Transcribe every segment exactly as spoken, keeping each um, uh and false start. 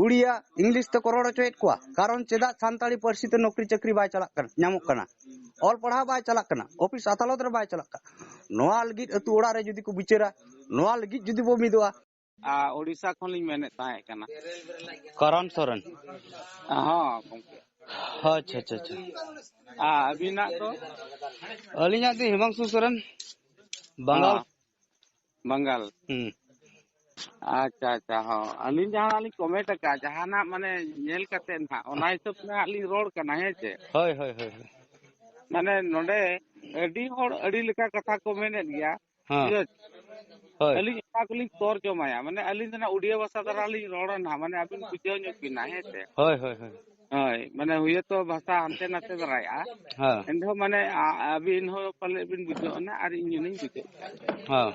Odia, English ᱛᱮᱠᱚ ᱨᱚᱲ ᱦᱚᱪᱚᱭᱮᱫ ᱠᱚᱣᱟ᱾ ᱠᱟᱨᱚᱱ ᱪᱮᱫᱟᱜ ᱥᱟᱱᱛᱟᱲᱤ ᱯᱟᱹᱨᱥᱤ ᱛᱮ ᱱᱚᱠᱨᱤ ᱪᱟᱹᱠᱨᱤ ᱵᱟᱭ ᱪᱟᱞᱟᱜ ᱠᱟᱱᱟ, ᱧᱟᱢᱚᱜ ᱠᱟᱱᱟ, ᱚᱞ ᱯᱟᱲᱦᱟᱣ ᱵᱟᱭ ᱪᱟᱞᱟᱜ ᱠᱟᱱᱟ, ᱚᱯᱷᱤᱥ ᱟᱫᱟᱞᱚᱛ ᱨᱮ ᱵᱟᱭ ᱪᱟᱞᱟᱜ ᱠᱟᱱᱟ? ᱱᱚᱣᱟ ᱞᱟᱹᱜᱤᱫ ᱟᱹᱛᱩ ᱚᱲᱟᱜ ᱨᱮ ᱡᱩᱫᱤ ᱠᱚ ᱵᱤᱪᱟᱹᱨᱟ, ᱱᱚᱣᱟ ᱞᱟᱹᱜᱤᱫ ᱡᱩᱫᱤ ᱵᱚ ᱢᱤᱫᱚᱜᱼᱟ᱾ ᱟᱨ ᱳᱰᱤᱥᱟ ᱠᱷᱚᱱ ᱞᱤᱧ ᱢᱮᱱᱮᱫ ᱛᱟᱦᱮᱸ ᱠᱟᱱᱟ᱾ ᱠᱚᱨᱚᱱ ᱥᱚᱨᱮᱱ᱾ ᱦᱚᱸ, ᱜᱚᱢᱠᱮ᱾ ᱟᱪᱪᱷᱟ, ᱟᱪᱪᱷᱟ, ᱟᱪᱪᱷᱟ᱾ ᱟᱨ ᱟᱹᱵᱤᱱᱟᱜ ᱫᱚ? ᱟᱹᱞᱤᱧᱟᱜ ᱫᱚ ᱦᱤᱢᱟᱝᱥᱩ ᱥᱚᱨᱮᱱ, ᱵᱟᱝᱜᱟᱞ᱾ ᱦᱚᱸ, ᱵᱟᱝᱜᱟᱞ᱾ ᱦᱩᱸ᱾ ᱟᱪᱪᱷᱟ, ᱟᱪᱪᱷᱟ, ᱦᱚᱸ᱾ ᱟᱹᱞᱤᱧ ᱡᱟᱦᱟᱸ ᱞᱤᱧ ᱠᱚᱢᱮᱱᱴ ᱟᱠᱟᱫ, ᱡᱟᱦᱟᱱᱟᱜ ᱢᱟᱱᱮ ᱧᱮᱞ ᱠᱟᱛᱮ ᱱᱟᱦᱟᱜ, ᱚᱱᱟ ᱦᱤᱥᱟᱹᱵ ᱛᱮ ᱦᱟᱸᱜ ᱞᱤᱧ ᱨᱚᱲ ᱠᱟᱱᱟ, ᱦᱮᱸ ᱪᱮ? ᱦᱳᱭ, ᱦᱳᱭ, ᱦᱳᱭ, ᱦᱳᱭ᱾ ᱢᱟᱱᱮ ᱱᱚᱰᱮ ᱟᱹᱰᱤ ᱦᱚᱲ ᱟᱹᱰᱤ ᱞᱮᱠᱟ ᱠᱟᱛᱷᱟ ᱠᱚ ᱢᱮᱱᱮᱫ ᱜᱮᱭᱟ᱾ ᱦᱮᱸ᱾ ᱵᱩᱡᱷᱟᱹᱣ? ᱦᱳᱭ᱾ ᱟᱹᱞᱤᱧ ᱚᱱᱟ ᱠᱚᱞᱤᱧ ᱛᱚᱨᱡᱚᱢᱟᱭᱟ, ᱢᱟᱱᱮ ᱟᱹᱞᱤᱧ ᱫᱚ ᱱᱟᱜ ᱩᱰᱤᱭᱟ ᱵᱷᱟᱥᱟ ᱫᱷᱟᱨᱟ ᱞᱤᱧ ᱨᱚᱲᱟ ᱱᱟᱜ, ᱢᱟᱱᱮ ᱟᱹᱵᱤᱱ ᱵᱩᱡᱷᱟᱹᱣ ᱧᱚᱜ ᱵᱤᱱᱟ, ᱦᱮᱸ ᱥᱮ? ᱦᱳᱭ, ᱦᱳᱭ, ᱦᱳᱭ᱾ ᱦᱳᱭ, ᱢᱟᱱᱮ ᱦᱩᱭᱛᱚ ᱵᱷᱟᱥᱟ ᱦᱟᱱᱛᱮ ᱱᱟᱛᱮ ᱫᱟᱨᱟᱭᱚᱜᱼᱟ᱾ ᱦᱮᱸ᱾ ᱮᱱᱨᱮᱦᱚᱸ ᱢᱟᱱᱮ ᱟ-, ᱟᱹᱵᱤᱱ ᱦᱚᱸ ᱯᱟᱞᱮᱫ ᱵᱤᱱ ᱵᱩᱡᱷᱟᱹᱣ ᱚᱱᱟ ᱟᱨ ᱤᱧ ᱦᱚᱸᱞᱤᱧ ᱵᱩᱡᱷᱟᱹᱣ᱾ ᱦᱮᱸ᱾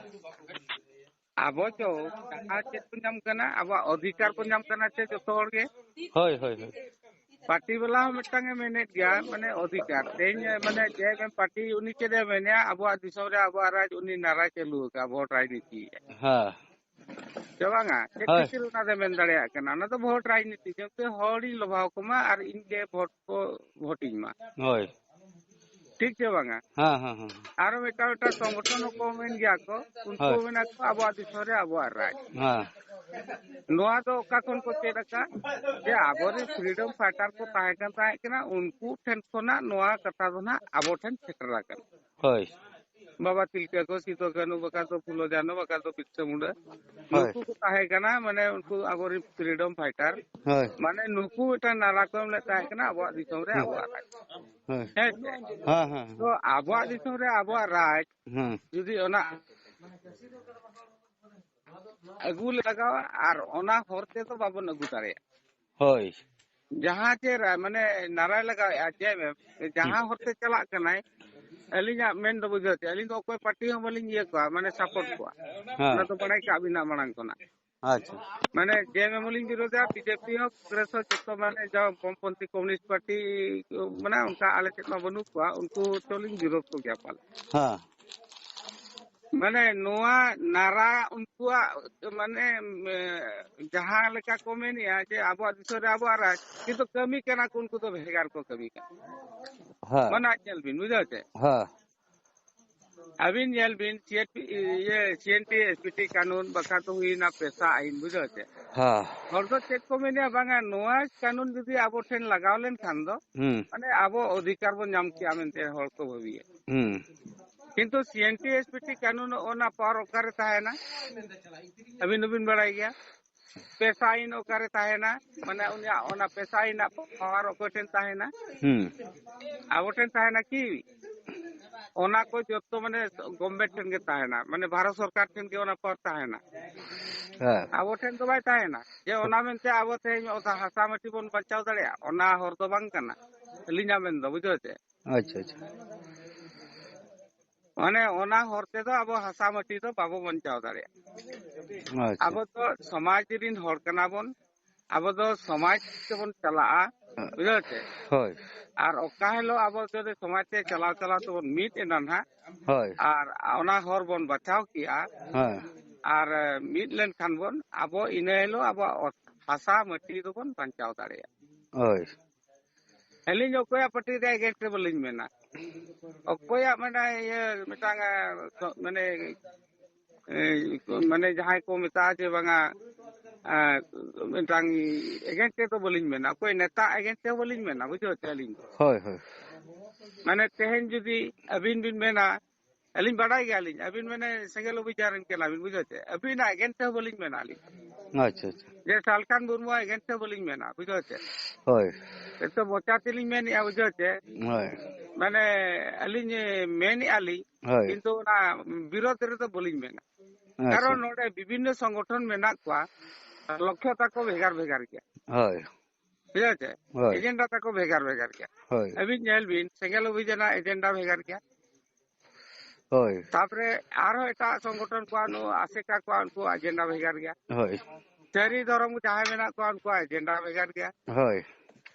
ᱟᱵᱚ ᱫᱚ ᱡᱟᱦᱟᱸ ᱪᱮᱫ ᱵᱚᱱ ᱧᱟᱢ ᱠᱟᱱᱟ, ᱟᱵᱚᱣᱟᱜ ᱚᱫᱷᱤᱠᱟᱨ ᱵᱚᱱ ᱧᱟᱢ ᱠᱟᱱᱟ ᱪᱮ ᱡᱚᱛᱚ ᱦᱚᱲ ᱜᱮ? ᱦᱳᱭ, ᱦᱳᱭ, ᱦᱳᱭ᱾ ᱯᱟᱨᱴᱤ ᱵᱟᱞᱟ ᱦᱚᱸ ᱢᱤᱫᱴᱟᱝ ᱮ ᱢᱮᱱᱮᱫ ᱜᱮᱭᱟ, ᱢᱟᱱᱮ ᱚᱫᱷᱤᱠᱟᱨ᱾ ᱛᱮᱦᱮᱧ, ᱢᱟᱱᱮ ᱡᱮ ᱮᱢ ᱯᱟᱨᱴᱤ ᱩᱱᱤ ᱪᱮᱫ ᱮ ᱢᱮᱱᱮᱜᱼᱟ, ᱟᱵᱚᱣᱟᱜ ᱫᱤᱥᱚᱢ ᱨᱮ ᱟᱵᱚᱣᱟᱜ ᱨᱟᱡᱽ ᱩᱱᱤ ᱱᱟᱨᱟᱭ ᱪᱟᱹᱞᱩ ᱟᱠᱟᱫᱼᱟ, ᱵᱷᱳᱴ ᱨᱟᱡᱽᱱᱤᱛᱤ᱾ ᱦᱮᱸ᱾ ᱥᱮ ᱵᱟᱝᱟ? ᱪᱮᱫ ᱦᱳᱭ᱾ ᱠᱷᱟᱹᱛᱤᱨ ᱚᱱᱟ ᱫᱚ ᱢᱮᱱ ᱫᱟᱲᱮᱭᱟᱜ ᱠᱟᱱᱟ? ᱚᱱᱟ ᱫᱚ ᱵᱷᱳᱴ ᱨᱟᱡᱽᱱᱤᱛᱤ, ᱡᱮᱛᱮ ᱦᱚᱲᱤᱧ ᱞᱚᱵᱷᱟᱣ ᱠᱚᱢᱟ ᱟᱨ ᱤᱧ ᱜᱮ ᱵᱷᱳᱴ ᱠᱚ ᱵᱷᱳᱴᱤᱧ ᱢᱟ᱾ ᱦᱳᱭ᱾ ᱴᱷᱤᱠ ᱥᱮ ᱵᱟᱝᱟ? ᱦᱮᱸ, ᱦᱮᱸ, ᱦᱮᱸ᱾ ᱟᱨᱚ ᱢᱤᱫᱴᱟᱝ, ᱢᱤᱫᱴᱟᱝ ᱥᱚᱝᱜᱚᱴᱷᱚᱱ ᱦᱚᱸᱠᱚ ᱢᱮᱱ ᱜᱮᱭᱟ ᱠᱚ, ᱩᱱᱠᱩ ᱦᱳᱭ᱾ ᱢᱮᱱᱟ ᱠᱚ ᱟᱵᱚᱣᱟᱜ ᱫᱤᱥᱚᱢ ᱨᱮ ᱟᱵᱚᱣᱟᱜ ᱨᱟᱡᱽ᱾ ᱦᱮᱸ᱾ ᱱᱚᱣᱟ ᱫᱚ ᱚᱠᱟ ᱠᱷᱚᱱ ᱠᱚ ᱪᱮᱫ ᱟᱠᱟᱫ? ᱡᱮ ᱟᱵᱚᱨᱮᱱ freedom fighter ᱠᱚ ᱛᱟᱦᱮᱸ ᱠᱟᱱ, ᱛᱟᱦᱮᱸ ᱠᱟᱱᱟ, ᱩᱱᱠᱩ ᱴᱷᱮᱱ ᱠᱷᱚᱱᱟᱜ ᱱᱚᱣᱟ ᱠᱟᱛᱷᱟ ᱫᱚ ᱱᱟᱜ ᱟᱵᱚ ᱴᱷᱮᱱ ᱥᱮᱴᱮᱨ ᱟᱠᱟᱱᱟ᱾ ᱦᱳᱭ᱾ ᱵᱟᱵᱟ ᱛᱤᱞᱠᱟᱹ ᱠᱚ, ᱥᱤᱫᱩ ᱠᱟᱹᱱᱦᱩ, ᱵᱟᱠᱷᱟᱱ ᱫᱚ ᱯᱷᱩᱞᱳ ᱡᱷᱟᱱᱳ, ᱵᱟᱠᱷᱟᱱ ᱫᱚ ᱵᱤᱨᱥᱟ ᱢᱩᱱᱰᱟ᱾ ᱦᱳᱭ᱾ ᱱᱩᱠᱩ ᱠᱚ ᱛᱟᱦᱮᱸ ᱠᱟᱱᱟ, ᱢᱟᱱᱮ ᱩᱱᱠᱩ ᱟᱵᱚᱨᱮᱱ freedom fighter᱾ ᱦᱳᱭ᱾ ᱢᱟᱱᱮ ᱱᱩᱠᱩ ᱢᱤᱫᱴᱟᱝ ᱱᱟᱨᱟ ᱠᱚ ᱮᱢ ᱞᱮᱫ ᱛᱟᱦᱮᱸ ᱠᱟᱱᱟ ᱟᱵᱚᱣᱟᱜ ᱫᱤᱥᱚᱢ ᱨᱮ, ᱦᱳᱭ᱾ ᱟᱵᱚᱣᱟᱜ ᱨᱟᱡᱽ᱾ ᱦᱳᱭ᱾ ᱦᱮᱸ ᱥᱮ? ᱦᱮᱸ, ᱦᱮᱸ, ᱦᱮᱸ᱾ ᱛᱚ ᱟᱵᱚᱣᱟᱜ ᱫᱤᱥᱚᱢ ᱨᱮ ᱟᱵᱚᱣᱟᱜ ᱨᱟᱡᱽ ᱦᱮᱸ᱾ ᱡᱩᱫᱤ ᱚᱱᱟ ᱟᱹᱜᱩ ᱞᱟᱜᱟᱣᱟ ᱟᱨ ᱚᱱᱟ ᱦᱚᱨ ᱛᱮᱫᱚ ᱵᱟᱵᱚᱱ ᱟᱹᱜᱩ ᱫᱟᱲᱮᱭᱟᱜᱼᱟ᱾ ᱦᱳᱭ᱾ ᱡᱟᱦᱟᱸ ᱪᱮ ᱨᱟ-, ᱢᱟᱱᱮ ᱱᱟᱨᱟᱭ ᱞᱟᱜᱟᱣᱮᱫᱼᱟ, ᱪᱮᱫ ᱮᱢ, ᱡᱟᱦᱟᱸ ᱦᱩᱸ᱾ ᱦᱚᱨ ᱛᱮ ᱪᱟᱞᱟᱜ ᱠᱟᱱᱟᱭ, ᱟᱹᱞᱤᱧᱟᱜ ᱢᱮᱱ ᱫᱚ ᱵᱩᱡᱷᱟᱹᱣ ᱪᱮ, ᱟᱹᱞᱤᱧ ᱫᱚ ᱚᱠᱚᱭ ᱯᱟᱨᱴᱤ ᱦᱚᱸ ᱵᱟᱹᱞᱤᱧ ᱤᱭᱟᱹ ᱠᱚᱣᱟ, ᱢᱟᱱᱮ support ᱠᱚᱣᱟ᱾ ᱦᱮᱸ᱾ ᱚᱱᱟ ᱫᱚ ᱵᱟᱲᱟᱭ ᱠᱟᱜ ᱵᱤᱱᱟ ᱢᱟᱲᱟᱝ ᱠᱷᱚᱱᱟᱜ᱾ ᱟᱪᱪᱷᱟ᱾ ᱢᱟᱱᱮ ᱡᱮ ᱮᱢ ᱦᱚᱸᱞᱤᱧ ᱵᱤᱨᱳᱫᱷᱟ, ᱵᱤᱡᱮᱯᱤ ᱦᱚᱸ, ᱠᱚᱝᱜᱨᱮᱥ ᱦᱚᱸ, ᱡᱚᱛᱚ ᱢᱟᱱᱮ ᱡᱟ ᱵᱟᱢᱯᱚᱱᱛᱷᱤ ᱠᱚᱢᱭᱩᱱᱤᱥᱴ ᱯᱟᱨᱴᱤ, ᱢᱟᱱᱮ ᱚᱱᱠᱟ ᱟᱞᱮ ᱥᱮᱫ ᱢᱟ ᱵᱟᱹᱱᱩᱜ ᱠᱚᱣᱟ, ᱩᱱᱠᱩ ᱛᱚᱞᱤᱧ ᱵᱤᱨᱳᱫᱷ ᱠᱚᱜᱮᱭᱟ ᱯᱟᱞᱮ᱾ ᱦᱮᱸ᱾ ᱢᱟᱱᱮ ᱱᱚᱣᱟ ᱱᱟᱨᱟ ᱩᱱᱠᱩᱣᱟᱜ ᱢᱟᱱᱮ, ᱮ, ᱡᱟᱦᱟᱸ ᱞᱮᱠᱟ ᱠᱚ ᱢᱮᱱᱮᱜᱼᱟ ᱡᱮ ᱟᱵᱚᱣᱟᱜ ᱫᱤᱥᱚᱢ ᱨᱮ ᱟᱵᱚᱣᱟᱜ ᱨᱟᱡᱽ, ᱠᱤᱱᱛᱩ ᱠᱟᱹᱢᱤ ᱠᱟᱱᱟ ᱠᱚ ᱩᱱᱠᱩ ᱫᱚ ᱵᱷᱮᱜᱟᱨ ᱠᱚ ᱠᱟᱹᱢᱤ ᱠᱟᱱᱟ᱾ ᱦᱮᱸ᱾ ᱢᱟᱱᱮ ᱧᱮᱞ ᱵᱤᱱ, ᱵᱩᱡᱷᱟᱹᱣ ᱪᱮ? ᱦᱮᱸ᱾ ᱟᱹᱵᱤᱱ ᱧᱮᱞ ᱵᱤᱱ, ᱥᱤ ᱮᱱ ᱯᱤ, ᱤᱭᱟᱹ, ᱥᱤ N T S P T ᱠᱟᱹᱱᱩᱱ ᱵᱟᱠᱷᱟᱱ ᱫᱚ ᱦᱩᱭᱱᱟ ᱯᱮᱥᱟ ᱟᱹᱭᱤᱱ, ᱵᱩᱡᱷᱟᱹᱣ ᱪᱮ? ᱦᱮᱸ᱾ ᱦᱚᱲ ᱫᱚ ᱪᱮᱫ ᱠᱚ ᱢᱮᱱᱟ, ᱵᱟᱝᱟ, ᱱᱚᱣᱟ ᱠᱟᱹᱱᱩᱱ ᱡᱩᱫᱤ ᱟᱵᱚ ᱴᱷᱮᱱ ᱞᱟᱜᱟᱣ ᱞᱮᱱᱠᱷᱟᱱ ᱫᱚ, ᱦᱩᱸ᱾ ᱢᱟᱱᱮ ᱟᱵᱚ ᱚᱫᱷᱤᱠᱟᱨ ᱵᱚᱱ ᱧᱟᱢ ᱠᱮᱭᱟ ᱢᱮᱱᱛᱮ ᱦᱚᱲ ᱠᱚ ᱵᱷᱟᱹᱵᱤᱭᱟ᱾ ᱦᱩᱸ᱾ ᱠᱤᱱᱛᱩ ᱥᱤ N T S P T ᱠᱟᱹᱱᱩᱱ ᱚᱱᱟ ᱯᱟᱣᱟᱨ ᱚᱠᱟᱨᱮ ᱛᱟᱦᱮᱱᱟ? ᱟᱹᱵᱤᱱ ᱫᱚᱵᱤᱱ ᱵᱟᱲᱟᱭ ᱜᱮᱭᱟ᱾ ᱯᱮᱥᱟ ᱟᱹᱭᱤᱱ ᱚᱠᱟᱨᱮ ᱛᱟᱦᱮᱱᱟ? ᱢᱟᱱᱮ ᱩᱱᱤᱭᱟᱜ ᱚᱱᱟ ᱯᱮᱥᱟ ᱟᱹᱭᱤᱱᱟᱜ ᱯᱟᱣᱟᱨ ᱚᱠᱚᱭ ᱴᱷᱮᱱ ᱛᱟᱦᱮᱱᱟ? ᱦᱩᱸ᱾ ᱟᱵᱚ ᱴᱷᱮᱱ ᱛᱟᱦᱮᱱᱟ ᱠᱤ? ᱚᱱᱟ ᱠᱚ ᱡᱚᱛᱚ ᱢᱟᱱᱮ ᱜᱚᱵᱷᱢᱮᱱᱴ ᱴᱷᱮᱱ ᱜᱮ ᱛᱟᱦᱮᱱᱟ, ᱢᱟᱱᱮ ᱵᱷᱟᱨᱚᱛ ᱥᱚᱨᱠᱟᱨ ᱴᱷᱮᱱ ᱜᱮ ᱚᱱᱟ ᱯᱟᱣᱟᱨ ᱛᱟᱦᱮᱱᱟ᱾ ᱦᱮᱸ᱾ ᱟᱵᱚ ᱴᱷᱮᱱ ᱫᱚ ᱵᱟᱭ ᱛᱟᱦᱮᱱᱟ ᱡᱮ ᱚᱱᱟ ᱢᱮᱱᱛᱮ ᱟᱵᱚ ᱛᱮᱦᱮᱧ ᱚᱛ ᱦᱟᱥᱟ ᱢᱟᱹᱴᱤ ᱵᱚᱱ ᱵᱟᱧᱪᱟᱣ ᱫᱟᱲᱮᱭᱟᱜᱼᱟ, ᱚᱱᱟ ᱦᱚᱨ ᱫᱚ ᱵᱟᱝ ᱠᱟᱱᱟ ᱟᱹᱞᱤᱧᱟᱜ ᱢᱮᱱ ᱫᱚ, ᱵᱩᱡᱷᱟᱹᱣ ᱪᱮ? ᱟᱪᱪᱷᱟ, ᱟᱪᱪᱷᱟ᱾ ᱢᱟᱱᱮ ᱚᱱᱟ ᱦᱚᱨ ᱛᱮᱫᱚ ᱟᱵᱚ ᱦᱟᱥᱟ ᱢᱟᱹᱴᱤ ᱫᱚ ᱵᱟᱵᱚ ᱵᱟᱧᱪᱟᱣ ᱫᱟᱲᱮᱭᱟᱜᱼᱟ᱾ ᱟᱪᱪᱷᱟ᱾ ᱟᱵᱚ ᱫᱚ ᱥᱚᱢᱟᱡᱽ ᱨᱤᱱ ᱦᱚᱲ ᱠᱟᱱᱟ ᱵᱚᱱ, ᱟᱵᱚ ᱫᱚ ᱥᱚᱢᱟᱡᱽ ᱛᱮᱵᱚᱱ ᱪᱟᱞᱟᱜᱼᱟ, ᱵᱩᱡᱷᱟᱹᱣ ᱪᱮ? ᱦᱳᱭ᱾ ᱟᱨ ᱚᱠᱟ ᱦᱤᱞᱳᱜ ᱟᱵᱚ ᱡᱩᱫᱤ ᱥᱚᱢᱟᱡᱽ ᱛᱮ ᱪᱟᱞᱟᱣ ᱪᱟᱞᱟᱣ ᱛᱮᱵᱚᱱ ᱢᱤᱫ ᱮᱱᱟ ᱱᱟᱦᱟᱜ, ᱦᱳᱭ᱾ ᱟᱨ ᱚᱱᱟ ᱦᱚᱨ ᱵᱚᱱ ᱵᱟᱪᱷᱟᱣ ᱠᱮᱜᱼᱟ, ᱦᱮᱸ᱾ ᱟᱨ ᱢᱤᱫ ᱞᱮᱱᱠᱷᱟᱱ ᱵᱚᱱ, ᱟᱵᱚ ᱤᱱᱟᱹ ᱦᱤᱞᱳᱜ ᱟᱵᱚᱣᱟᱜ ᱚᱛ, ᱦᱟᱥᱟ ᱢᱟᱹᱴᱤ ᱫᱚᱵᱚᱱ ᱵᱟᱧᱪᱟᱣ ᱫᱟᱲᱮᱭᱟᱜᱼᱟ᱾ ᱦᱳᱭ᱾ ᱟᱹᱞᱤᱧ ᱚᱠᱚᱭᱟᱜ ᱯᱟᱨᱴᱤ ᱨᱮ ᱮᱜᱮᱱᱥᱴ ᱨᱮ ᱵᱟᱹᱞᱤᱧ ᱢᱮᱱᱟ᱾ ᱚᱠᱚᱭᱟᱜ ᱢᱟᱱᱮ ᱤᱭᱟᱹ ᱢᱤᱫᱴᱟᱝ, ᱮ, ᱢᱟᱱᱮ, ᱮ, ᱢᱟᱱᱮ ᱡᱟᱦᱟᱸᱭ ᱠᱚ ᱢᱮᱛᱟᱜᱼᱟ ᱡᱮ ᱵᱟᱝᱟ, ᱮ, ᱢᱤᱫᱴᱟᱝ ᱮᱜᱮᱱᱥᱴ ᱨᱮ ᱫᱚ ᱵᱟᱹᱞᱤᱧ ᱢᱮᱱᱟ, ᱚᱠᱚᱭ ᱱᱮᱛᱟ ᱮᱜᱮᱱᱥᱴ ᱨᱮ ᱵᱟᱹᱞᱤᱧ ᱢᱮᱱᱟ, ᱵᱩᱡᱷᱟᱹᱣ ᱪᱮ ᱟᱹᱞᱤᱧ ᱫᱚ᱾ ᱦᱳᱭ, ᱦᱳᱭ᱾ ᱢᱟᱱᱮ ᱛᱮᱦᱮᱧ ᱡᱩᱫᱤ ᱟᱹᱵᱤᱱ ᱵᱤᱱ ᱢᱮᱱᱟ, ᱟᱹᱞᱤᱧ ᱵᱟᱰᱟᱭ ᱜᱮᱭᱟᱞᱤᱧ, ᱟᱹᱵᱤᱱ ᱢᱟᱱᱮ ᱥᱮᱸᱜᱮᱞ ᱚᱵᱷᱤᱡᱟᱱ ᱨᱮᱱ ᱠᱟᱱᱟ ᱵᱤᱱ, ᱵᱩᱡᱷᱟᱹᱣ ᱪᱮ? ᱟᱹᱵᱤᱱᱟᱜ ᱮᱜᱮᱱᱥᱴ ᱛᱮᱦᱚᱸ ᱵᱟᱹᱞᱤᱧ ᱢᱮᱱᱟ ᱟᱹᱞᱤᱧ᱾ ᱟᱪᱪᱷᱟ, ᱟᱪᱪᱷᱟ᱾ ᱡᱮ ᱥᱟᱞᱠᱷᱟᱱ ᱢᱩᱨᱢᱩᱣᱟᱜ ᱮᱜᱮᱱᱥᱴ ᱛᱮᱦᱚᱸ ᱵᱟᱹᱞᱤᱧ ᱢᱮᱱᱟ, ᱵᱩᱡᱷᱟᱹᱣ ᱪᱮ? ᱦᱳᱭ᱾ ᱮᱛᱚ ᱢᱚᱪᱟ ᱛᱮᱞᱤᱧ ᱢᱮᱱᱮᱜᱼᱟ, ᱵᱩᱡᱷᱟᱹᱣ ᱪᱮ? ᱦᱳᱭ᱾ ᱢᱟᱱᱮ ᱟᱹᱞᱤᱧ ᱢᱮᱱᱮᱜᱼᱟ ᱞᱤᱧ, ᱦᱳᱭ᱾ ᱠᱤᱱᱛᱩ ᱚᱱᱟ ᱵᱤᱨᱳᱫᱷ ᱨᱮᱫᱚ ᱵᱟᱹᱞᱤᱧ ᱢᱮᱱᱟ᱾ ᱟᱪᱪᱷᱟ᱾ ᱠᱟᱨᱚᱱ ᱱᱚᱰᱮ ᱵᱤᱵᱷᱤᱱᱱᱚ ᱥᱚᱝᱜᱚᱴᱷᱚᱱ ᱢᱮᱱᱟᱜ ᱠᱚᱣᱟ, ᱞᱚᱠᱠᱷᱚ ᱛᱟᱠᱚ ᱵᱷᱮᱜᱟᱨ ᱵᱷᱮᱜᱟᱨ ᱜᱮᱭᱟ᱾ ᱦᱳᱭ᱾ ᱵᱩᱡᱷᱟᱹᱣ ᱪᱮ? ᱦᱳᱭ᱾ ᱮᱡᱮᱱᱰᱟ ᱛᱟᱠᱚ ᱵᱷᱮᱜᱟᱨ ᱵᱷᱮᱜᱟᱨ ᱜᱮᱭᱟ᱾ ᱦᱳᱭ᱾ ᱟᱹᱵᱤᱱ ᱧᱮᱞ ᱵᱤᱱ, ᱥᱮᱸᱜᱮᱞ ᱚᱵᱷᱤᱡᱟᱱᱟᱜ ᱮᱡᱮᱱᱰᱟ ᱵᱷᱮᱜᱟᱨ ᱜᱮᱭᱟ᱾ ᱦᱳᱭ᱾ ᱛᱟᱯᱚᱨᱮ ᱟᱨᱦᱚᱸ ᱮᱴᱟᱜ ᱥᱚᱝᱜᱚᱴᱷᱚᱱ ᱠᱚᱣᱟᱜ, ᱱᱚᱣᱟ ᱟᱥᱮᱠᱟ ᱠᱚᱣᱟᱜ, ᱩᱱᱠᱩᱣᱟᱜ ᱮᱡᱮᱱᱰᱟ ᱵᱷᱮᱜᱟᱨ ᱜᱮᱭᱟ᱾ ᱦᱳᱭ᱾ ᱥᱟᱹᱨᱤ ᱫᱷᱚᱨᱚᱢ ᱡᱟᱦᱟᱸᱭ ᱢᱮᱱᱟᱜ ᱠᱚᱣᱟ, ᱩᱱᱠᱩᱣᱟᱜ ᱮᱡᱮᱱᱰᱟ ᱵᱷᱮᱜᱟᱨ ᱜᱮᱭᱟ᱾ ᱦᱳᱭ᱾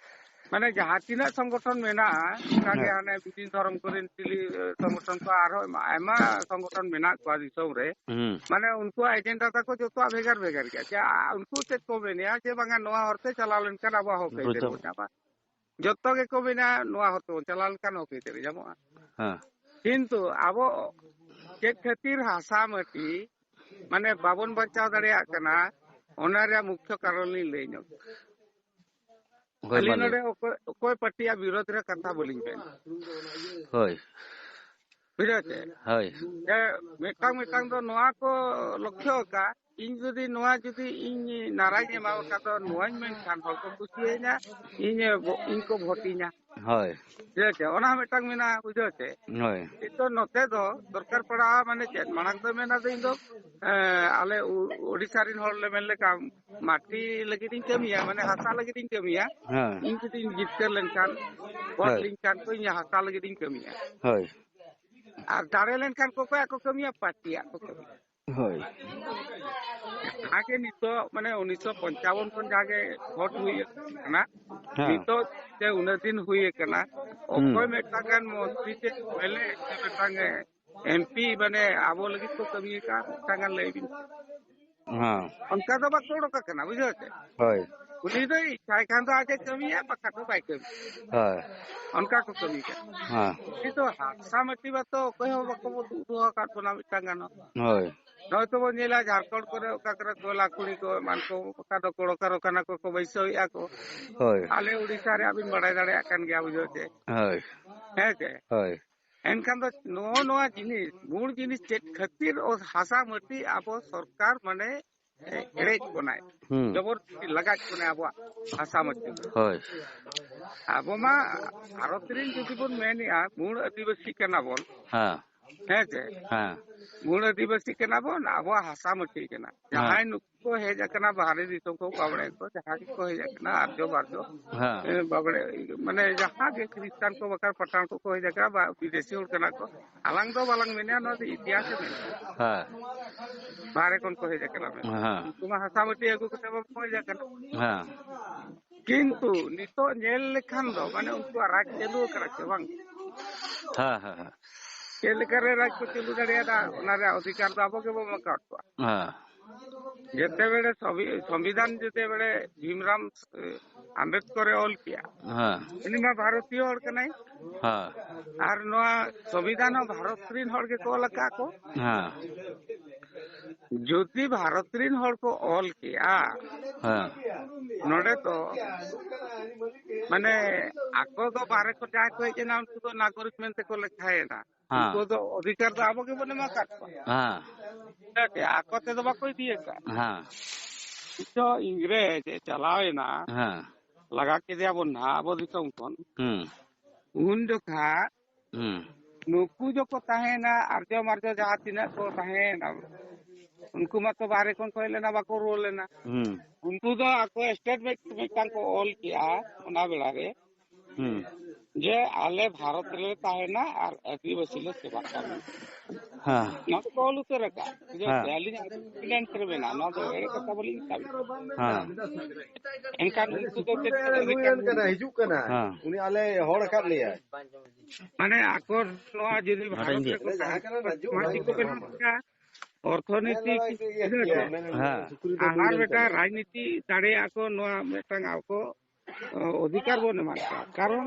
ᱢᱟᱱᱮ ᱡᱟᱦᱟᱸ ᱛᱤᱱᱟᱹᱜ ᱥᱚᱝᱜᱚᱴᱷᱚᱱ ᱢᱮᱱᱟᱜᱼᱟ, ᱚᱱᱠᱟᱜᱮ ᱦᱮᱸ᱾ ᱦᱟᱱᱮ ᱵᱤᱫᱤᱱ ᱫᱷᱚᱨᱚᱢ ᱠᱚᱨᱮᱱ ᱪᱤᱞᱤ, ᱮ, ᱥᱚᱝᱜᱚᱴᱷᱚᱱ ᱠᱚ ᱟᱨᱦᱚᱸ ᱟᱭᱢᱟ, ᱟᱭᱢᱟ ᱥᱚᱝᱜᱚᱴᱷᱚᱱ ᱢᱮᱱᱟᱜ ᱠᱚᱣᱟ ᱫᱤᱥᱚᱢ ᱨᱮ᱾ ᱦᱩᱸ᱾ ᱢᱟᱱᱮ ᱩᱱᱠᱩᱣᱟᱜ ᱮᱡᱮᱱᱰᱟ ᱛᱟᱠᱚ ᱡᱚᱛᱚᱣᱟᱜ ᱵᱷᱮᱜᱟᱨ ᱵᱷᱮᱜᱟᱨ ᱜᱮᱭᱟ᱾ ᱡᱮ, ᱟ, ᱩᱱᱠᱩ ᱪᱮᱫ ᱠᱚ ᱢᱮᱱᱮᱜᱼᱟ ᱡᱮ ᱵᱟᱝᱟ ᱱᱚᱣᱟ ᱦᱚᱨᱛᱮ ᱪᱟᱞᱟᱣ ᱞᱮᱱᱠᱷᱟᱱ ᱟᱵᱚᱣᱟᱜ ᱦᱚᱠ ᱟᱹᱭᱫᱟᱹᱨᱤ ᱵᱩᱡᱷᱟᱹᱣ᱾ ᱵᱚᱱ ᱧᱟᱢᱟ᱾ ᱡᱚᱛᱚ ᱜᱮᱠᱚ ᱢᱮᱱᱟ ᱱᱚᱣᱟ ᱦᱚᱨ ᱛᱮᱵᱚᱱ ᱪᱟᱞᱟᱣ ᱞᱮᱱᱠᱷᱟᱱ ᱦᱚᱠ ᱟᱹᱭᱫᱟᱹᱨᱤ ᱧᱟᱢᱚᱜᱼᱟ᱾ ᱦᱮᱸ᱾ ᱠᱤᱱᱛᱩ ᱟᱵᱚ ᱪᱮᱫ ᱠᱷᱟᱹᱛᱤᱨ ᱦᱟᱥᱟ ᱢᱟᱹᱴᱤ ᱢᱟᱱᱮ ᱵᱟᱵᱚᱱ ᱵᱟᱧᱪᱟᱣ ᱫᱟᱲᱮᱭᱟᱜ ᱠᱟᱱᱟ, ᱚᱱᱟ ᱨᱮᱭᱟᱜ ᱢᱩᱠᱷᱭᱚ ᱠᱟᱨᱚᱱ ᱞᱤᱧ ᱞᱟᱹᱭ ᱧᱚᱜ᱾ ᱦᱳᱭ, ᱟᱹᱞᱤᱧ ᱢᱟ ᱞᱟᱹᱭ ᱱᱚᱰᱮ ᱵᱤᱱ᱾ ᱚᱠᱚᱭ, ᱚᱠᱚᱭ ᱯᱟᱹᱴᱤᱭᱟᱜ ᱵᱤᱨᱳᱫᱷ ᱨᱮ ᱠᱟᱛᱷᱟ ᱵᱟᱹᱞᱤᱧ ᱢᱮᱱᱟ᱾ ᱦᱳᱭ᱾ ᱵᱩᱡᱷᱟᱹᱣ ᱪᱮ? ᱦᱳᱭ᱾ ᱡᱮ ᱢᱤᱫᱴᱟᱝ ᱢᱤᱫᱴᱟᱝ ᱫᱚ ᱱᱚᱣᱟ ᱠᱚ ᱞᱚᱠᱠᱷᱚ ᱟᱠᱟᱫ, ᱤᱧ ᱡᱩᱫᱤ ᱱᱚᱣᱟ ᱡᱩᱫᱤ ᱤᱧ ᱱᱟᱨᱟᱧ ᱮᱢᱟ ᱟᱠᱟᱫ ᱫᱚ ᱱᱚᱣᱟᱧ ᱢᱮᱱᱠᱷᱟᱱ ᱦᱚᱲ ᱠᱚ ᱠᱩᱥᱤᱭᱟᱹᱧᱟ, ᱤᱧ, ᱤᱧ ᱠᱚ ᱵᱷᱳᱴᱤᱧᱟ᱾ ᱦᱳᱭ᱾ ᱵᱩᱡᱷᱟᱹᱣ ᱪᱮ? ᱚᱱᱟ ᱦᱚᱸ ᱢᱤᱫᱴᱟᱝ ᱢᱮᱱᱟᱜᱼᱟ, ᱵᱩᱡᱷᱟᱹᱣ ᱪᱮ? ᱦᱳᱭ᱾ ᱱᱤᱛᱚᱜ ᱱᱚᱛᱮ ᱫᱚ ᱫᱚᱨᱠᱟᱨ ᱯᱟᱲᱟᱜᱼᱟ, ᱢᱟᱱᱮ ᱪᱮᱫ? ᱢᱟᱲᱟᱝ ᱫᱚ ᱢᱮᱱᱟ ᱫᱚ ᱤᱧ ᱫᱚ, ᱮᱸ, ᱟᱞᱮ ᱳ-, ᱳᱰᱤᱥᱟ ᱨᱮᱱ ᱦᱚᱲ ᱞᱮ ᱢᱮᱱ ᱞᱮᱠᱟ, ᱢᱟᱴᱤ ᱞᱟᱹᱜᱤᱫ ᱤᱧ ᱠᱟᱹᱢᱤᱭᱟ, ᱢᱟᱱᱮ ᱦᱟᱥᱟ ᱞᱟᱹᱜᱤᱫ ᱤᱧ ᱠᱟᱹᱢᱤᱭᱟ᱾ ᱦᱮᱸ᱾ ᱤᱧ ᱡᱩᱫᱤᱧ ᱡᱤᱛᱠᱟᱹᱨ ᱞᱮᱱᱠᱷᱟᱱ, ᱵᱷᱳᱴ ᱦᱳᱭ᱾ ᱞᱤᱧ ᱠᱷᱟᱱ ᱠᱚ, ᱤᱧ ᱦᱟᱥᱟ ᱞᱟᱹᱜᱤᱫ ᱤᱧ ᱠᱟᱹᱢᱤᱭᱟ᱾ ᱦᱳᱭ᱾ ᱟᱨ ᱫᱟᱲᱮ ᱞᱮᱱᱠᱷᱟᱱ ᱠᱚ ᱚᱠᱚᱭᱟᱜ ᱠᱚ ᱠᱟᱹᱢᱤᱭᱟ? ᱯᱟᱨᱴᱤᱭᱟᱜ ᱠᱚ ᱠᱟᱹᱢᱤᱭᱟ᱾ ᱦᱳᱭ᱾ ᱡᱟᱦᱟᱸ ᱜᱮ ᱱᱤᱛᱚᱜ ᱢᱟᱱᱮ ᱩᱱᱤᱥᱥᱚ ᱯᱚᱧᱪᱟᱵᱚᱱ ᱠᱷᱚᱱ ᱡᱟᱦᱟᱸ ᱜᱮ ᱵᱷᱳᱴ ᱦᱩᱭ ᱟᱠᱟᱱᱟ, ᱦᱮᱸ᱾ ᱱᱤᱛᱚᱜ ᱥᱮ ᱩᱱᱟᱹᱜ ᱫᱤᱱ ᱦᱩᱭ ᱟᱠᱟᱱᱟ, ᱦᱩᱸ᱾ ᱚᱠᱚᱭ ᱢᱤᱫᱴᱟᱝ ᱜᱟᱱ ᱢᱚᱱᱛᱨᱤ ᱥᱮ ᱮᱢ ᱮᱞ ᱮ ᱥᱮ ᱢᱤᱫᱴᱟᱝ ᱮᱢ ᱯᱤ ᱢᱟᱱᱮ ᱟᱵᱚ ᱞᱟᱹᱜᱤᱫ ᱠᱚ ᱠᱟᱹᱢᱤ ᱟᱠᱟᱫ ᱢᱤᱫᱴᱟᱝ ᱜᱟᱱ ᱞᱟᱹᱭ ᱵᱤᱱ᱾ ᱦᱮᱸ᱾ ᱚᱱᱠᱟ ᱫᱚ ᱵᱟᱠᱚ ᱚᱰᱚᱠ ᱟᱠᱟᱱᱟ, ᱵᱩᱡᱷᱟᱹᱣ ᱪᱮ? ᱦᱳᱭ᱾ ᱩᱱᱤ ᱫᱚ ᱤᱪᱪᱷᱟᱭ ᱠᱷᱟᱱ ᱫᱚ ᱟᱡ ᱮ ᱠᱟᱹᱢᱤᱭᱟ, ᱵᱟᱠᱷᱟᱱ ᱫᱚ ᱵᱟᱭ ᱠᱟᱹᱢᱤᱭᱟ᱾ ᱦᱳᱭ᱾ ᱚᱱᱠᱟ ᱠᱚ ᱠᱟᱹᱢᱤ ᱠᱟᱱᱟ᱾ ᱦᱮᱸ᱾ ᱱᱤᱛᱚᱜ ᱦᱟᱥᱟ ᱢᱟᱹᱴᱤ ᱢᱟᱛᱚ ᱚᱠᱚᱭ ᱦᱚᱸ ᱵᱟᱠᱚ ᱩᱫᱩᱜ ᱦᱚᱴᱚ ᱟᱠᱟᱫ ᱵᱚᱱᱟ ᱢᱤᱫᱴᱟᱝ ᱜᱟᱱ ᱦᱚᱸ᱾ ᱦᱳᱭ᱾ ᱱᱚᱜᱼᱚᱭ ᱛᱚᱵᱚᱱ ᱧᱮᱞᱟ ᱡᱷᱟᱲᱠᱷᱚᱸᱰ ᱠᱚᱨᱮ ᱚᱠᱟ ᱠᱚᱨᱮ ᱠᱚᱭᱞᱟ ᱠᱷᱩᱲᱤ ᱠᱚ ᱮᱢᱟᱱ ᱠᱚ ᱚᱠᱟ ᱫᱚ ᱠᱚᱲᱚ ᱠᱟᱨᱚᱠᱷᱟᱱᱟ ᱠᱚᱠᱚ ᱵᱟᱹᱭᱥᱟᱹᱣᱮᱫᱼᱟ ᱠᱚ᱾ ᱦᱳᱭ᱾ ᱟᱞᱮ ᱳᱰᱤᱥᱟ ᱨᱮᱭᱟᱜ ᱵᱤᱱ ᱵᱟᱲᱟᱭ ᱫᱟᱲᱮᱭᱟᱜ ᱠᱟᱱ ᱜᱮᱭᱟ, ᱵᱩᱡᱷᱟᱹᱣ ᱪᱮ? ᱦᱳᱭ᱾ ᱦᱮᱸ ᱪᱮ? ᱦᱳᱭ᱾ ᱮᱱᱠᱷᱟᱱ ᱫᱚ ᱱᱚᱜᱼᱚ ᱱᱚᱣᱟ ᱡᱤᱱᱤᱥ, ᱢᱩᱲ ᱡᱤᱱᱤᱥ ᱪᱮᱫ ᱠᱷᱟᱹᱛᱤᱨ ᱚ-, ᱦᱟᱥᱟ ᱢᱟᱹᱴᱤ ᱟᱵᱚ ᱥᱚᱨᱠᱟᱨ ᱢᱟᱱᱮ, ᱮ, ᱮᱲᱮᱭᱮᱫ ᱵᱚᱱᱟᱭ, ᱦᱩᱸ᱾ ᱡᱚᱵᱚᱨᱫᱚᱥᱛᱤ ᱞᱟᱜᱟᱭᱮᱫ ᱵᱚᱱᱟᱭ ᱟᱵᱚᱣᱟᱜ ᱦᱟᱥᱟ ᱢᱟᱹᱴᱤ᱾ ᱦᱳᱭ᱾ ᱟᱵᱚ ᱢᱟ ᱵᱷᱟᱨᱚᱛ ᱨᱮᱱ ᱡᱩᱫᱤ ᱵᱚᱱ ᱢᱮᱱᱮᱜᱼᱟ, ᱢᱩᱲ ᱟᱹᱫᱤᱵᱟᱹᱥᱤ ᱠᱟᱱᱟ ᱵᱚᱱ᱾ ᱦᱮᱸ᱾ ᱦᱮᱸ ᱪᱮ? ᱦᱮᱸ᱾ ᱢᱩᱲ ᱟᱹᱫᱤᱵᱟᱹᱥᱤ ᱠᱟᱱᱟ ᱵᱚᱱ, ᱟᱵᱚᱣᱟᱜ ᱦᱟᱥᱟ ᱢᱟᱹᱴᱤ ᱠᱟᱱᱟ᱾ ᱦᱮᱸ᱾ ᱡᱟᱦᱟᱸᱭ ᱱᱩᱠᱩ ᱠᱚ ᱦᱮᱡ ᱟᱠᱟᱱᱟ ᱵᱟᱦᱨᱮ ᱫᱤᱥᱚᱢ ᱠᱷᱚᱱ, ᱵᱟᱵᱲᱮ ᱠᱚ, ᱡᱟᱦᱟᱸ ᱜᱮᱠᱚ ᱦᱮᱡ ᱟᱠᱟᱱᱟ, ᱟᱨᱡᱚ ᱵᱟᱨᱡᱚ, ᱦᱮᱸ᱾ ᱮ, ᱵᱟᱵᱲᱮ, ᱢᱟᱱᱮ ᱡᱟᱦᱟᱸ ᱜᱮ ᱠᱷᱨᱤᱥᱴᱟᱱ ᱠᱚ ᱵᱟᱠᱷᱟᱱ ᱯᱟᱴᱷᱟᱱ ᱠᱚᱠᱚ ᱦᱮᱡ ᱟᱠᱟᱱᱟ, ᱵᱟ, ᱵᱤᱫᱮᱥᱤ ᱦᱚᱲ ᱠᱟᱱᱟ ᱠᱚ, ᱟᱞᱟᱝ ᱫᱚ ᱵᱟᱞᱟᱝ ᱢᱮᱱᱟ, ᱱᱚᱣᱟ ᱫᱚ ᱤᱛᱤᱦᱟᱥ ᱮ ᱢᱮᱱᱟ᱾ ᱦᱮᱸ᱾ ᱵᱟᱦᱨᱮ ᱠᱷᱚᱱ ᱠᱚ ᱦᱮᱡ ᱟᱠᱟᱱᱟ ᱢᱮᱱᱛᱮ᱾ ᱦᱮᱸ᱾ ᱩᱱᱠᱩ ᱢᱟ ᱦᱟᱥᱟ ᱢᱟᱹᱴᱤ ᱟᱹᱜᱩ ᱠᱟᱛᱮ ᱵᱟᱠᱚ ᱦᱮᱡ ᱟᱠᱟᱱᱟ᱾ ᱦᱮᱸ᱾ ᱠᱤᱱᱛᱩ ᱱᱤᱛᱚᱜ ᱧᱮᱞ ᱞᱮᱠᱷᱟᱱ ᱫᱚ, ᱢᱟᱱᱮ, ᱩᱱᱠᱩᱣᱟᱜ ᱨᱟᱡᱽ ᱪᱟᱹᱞᱩ ᱟᱠᱟᱱᱟ ᱥᱮ ᱵᱟᱝ? ᱦᱮᱸ, ᱦᱮᱸ, ᱦᱮᱸ᱾ ᱪᱮᱫ ᱞᱮᱠᱟᱨᱮ ᱨᱟᱡᱽ ᱠᱚ ᱪᱟᱹᱞᱩ ᱫᱟᱲᱮᱭᱟᱫᱟ, ᱚᱱᱟ ᱨᱮᱭᱟᱜ ᱚᱫᱷᱤᱠᱟᱨ ᱫᱚ ᱟᱵᱚ ᱜᱮᱵᱚᱱ ᱮᱢᱟ ᱟᱠᱟᱫ ᱠᱚᱣᱟ᱾ ᱦᱮᱸ᱾ ᱡᱮᱛᱮ ᱵᱮᱲᱮ ᱥᱚᱵᱤ-, ᱥᱚᱝᱵᱤᱫᱷᱟᱱ ᱡᱮᱛᱮ ᱵᱮᱲᱮ ᱵᱷᱤᱢᱨᱟᱢ, ᱮ, ᱟᱢᱵᱮᱫᱠᱚᱨᱮ ᱚᱞ ᱠᱮᱜᱼᱟ, ᱦᱮᱸ᱾ ᱩᱱᱤ ᱢᱟ ᱵᱷᱟᱨᱚᱛᱤᱭᱚ ᱦᱚᱲ ᱠᱟᱱᱟᱭ᱾ ᱦᱮᱸ᱾ ᱟᱨ ᱱᱚᱣᱟ ᱥᱚᱝᱵᱤᱫᱷᱟᱱ ᱦᱚᱸ ᱵᱷᱟᱨᱚᱛ ᱨᱤᱱ ᱦᱚᱲ ᱜᱮᱠᱚ ᱚᱞ ᱟᱠᱟᱫ ᱠᱚ᱾ ᱦᱮᱸ᱾ ᱡᱩᱫᱤ ᱵᱷᱟᱨᱚᱛ ᱨᱤᱱ ᱦᱚᱲ ᱠᱚ ᱚᱞ ᱠᱮᱜᱼᱟ, ᱦᱮᱸ᱾ ᱱᱚᱰᱮ ᱫᱚ, ᱢᱟᱱᱮ, ᱟᱠᱚ ᱫᱚ ᱵᱟᱦᱨᱮ ᱠᱚ ᱡᱟᱦᱟᱸᱭ ᱠᱚ ᱦᱮᱡ ᱮᱱᱟ, ᱩᱱᱠᱩ ᱫᱚ ᱱᱟᱜᱚᱨᱤᱠ ᱢᱮᱱᱛᱮ ᱠᱚ ᱞᱮᱠᱷᱟᱭᱮᱱᱟ᱾ ᱦᱮᱸ᱾ ᱩᱱᱠᱩ ᱫᱚ ᱚᱫᱷᱤᱠᱟᱨ ᱫᱚ ᱟᱵᱚ ᱜᱮᱵᱚᱱ ᱮᱢᱟ ᱟᱠᱟᱫ ᱠᱚᱣᱟ᱾ ᱦᱮᱸ᱾ ᱴᱷᱤᱠ ᱜᱮᱭᱟ, ᱟᱠᱚ ᱛᱮᱫᱚ ᱵᱟᱠᱚ ᱤᱫᱤ ᱟᱠᱟᱫ᱾ ᱦᱮᱸ᱾ ᱱᱤᱛᱚᱜ ᱤᱝᱨᱮᱡᱽ ᱮ ᱪᱟᱞᱟᱣ ᱮᱱᱟ, ᱦᱮᱸ᱾ ᱞᱟᱜᱟ ᱠᱮᱫᱮᱭᱟ ᱵᱚᱱ ᱱᱟᱦᱟᱜ ᱟᱵᱚ ᱫᱤᱥᱚᱢ ᱠᱷᱚᱱ᱾ ᱦᱩᱸ᱾ ᱩᱱ ᱡᱚᱠᱷᱟ ᱦᱩᱸ᱾ ᱱᱩᱠᱩ ᱡᱚᱠᱚ ᱛᱟᱦᱮᱸᱭᱮᱱᱟ, ᱟᱨᱡᱚ ᱢᱟᱨᱡᱚ ᱡᱟᱦᱟᱸ ᱛᱤᱱᱟᱹᱜ ᱠᱚ ᱛᱟᱦᱮᱸᱭᱮᱱᱟ, ᱩᱱᱠᱩ ᱢᱟᱛᱚ ᱵᱟᱦᱨᱮ ᱠᱷᱚᱱ ᱠᱚ ᱦᱮᱡ ᱞᱮᱱᱟ, ᱵᱟᱠᱚ ᱨᱩᱣᱟᱹᱲ ᱞᱮᱱᱟ᱾ ᱦᱩᱸ᱾ ᱩᱱᱠᱩ ᱫᱚ ᱟᱠᱚ statement ᱢᱤᱫᱴᱟᱝ ᱠᱚ ᱚᱞ ᱠᱮᱜᱼᱟ ᱚᱱᱟ ᱵᱮᱲᱟ ᱨᱮ, ᱦᱩᱸ᱾ ᱡᱮ ᱟᱞᱮ ᱵᱷᱟᱨᱚᱛ ᱨᱮᱞᱮ ᱛᱟᱦᱮᱱᱟ ᱟᱨ ᱟᱹᱫᱤᱵᱟᱹᱥᱤ ᱞᱮ ᱥᱮᱵᱟ ᱠᱟᱹᱢᱤ᱾ ᱦᱮᱸ᱾ ᱱᱚᱣᱟ ᱫᱚᱠᱚ ᱚᱞ ᱩᱛᱟᱹᱨ ᱟᱠᱟᱫ᱾ ᱡᱮ ᱦᱮᱸ᱾ ᱟᱹᱞᱤᱧᱟᱜ statement ᱨᱮ ᱢᱮᱱᱟᱜᱼᱟ, ᱱᱚᱣᱟ ᱫᱚ ᱮᱲᱮ ᱠᱟᱛᱷᱟ ᱵᱟᱹᱞᱤᱧ ᱢᱮᱛᱟᱜ ᱵᱤᱱᱟ᱾ ᱦᱮᱸ᱾ ᱮᱱᱠᱷᱟᱱ ᱩᱱᱠᱩ ᱫᱚ ᱪᱮᱫ ᱱᱩᱭ ᱠᱚ ᱠᱟᱱ ᱠᱟᱱᱟ, ᱦᱤᱡᱩᱜ ᱠᱟᱱᱟ᱾ ᱦᱮᱸ᱾ ᱩᱱᱤ ᱟᱞᱮ ᱦᱚᱲ ᱟᱠᱟᱫ ᱞᱮᱭᱟᱭ᱾ ᱢᱟᱱᱮ ᱟᱠᱚ ᱱᱚᱣᱟ ᱡᱩᱫᱤ ᱱᱚᱰᱮᱧ ᱵᱷᱟᱨᱚᱛ ᱤᱫᱤᱭᱟ᱾ ᱨᱮᱠᱚ ᱛᱟᱦᱮᱸ ᱠᱚᱜᱼᱟ, ᱥᱚᱢᱟᱡᱽ ᱠᱚ ᱵᱮᱱᱟᱣ ᱠᱮᱭᱟ, ᱚᱨᱛᱷᱚᱱᱤᱛᱤ ᱦᱮᱸ᱾ ᱟᱨ ᱢᱤᱫᱴᱟᱝ ᱨᱟᱡᱽᱱᱤᱛᱤ ᱫᱟᱲᱮᱭᱟᱜᱼᱟ ᱠᱚ, ᱱᱚᱣᱟ ᱢᱤᱫᱴᱟᱝ ᱟᱠᱚ, ᱚ, ᱚᱫᱷᱤᱠᱟᱨ ᱵᱚᱱ ᱮᱢᱟ ᱠᱚᱣᱟ᱾ ᱠᱟᱨᱚᱱ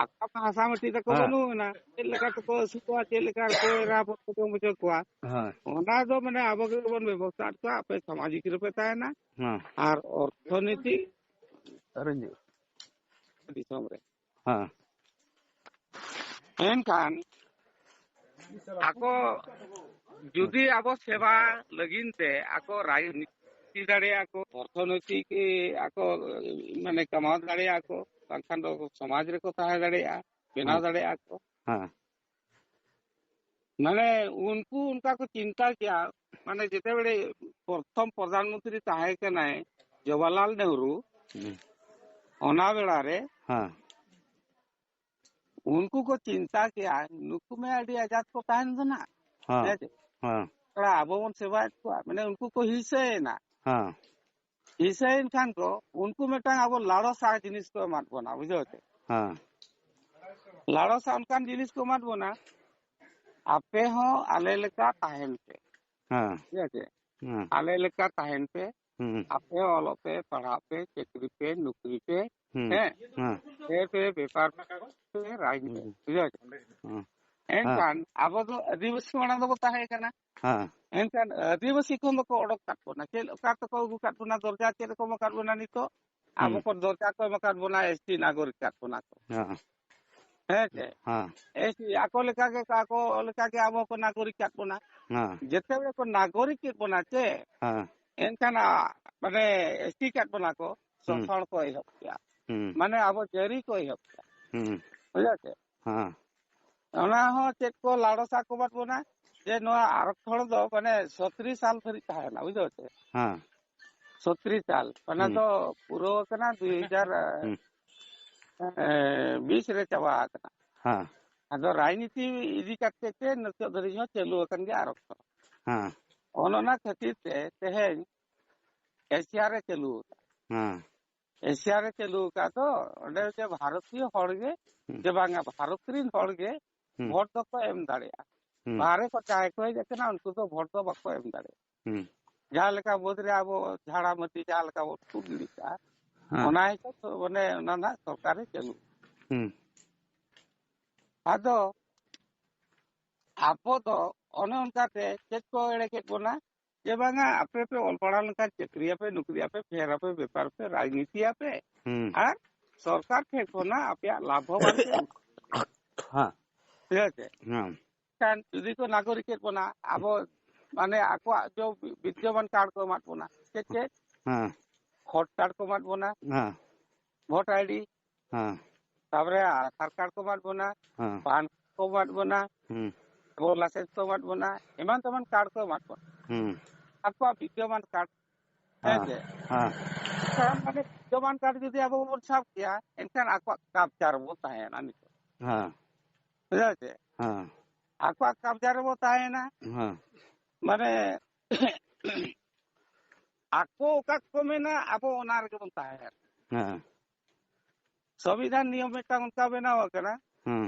ᱟᱠᱚ ᱢᱟ ᱦᱟᱥᱟ ᱢᱟᱹᱴᱤ ᱛᱟᱠᱚ ᱦᱮᱸ᱾ ᱵᱟᱹᱱᱩᱜ ᱟᱱᱟ, ᱪᱮᱫ ᱞᱮᱠᱟ ᱛᱮᱠᱚ ᱟᱹᱥᱩᱞᱚᱜᱼᱟ, ᱪᱮᱫ ᱞᱮᱠᱟ ᱨᱮᱠᱚ ᱮᱨᱟ ᱟᱯᱷᱚᱨ ᱠᱚ ᱡᱚᱢ ᱦᱚᱪᱚ ᱠᱚᱣᱟ, ᱦᱮᱸ᱾ ᱚᱱᱟ ᱫᱚ ᱢᱟᱱᱮ ᱟᱵᱚ ᱜᱮᱵᱚᱱ ᱵᱮᱵᱚᱥᱛᱷᱟ ᱦᱚᱴᱚ ᱠᱟᱜᱼᱟ, ᱟᱯᱮ ᱥᱟᱢᱟᱡᱤᱠ ᱨᱮᱯᱮ ᱛᱟᱦᱮᱱᱟ᱾ ᱦᱮᱸ᱾ ᱟᱨ ᱚᱨᱛᱷᱚᱱᱤᱛᱤ ᱟᱨ ᱤᱧ ᱫᱤᱥᱚᱢ ᱨᱮ᱾ ᱦᱮᱸ᱾ ᱮᱱᱠᱷᱟᱱ ᱟᱠᱚ ᱡᱩᱫᱤ ᱟᱵᱚ ᱥᱮᱵᱟ ᱞᱟᱹᱜᱤᱫ ᱛᱮ ᱟᱠᱚ ᱨᱟᱡᱽᱱᱤᱛᱤ ᱫᱟᱲᱮᱭᱟᱜᱼᱟ ᱠᱚ, ᱚᱨᱛᱷᱚᱱᱳᱭᱛᱤᱠ, ᱮ, ᱟᱠᱚ, ᱢᱟᱱᱮ, ᱠᱟᱢᱟᱣ ᱫᱟᱲᱮᱭᱟᱜᱼᱟ ᱠᱚ, ᱵᱟᱝᱠᱷᱟᱱ ᱫᱚ ᱥᱚᱢᱟᱡᱽ ᱨᱮᱠᱚ ᱛᱟᱦᱮᱸ ᱫᱟᱲᱮᱭᱟᱜᱼᱟ, ᱵᱮᱱᱟᱣ ᱦᱮᱸ᱾ ᱫᱟᱲᱮᱭᱟᱜᱼᱟ ᱠᱚ᱾ ᱦᱮᱸ᱾ ᱢᱟᱱᱮ, ᱩᱱᱠᱩ ᱚᱱᱠᱟ ᱠᱚ ᱪᱤᱱᱛᱟ ᱠᱮᱜᱼᱟ, ᱢᱟᱱᱮ, ᱡᱮᱛᱮ ᱵᱮᱲᱮ ᱯᱨᱚᱛᱷᱚᱢ ᱯᱨᱚᱫᱷᱟᱱ ᱢᱚᱱᱛᱨᱤ ᱛᱟᱦᱮᱸ ᱠᱟᱱᱟᱭ ᱡᱚᱣᱟᱦᱚᱨᱞᱟᱞ ᱱᱮᱦᱨᱩ, ᱦᱩᱸ᱾ ᱚᱱᱟ ᱵᱮᱲᱟ ᱨᱮ ᱦᱮᱸ᱾ ᱩᱱᱠᱩ ᱠᱚ ᱪᱤᱱᱛᱟ ᱠᱮᱜᱼᱟ, ᱱᱩᱠᱩ ᱢᱟ ᱟᱹᱰᱤ ᱟᱡᱟᱫ ᱠᱚ ᱛᱟᱦᱮᱱ ᱠᱟᱱᱟ᱾ ᱦᱮᱸ᱾ ᱦᱮᱸ ᱪᱮ? ᱦᱮᱸ᱾ ᱛᱷᱚᱲᱟ ᱟᱵᱚ ᱵᱚᱱ ᱥᱮᱵᱟᱭᱮᱫ ᱠᱚᱣᱟ, ᱢᱟᱱᱮ, ᱩᱱᱠᱩ ᱠᱚ ᱦᱤᱝᱥᱟᱹᱭᱮᱱᱟ᱾ ᱦᱮᱸ᱾ ᱦᱤᱥᱟᱹᱭᱮᱱ ᱠᱷᱟᱱ ᱠᱚ, ᱩᱱᱠᱩ ᱢᱤᱫᱴᱟᱝ ᱟᱵᱚ ᱞᱟᱲᱚᱥᱟ ᱡᱤᱱᱤᱥ ᱠᱚ ᱮᱢᱟᱫ ᱵᱚᱱᱟ, ᱵᱩᱡᱷᱟᱹᱣ ᱪᱮ? ᱦᱮᱸ ᱞᱟᱲᱚᱥᱟ ᱚᱱᱠᱟᱱ ᱡᱤᱱᱤᱥ ᱠᱚ ᱮᱢᱟᱫ ᱵᱚᱱᱟ, ᱟᱯᱮ ᱦᱚᱸ ᱟᱞᱮ ᱞᱮᱠᱟ ᱛᱟᱦᱮᱱ ᱯᱮ, ᱦᱮᱸ ᱴᱷᱤᱠ ᱟᱪᱷᱮ? ᱦᱮᱸ ᱟᱞᱮ ᱞᱮᱠᱟ ᱛᱟᱦᱮᱱ ᱯᱮ, ᱦᱩᱸ ᱟᱯᱮ ᱦᱚᱸ ᱚᱞᱚᱜ ᱯᱮ, ᱯᱟᱲᱦᱟᱜ ᱯᱮ, ᱪᱟᱹᱠᱨᱤ ᱯᱮ, ᱱᱩᱠᱨᱤ ᱯᱮ, ᱦᱩᱸ ᱦᱮᱸ, ᱦᱮᱸ ᱯᱮ ᱯᱮ ᱵᱮᱯᱟᱨ ᱯᱮ, ᱨᱟᱡᱽᱱᱤᱛᱤ, ᱦᱩᱸ ᱵᱩᱡᱷᱟᱹᱣ ᱪᱮ? ᱦᱮᱸ ᱮᱱᱠᱷᱟᱱ ᱟᱵᱚ ᱫᱚ ᱟᱹᱫᱤᱵᱟᱹᱥᱤ ᱢᱟᱲᱟᱝ ᱫᱚᱵᱚ ᱛᱟᱦᱮᱸ ᱠᱟᱱᱟ, ᱦᱮᱸ ᱮᱱᱠᱷᱟᱱ ᱟᱹᱫᱤᱵᱟᱹᱥᱤ ᱠᱷᱚᱱ ᱫᱚᱠᱚ ᱚᱰᱚᱠ ᱠᱟᱫ ᱵᱚᱱᱟ᱾ ᱪᱮᱫ ᱚᱠᱟ ᱛᱮᱠᱚ ᱟᱹᱜᱩ ᱠᱟᱫ ᱵᱚᱱᱟ ᱫᱚᱨᱡᱟ, ᱪᱮᱫ ᱠᱚ ᱮᱢ ᱟᱠᱟᱫ ᱵᱚᱱᱟ ᱱᱤᱛᱚᱜ? ᱟᱵᱚ ᱦᱩᱸ ᱠᱚ ᱫᱚᱨᱡᱟ ᱠᱚ ᱮᱢ ᱟᱠᱟᱫ ᱵᱚᱱᱟ, ᱮᱥ ᱴᱤ ᱱᱟᱜᱚᱨᱤᱠ ᱠᱟᱫ ᱵᱚᱱᱟ ᱠᱚ᱾ ᱦᱮᱸ ᱦᱮᱸ ᱪᱮ? ᱦᱮᱸ ᱮᱥ ᱴᱤ ᱟᱠᱚ ᱞᱮᱠᱟ ᱜᱮ, ᱟᱠᱚ ᱞᱮᱠᱟ ᱜᱮ ᱟᱵᱚ ᱠᱚ ᱱᱟᱜᱚᱨᱤᱠ ᱠᱟᱫ ᱵᱚᱱᱟ᱾ ᱦᱮᱸ ᱡᱮᱛᱮ ᱠᱚ ᱱᱟᱜᱚᱨᱤᱠ ᱠᱮᱫ ᱵᱚᱱᱟ ᱪᱮ, ᱦᱮᱸ ᱮᱱᱠᱷᱟᱱ ᱟ, ᱢᱟᱱᱮ ᱮᱥ ᱴᱤ ᱠᱟᱫ ᱵᱚᱱᱟ ᱠᱚ, ᱦᱩᱸ᱾ ᱥᱳᱥᱚᱱ ᱠᱚ ᱮᱦᱚᱵ ᱠᱮᱫᱟ᱾ ᱦᱩᱸ ᱢᱟᱱᱮ ᱟᱵᱚ ᱡᱟᱹᱨᱤ ᱠᱚ ᱮᱦᱚᱵ ᱠᱮᱫᱟ᱾ ᱦᱩᱸ ᱵᱩᱡᱷᱟᱹᱣ ᱪᱮ? ᱦᱮᱸ ᱚᱱᱟ ᱦᱚᱸ ᱪᱮᱫ ᱠᱚ ᱞᱟᱲᱚᱥᱟ ᱠᱚ ᱮᱢᱟᱫ ᱵᱚᱱᱟ, ᱡᱮ ᱱᱚᱣᱟ ᱟᱨᱚᱠᱠᱷᱚᱬ ᱫᱚ ᱢᱟᱱᱮ ᱥᱚᱛᱨᱤᱥ ᱥᱟᱞ ᱫᱷᱟᱹᱨᱤᱡ ᱛᱟᱦᱮᱱᱟ, ᱵᱩᱡᱷᱟᱹᱣ ᱪᱮ? ᱦᱮᱸ ᱥᱚᱛᱨᱤᱥ ᱥᱟᱞ, ᱚᱱᱟ ᱦᱩᱸ᱾ ᱫᱚ ᱯᱩᱨᱟᱹᱣ ᱟᱠᱟᱱᱟ ᱫᱩᱭ ᱦᱟᱡᱟᱨ ᱦᱩᱸ᱾ ᱵᱤᱥ ᱨᱮ ᱪᱟᱵᱟ ᱟᱠᱟᱱᱟ᱾ ᱦᱮᱸ ᱟᱫᱚ ᱨᱟᱡᱽᱱᱤᱛᱤ ᱤᱫᱤ ᱠᱟᱛᱮ ᱛᱮ ᱱᱤᱛᱚᱜ ᱫᱷᱟᱹᱨᱤᱡ ᱦᱚᱸ ᱪᱟᱹᱞᱩ ᱟᱠᱟᱱ ᱜᱮᱭᱟ ᱟᱨᱚᱠᱠᱷᱚᱬ᱾ ᱦᱮᱸ ᱚᱱ ᱚᱱᱟ ᱠᱷᱟᱹᱛᱤᱨ ᱛᱮ ᱛᱮᱦᱮᱧ ᱮᱥᱤᱭᱟ ᱨᱮ ᱪᱟᱹᱞᱩ ᱟᱠᱟᱱᱟ᱾ ᱦᱮᱸ ᱮᱥᱤᱭᱟ ᱨᱮ ᱪᱟᱹᱞᱩ ᱟᱠᱟᱫ ᱫᱚ ᱚᱸᱰᱮ ᱡᱮ ᱵᱷᱟᱨᱚᱛᱤᱭᱚ ᱦᱚᱲ ᱜᱮ, ᱦᱩᱸ᱾ ᱡᱮ ᱵᱟᱝᱟ, ᱵᱷᱟᱨᱚᱛ ᱨᱤᱱ ᱦᱚᱲ ᱜᱮ ᱦᱩᱸ᱾ ᱵᱷᱳᱴ ᱫᱚᱠᱚ ᱮᱢ ᱫᱟᱲᱮᱭᱟᱜᱼᱟ᱾ ᱦᱩᱸ᱾ ᱵᱟᱦᱨᱮ ᱠᱚ ᱡᱟᱦᱟᱸᱭ ᱠᱚ ᱦᱮᱡ ᱟᱠᱟᱱᱟ, ᱩᱱᱠᱩ ᱫᱚ ᱵᱷᱳᱴ ᱫᱚ ᱵᱟᱠᱚ ᱮᱢ ᱫᱟᱲᱮᱭᱟᱜᱼᱟ᱾ ᱦᱩᱸ᱾ ᱡᱟᱦᱟᱸ ᱞᱮᱠᱟ ᱵᱟᱹᱫᱽ ᱨᱮ ᱟᱵᱚ ᱡᱷᱟᱲᱟ ᱢᱟᱹᱴᱤ ᱡᱟᱦᱟᱸ ᱞᱮᱠᱟ ᱵᱚ ᱛᱩᱫ ᱜᱤᱰᱤ ᱠᱟᱜᱼᱟ, ᱦᱮᱸ᱾ ᱚᱱᱟ ᱦᱤᱥᱟᱹᱵ ᱛᱮ ᱢᱟᱱᱮ ᱚᱱᱟ ᱨᱮᱱᱟᱜ ᱥᱚᱨᱠᱟᱨᱮ ᱪᱟᱹᱞᱩ᱾ ᱦᱩᱸ᱾ ᱟᱫᱚ ᱟᱵᱚ ᱫᱚ ᱚᱱᱮ ᱚᱱᱠᱟᱛᱮ ᱪᱮᱫ ᱠᱚ ᱮᱲᱮ ᱠᱮᱫ ᱵᱚᱱᱟ, ᱡᱮ ᱵᱟᱝᱟ, ᱟᱯᱮ ᱯᱮ ᱚᱞ ᱯᱟᱲᱦᱟᱣ ᱞᱮᱱᱠᱷᱟᱱ ᱪᱟᱹᱠᱨᱤᱭᱟᱯᱮ, ᱱᱩᱠᱨᱤᱭᱟᱯᱮ, ᱯᱷᱮᱨ ᱟᱯᱮ, ᱵᱮᱯᱟᱨ ᱯᱮ, ᱨᱟᱡᱽᱱᱤᱛᱤᱭᱟᱯᱮ, ᱦᱩᱸ᱾ ᱟᱨ ᱥᱚᱨᱠᱟᱨ ᱴᱷᱮᱱ ᱠᱷᱚᱱᱟᱜ ᱟᱯᱮᱭᱟᱜ ᱞᱟᱵᱷᱚᱵᱟᱱ ᱯᱮ ᱧᱟᱢᱟ᱾ ᱦᱮᱸ᱾ ᱴᱷᱤᱠ ᱟᱪᱷᱮ? ᱦᱮᱸ᱾ ᱠᱷᱟᱱ ᱡᱩᱫᱤ ᱠᱚ ᱱᱟᱜᱚᱨᱤᱠ ᱮᱫ ᱵᱚᱱᱟ, ᱟᱵᱚ ᱢᱟᱱᱮ ᱟᱠᱚᱣᱟᱜ ᱡᱚ ᱵᱤᱫᱽᱭᱚᱢᱟᱱ ᱠᱟᱨᱰ ᱠᱚ ᱮᱢᱟᱫ ᱵᱚᱱᱟ, ᱪᱮᱫ ᱪᱮᱫ? ᱦᱮᱸ᱾ ᱠᱷᱚᱛ ᱠᱟᱨᱰ ᱠᱚ ᱮᱢᱟᱫ ᱵᱚᱱᱟ, ᱦᱮᱸ᱾ ᱵᱷᱳᱴ ᱟᱭᱰᱤ, ᱦᱮᱸ᱾ ᱛᱟᱯᱚᱨᱮ ᱟᱫᱷᱟᱨ ᱠᱟᱨᱰ ᱠᱚ ᱮᱢᱟᱫ ᱵᱚᱱᱟ, ᱦᱮᱸ᱾ ᱯᱟᱱ ᱠᱚ ᱮᱢᱟᱫ ᱵᱚᱱᱟ, ᱦᱩᱸ᱾ ᱰᱨᱟᱭᱵᱷᱤᱝ ᱞᱟᱭᱥᱮᱱᱥ ᱠᱚ ᱮᱢᱟᱫ ᱵᱚᱱᱟ, ᱮᱢᱟᱱ ᱛᱮᱢᱟᱱ ᱠᱟᱨᱰ ᱠᱚ ᱮᱢᱟᱫ ᱵᱚᱱᱟ᱾ ᱦᱩᱸ᱾ ᱟᱠᱚᱣᱟᱜ ᱵᱤᱫᱽᱭᱚᱢᱟᱱ ᱠᱟᱨᱰ, ᱦᱮᱸ ᱦᱮᱸ᱾ ᱪᱮ? ᱦᱮᱸ᱾ ᱮᱱᱠᱷᱟᱱ ᱢᱟᱱᱮ ᱵᱤᱫᱽᱭᱚᱢᱟᱱ ᱠᱟᱨᱰ ᱡᱩᱫᱤ ᱟᱵᱚ ᱵᱚᱱ ᱥᱟᱵ ᱠᱮᱭᱟ, ᱮᱱᱠᱷᱟᱱ ᱟᱠᱚᱣᱟᱜ ᱠᱟᱵᱽᱡᱟ ᱨᱮᱵᱚ ᱛᱟᱦᱮᱸᱭᱮᱱᱟ ᱱᱤᱛᱚᱜ᱾ ᱦᱮᱸ᱾ ᱵᱩᱡᱷᱟᱹᱣ ᱪᱮ? ᱦᱮᱸ᱾ ᱟᱠᱚᱣᱟᱜ ᱠᱟᱵᱽᱡᱟ ᱨᱮᱵᱚ ᱛᱟᱦᱮᱸᱭᱮᱱᱟ᱾ ᱦᱮᱸ᱾ ᱢᱟᱱᱮ ᱟᱠᱚ ᱚᱠᱟ ᱠᱚ ᱢᱮᱱᱟ, ᱟᱵᱚ ᱚᱱᱟ ᱨᱮᱜᱮ ᱵᱚᱱ ᱛᱟᱦᱮᱸᱱᱟ᱾ ᱦᱮᱸ᱾ ᱥᱚᱝᱵᱤᱫᱷᱟᱱ ᱱᱤᱭᱚᱢ ᱢᱤᱫᱴᱟᱝ ᱚᱱᱠᱟ ᱵᱮᱱᱟᱣ ᱟᱠᱟᱱᱟ ᱦᱮᱸ᱾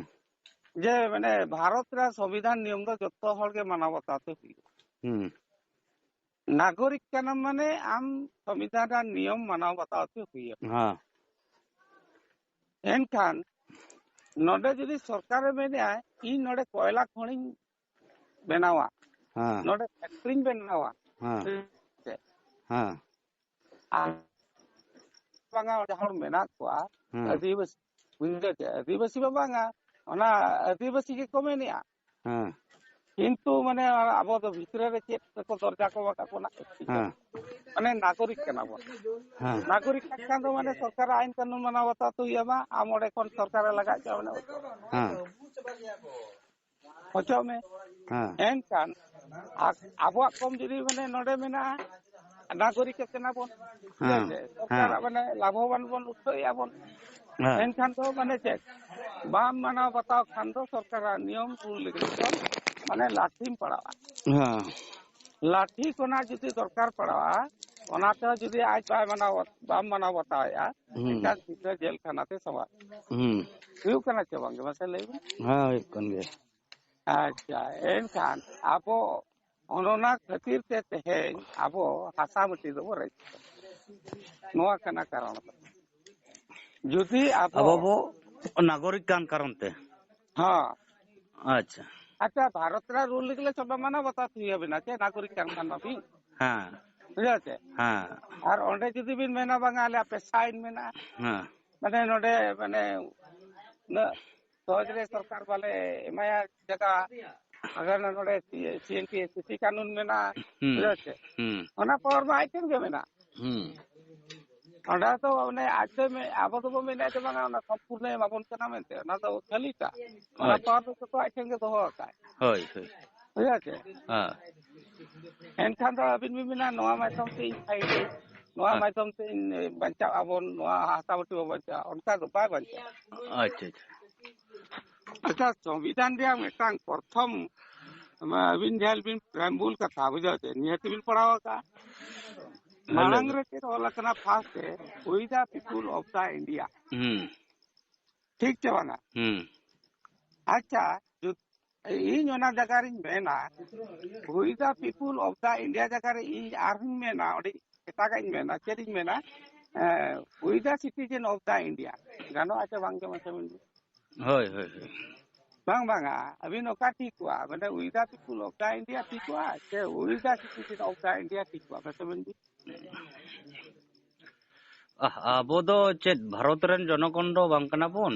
ᱡᱮ, ᱢᱟᱱᱮ, ᱵᱷᱟᱨᱚᱛ ᱨᱮ ᱥᱚᱝᱵᱤᱫᱷᱟᱱ ᱱᱤᱭᱚᱢ ᱫᱚ ᱡᱚᱛᱚ ᱦᱚᱲ ᱜᱮ ᱢᱟᱱᱟᱣ ᱵᱟᱛᱟᱣ ᱛᱮ ᱦᱩᱭᱩᱜᱼᱟ᱾ ᱦᱮᱸ᱾ ᱱᱟᱜᱚᱨᱤᱠ ᱠᱟᱱᱟᱢ ᱢᱟᱱᱮ ᱟᱢ ᱥᱚᱝᱵᱤᱫᱷᱟᱱ ᱨᱮᱱᱟᱜ ᱱᱤᱭᱚᱢ ᱢᱟᱱᱟᱣ ᱵᱟᱛᱟᱣ ᱛᱮ ᱦᱩᱭᱩᱜᱼᱟ᱾ ᱦᱮᱸ᱾ ᱮᱱᱠᱷᱟᱱ ᱱᱚᱰᱮ ᱡᱩᱫᱤ ᱥᱚᱨᱠᱟᱨᱮ ᱢᱮᱱᱮᱫᱼᱟ, "ᱤᱧ ᱱᱚᱰᱮ ᱠᱚᱭᱞᱟ ᱠᱷᱚᱱᱤᱧ ᱵᱮᱱᱟᱣᱟ, ᱦᱮᱸ᱾ ᱱᱚᱰᱮ ᱯᱷᱮᱠᱴᱨᱤᱧ ᱵᱮᱱᱟᱣᱟ", ᱦᱮᱸ᱾ ᱥᱮ ᱦᱮᱸ᱾ ᱟᱨ ᱵᱟᱝᱟ, ᱡᱟᱦᱟᱸ ᱦᱚᱲ ᱢᱮᱱᱟᱜ ᱠᱚᱣᱟ, ᱦᱮᱸ᱾ ᱟᱹᱫᱤᱵᱟᱹᱥᱤ, ᱵᱩᱡᱷᱟᱹᱣ ᱪᱮ? ᱟᱹᱫᱤᱵᱟᱹᱥᱤ ᱢᱟ ᱵᱟᱝᱟ, ᱚᱱᱟ ᱟᱹᱫᱤᱵᱟᱹᱥᱤ ᱜᱮᱠᱚ ᱢᱮᱱᱮᱜᱼᱟ᱾ ᱦᱮᱸ᱾ ᱠᱤᱱᱛᱩ ᱢᱟᱱᱮ ᱟᱵᱚ ᱫᱚ ᱵᱷᱤᱛᱨᱤ ᱨᱮ ᱪᱮᱫ ᱠᱚ ᱫᱚᱨᱡᱟ ᱠᱚ ᱮᱢ ᱟᱠᱟᱫ ᱵᱚᱱᱟ? ᱦᱮᱸ᱾ ᱢᱟᱱᱮ ᱱᱟᱜᱚᱨᱤᱠ ᱠᱟᱱᱟ ᱵᱚᱱ᱾ ᱦᱮᱸ᱾ ᱱᱟᱜᱚᱨᱤᱠ ᱠᱟᱱ ᱠᱷᱟᱱ ᱫᱚ ᱢᱟᱱᱮ ᱥᱚᱨᱠᱟᱨᱟᱜ ᱟᱹᱭᱤᱱ ᱠᱟᱹᱱᱩᱱ ᱢᱟᱱᱟᱣ ᱵᱟᱛᱟᱣ ᱛᱮ ᱦᱩᱭ ᱟᱢᱟ᱾ ᱟᱢ ᱚᱸᱰᱮ ᱠᱷᱚᱱ ᱥᱚᱨᱠᱟᱨᱮ ᱞᱟᱜᱟ ᱦᱚᱪᱚ ᱢᱮ᱾ ᱦᱮᱸ᱾ ᱦᱚᱪᱚᱜ ᱢᱮ᱾ ᱦᱮᱸ᱾ ᱮᱱᱠᱷᱟᱱ ᱟ-, ᱟᱵᱚᱣᱟᱜ ᱠᱚᱢ ᱡᱩᱫᱤ ᱢᱟᱱᱮ ᱱᱚᱰᱮ ᱢᱮᱱᱟᱜᱼᱟ, ᱱᱟᱜᱚᱨᱤᱠ ᱠᱟᱱᱟ ᱵᱚᱱ, ᱦᱮᱸ᱾ ᱦᱮᱸ ᱥᱮ? ᱦᱮᱸ᱾ ᱥᱚᱨᱠᱟᱨᱟᱜ ᱢᱟᱱᱮ ᱞᱟᱵᱷᱚᱵᱟᱱ ᱵᱚᱱ ᱩᱴᱷᱟᱹᱣᱮᱫᱼᱟ ᱵᱚᱱ᱾ ᱦᱮᱸ᱾ ᱮᱱᱠᱷᱟᱱ ᱫᱚ ᱢᱟᱱᱮ ᱪᱮᱫ? ᱵᱟᱢ ᱢᱟᱱᱟᱣ ᱵᱟᱛᱟᱣ ᱠᱷᱟᱱ ᱫᱚ ᱥᱚᱨᱠᱟᱨᱟᱜ ᱱᱤᱭᱚᱢ ᱨᱩᱞ ᱨᱮᱜᱩᱞᱮᱥᱚᱱ ᱢᱟᱱᱮ ᱞᱟᱹᱴᱷᱤᱢ ᱯᱟᱲᱟᱜᱼᱟ᱾ ᱦᱮᱸ᱾ ᱞᱟᱹᱴᱷᱤ ᱠᱷᱚᱱᱟᱜ ᱡᱩᱫᱤ ᱫᱚᱨᱠᱟᱨ ᱯᱟᱲᱟᱜᱼᱟ, ᱚᱱᱟ ᱛᱮᱦᱚᱸ ᱡᱩᱫᱤ ᱟᱡ ᱵᱟᱭ ᱢᱟᱱᱟᱣ, ᱵᱟᱢ ᱢᱟᱱᱟᱣ ᱵᱟᱛᱟᱣᱮᱫᱼᱟ, ᱦᱩᱸ᱾ ᱮᱱᱠᱷᱟᱱ ᱥᱤᱫᱷᱟᱹ ᱡᱮᱞ ᱠᱷᱟᱱᱟ ᱛᱮ ᱥᱟᱶᱟᱨ᱾ ᱦᱩᱸ᱾ ᱦᱩᱭᱩᱜ ᱠᱟᱱᱟ ᱪᱮ ᱵᱟᱝ ᱜᱮ? ᱢᱟᱥᱮ ᱞᱟᱹᱭ ᱵᱤᱱ᱾ ᱦᱮᱸ, ᱦᱩᱭᱩᱜ ᱠᱟᱱ ᱜᱮᱭᱟ᱾ ᱟᱪᱪᱷᱟ, ᱮᱱᱠᱷᱟᱱ ᱟᱵᱚ ᱚᱱ ᱚᱱᱟ ᱠᱷᱟᱹᱛᱤᱨ ᱛᱮ ᱛᱮᱦᱮᱧ ᱟᱵᱚ ᱦᱟᱥᱟ ᱢᱟᱹᱴᱤ ᱫᱚᱵᱚ ᱨᱮᱡ ᱠᱟᱱᱟ᱾ ᱱᱚᱣᱟ ᱠᱟᱱᱟ ᱠᱟᱨᱚᱱ ᱫᱚ᱾ ᱡᱩᱫᱤ ᱟᱵᱚ ᱟᱵᱚ ᱵᱚ ᱱᱟᱜᱚᱨᱤᱠ ᱠᱟᱱ ᱠᱟᱨᱚᱱ ᱛᱮ᱾ ᱦᱚᱸ᱾ ᱟᱪᱪᱷᱟ᱾ ᱟᱪᱪᱷᱟ, ᱵᱷᱟᱨᱚᱛ ᱨᱮᱱᱟᱜ ᱨᱩᱞ ᱨᱮᱜᱩᱞᱮᱥᱚᱱ ᱢᱟ ᱢᱟᱱᱟᱣ ᱵᱟᱛᱟᱣ ᱦᱩᱭ ᱟᱵᱤᱱᱟ ᱪᱮ, ᱱᱟᱜᱚᱨᱤᱠ ᱠᱟᱱ ᱠᱷᱟᱱ ᱢᱟᱵᱤᱱ᱾ ᱦᱮᱸ᱾ ᱵᱩᱡᱷᱟᱹᱣ ᱪᱮ? ᱦᱮᱸ᱾ ᱟᱨ ᱚᱸᱰᱮ ᱡᱩᱫᱤ ᱵᱤᱱ ᱢᱮᱱᱟ, "ᱵᱟᱝᱟ, ᱟᱞᱮᱭᱟᱜ ᱯᱮᱥᱟ ᱟᱹᱭᱤᱱ ᱢᱮᱱᱟᱜᱼᱟ", ᱦᱮᱸ᱾ ᱢᱟᱱᱮ ᱱᱚᱰᱮ, ᱢᱟᱱᱮ ᱩᱱᱟᱹᱜ ᱥᱚᱦᱚᱡ ᱨᱮ ᱥᱚᱨᱠᱟᱨ ᱵᱟᱞᱮ ᱮᱢᱟᱭᱟ ᱡᱟᱭᱜᱟ, ᱟᱜᱟᱨ ᱱᱚᱰᱮ ᱥᱤ-, ᱥᱤ ᱮᱱ ᱯᱤ ᱮᱥ ᱥᱤ ᱠᱟᱹᱱᱩᱱ ᱢᱮᱱᱟᱜᱼᱟ, ᱦᱩᱸ᱾ ᱵᱩᱡᱷᱟᱹᱣ ᱪᱮ? ᱦᱩᱸ᱾ ᱚᱱᱟ ᱯᱟᱣᱟᱨ ᱢᱟ ᱟᱡ ᱴᱷᱮᱱ ᱜᱮ ᱢᱮᱱᱟᱜ᱾ ᱦᱩᱸ᱾ ᱚᱸᱰᱮ ᱫᱚ ᱚᱱᱮ ᱟᱡ ᱫᱚᱭ ᱢᱮ-, ᱟᱵᱚ ᱫᱚᱵᱚ ᱢᱮᱱᱮᱫ ᱫᱚ ᱵᱟᱝᱟ, ᱚᱱᱟ ᱥᱚᱢᱯᱩᱨᱱᱚ ᱮᱢᱟᱵᱚᱱ ᱠᱟᱱᱟ ᱢᱮᱱᱛᱮ, ᱚᱱᱟ ᱫᱚ ᱠᱷᱟᱹᱞᱤ ᱠᱟᱜ᱾ ᱚᱱᱟ ᱦᱳᱭ᱾ ᱯᱟᱣᱟᱨ ᱫᱚ ᱡᱚᱛᱚ ᱟᱡ ᱴᱷᱮᱱ ᱜᱮ ᱫᱚᱦᱚ ᱟᱠᱟᱫ᱾ ᱦᱳᱭ, ᱦᱳᱭ᱾ ᱵᱩᱡᱷᱟᱹᱣ ᱪᱮ? ᱦᱮᱸ᱾ ᱮᱱᱠᱷᱟᱱ ᱫᱚ ᱟᱹᱵᱤᱱ ᱵᱤᱱ ᱢᱮᱱᱟ, "ᱱᱚᱣᱟ ᱢᱟᱫᱽᱫᱷᱚᱢ ᱛᱮ ᱤᱧ ᱯᱷᱟᱭᱤᱴ ᱟᱹᱧ, ᱱᱚᱣᱟ ᱦᱮᱸ᱾ ᱢᱟᱫᱽᱫᱷᱚᱢ ᱛᱮ ᱤᱧ ᱵᱟᱧᱪᱟᱜ ᱟᱵᱚᱱ, ᱱᱚᱣᱟ ᱦᱟᱥᱟ ᱢᱟᱹᱴᱤ ᱵᱚ ᱵᱟᱧᱪᱟᱜᱼᱟ", ᱚᱱᱠᱟ ᱫᱚ ᱵᱟᱭ ᱵᱟᱧᱪᱟᱜᱼᱟ᱾ ᱟᱪᱪᱷᱟ, ᱟᱪᱪᱷᱟ᱾ ᱟᱪᱪᱷᱟ, ᱥᱚᱝᱵᱤᱫᱷᱟᱱ ᱨᱮᱭᱟᱜ ᱢᱤᱫᱴᱟᱝ ᱯᱨᱚᱛᱷᱚᱢ, ᱢᱟ, ᱟᱹᱵᱤᱱ ᱡᱟᱦᱟᱸ ᱵᱤᱱ preamble ᱠᱟᱛᱷᱟ, ᱵᱩᱡᱷᱟᱹᱣ ᱪᱮ, ᱱᱤᱦᱟᱹᱛ ᱵᱤᱱ ᱯᱟᱲᱦᱟᱣ ᱟᱠᱟᱫᱼᱟ᱾ ᱢᱟᱲᱟᱝ ᱨᱮ ᱪᱮᱫ ᱚᱞ ᱟᱠᱟᱱᱟ? ᱯᱷᱟᱥᱴ ᱨᱮ, "We the people of the India", ᱦᱩᱸ᱾ ᱴᱷᱤᱠ ᱪᱮ ᱵᱟᱝᱟ? ᱦᱩᱸ᱾ ᱟᱪᱪᱷᱟ, ᱡᱩᱫ-, ᱤᱧ ᱚᱱᱟ ᱡᱟᱭᱜᱟ ᱨᱤᱧ ᱢᱮᱱᱟ, "We the people of the India" ᱡᱟᱭᱜᱟ ᱨᱮ ᱤᱧ ᱟᱨᱦᱚᱸᱧ ᱢᱮᱱᱟ, ᱚᱸᱰᱮ ᱮᱴᱟᱜᱟᱜ ᱤᱧ ᱢᱮᱱᱟ᱾ ᱪᱮᱫ ᱤᱧ ᱢᱮᱱᱟ? ᱮᱸ, "We the citizen of the India" ᱜᱟᱱᱚᱜᱼᱟ ᱪᱮ ᱵᱟᱝ ᱜᱮ, ᱢᱟᱥᱮ ᱢᱮᱱ ᱵᱤᱱ? ᱦᱳᱭ, ᱦᱳᱭ, ᱦᱳᱭ᱾ ᱵᱟᱝ, ᱵᱟᱝᱟ, ᱟᱹᱵᱤᱱ ᱚᱠᱟ ᱴᱷᱤᱠ ᱠᱚᱜᱼᱟ? ᱢᱟᱱᱮ, "We the people of the India" ᱴᱷᱤᱠ ᱠᱚᱜᱼᱟ ᱥᱮ "We the citizen of the India" ᱴᱷᱤᱠ ᱠᱚᱜᱼᱟ? ᱢᱟᱥᱮ ᱢᱮᱱ ᱵᱤᱱ᱾ ᱟᱦ, ᱟᱵᱚ ᱫᱚ ᱪᱮᱫ ᱵᱷᱟᱨᱚᱛ ᱨᱮᱱ ᱡᱚᱱᱚᱜᱚᱱ ᱫᱚ ᱵᱟᱝ ᱠᱟᱱᱟ ᱵᱚᱱ?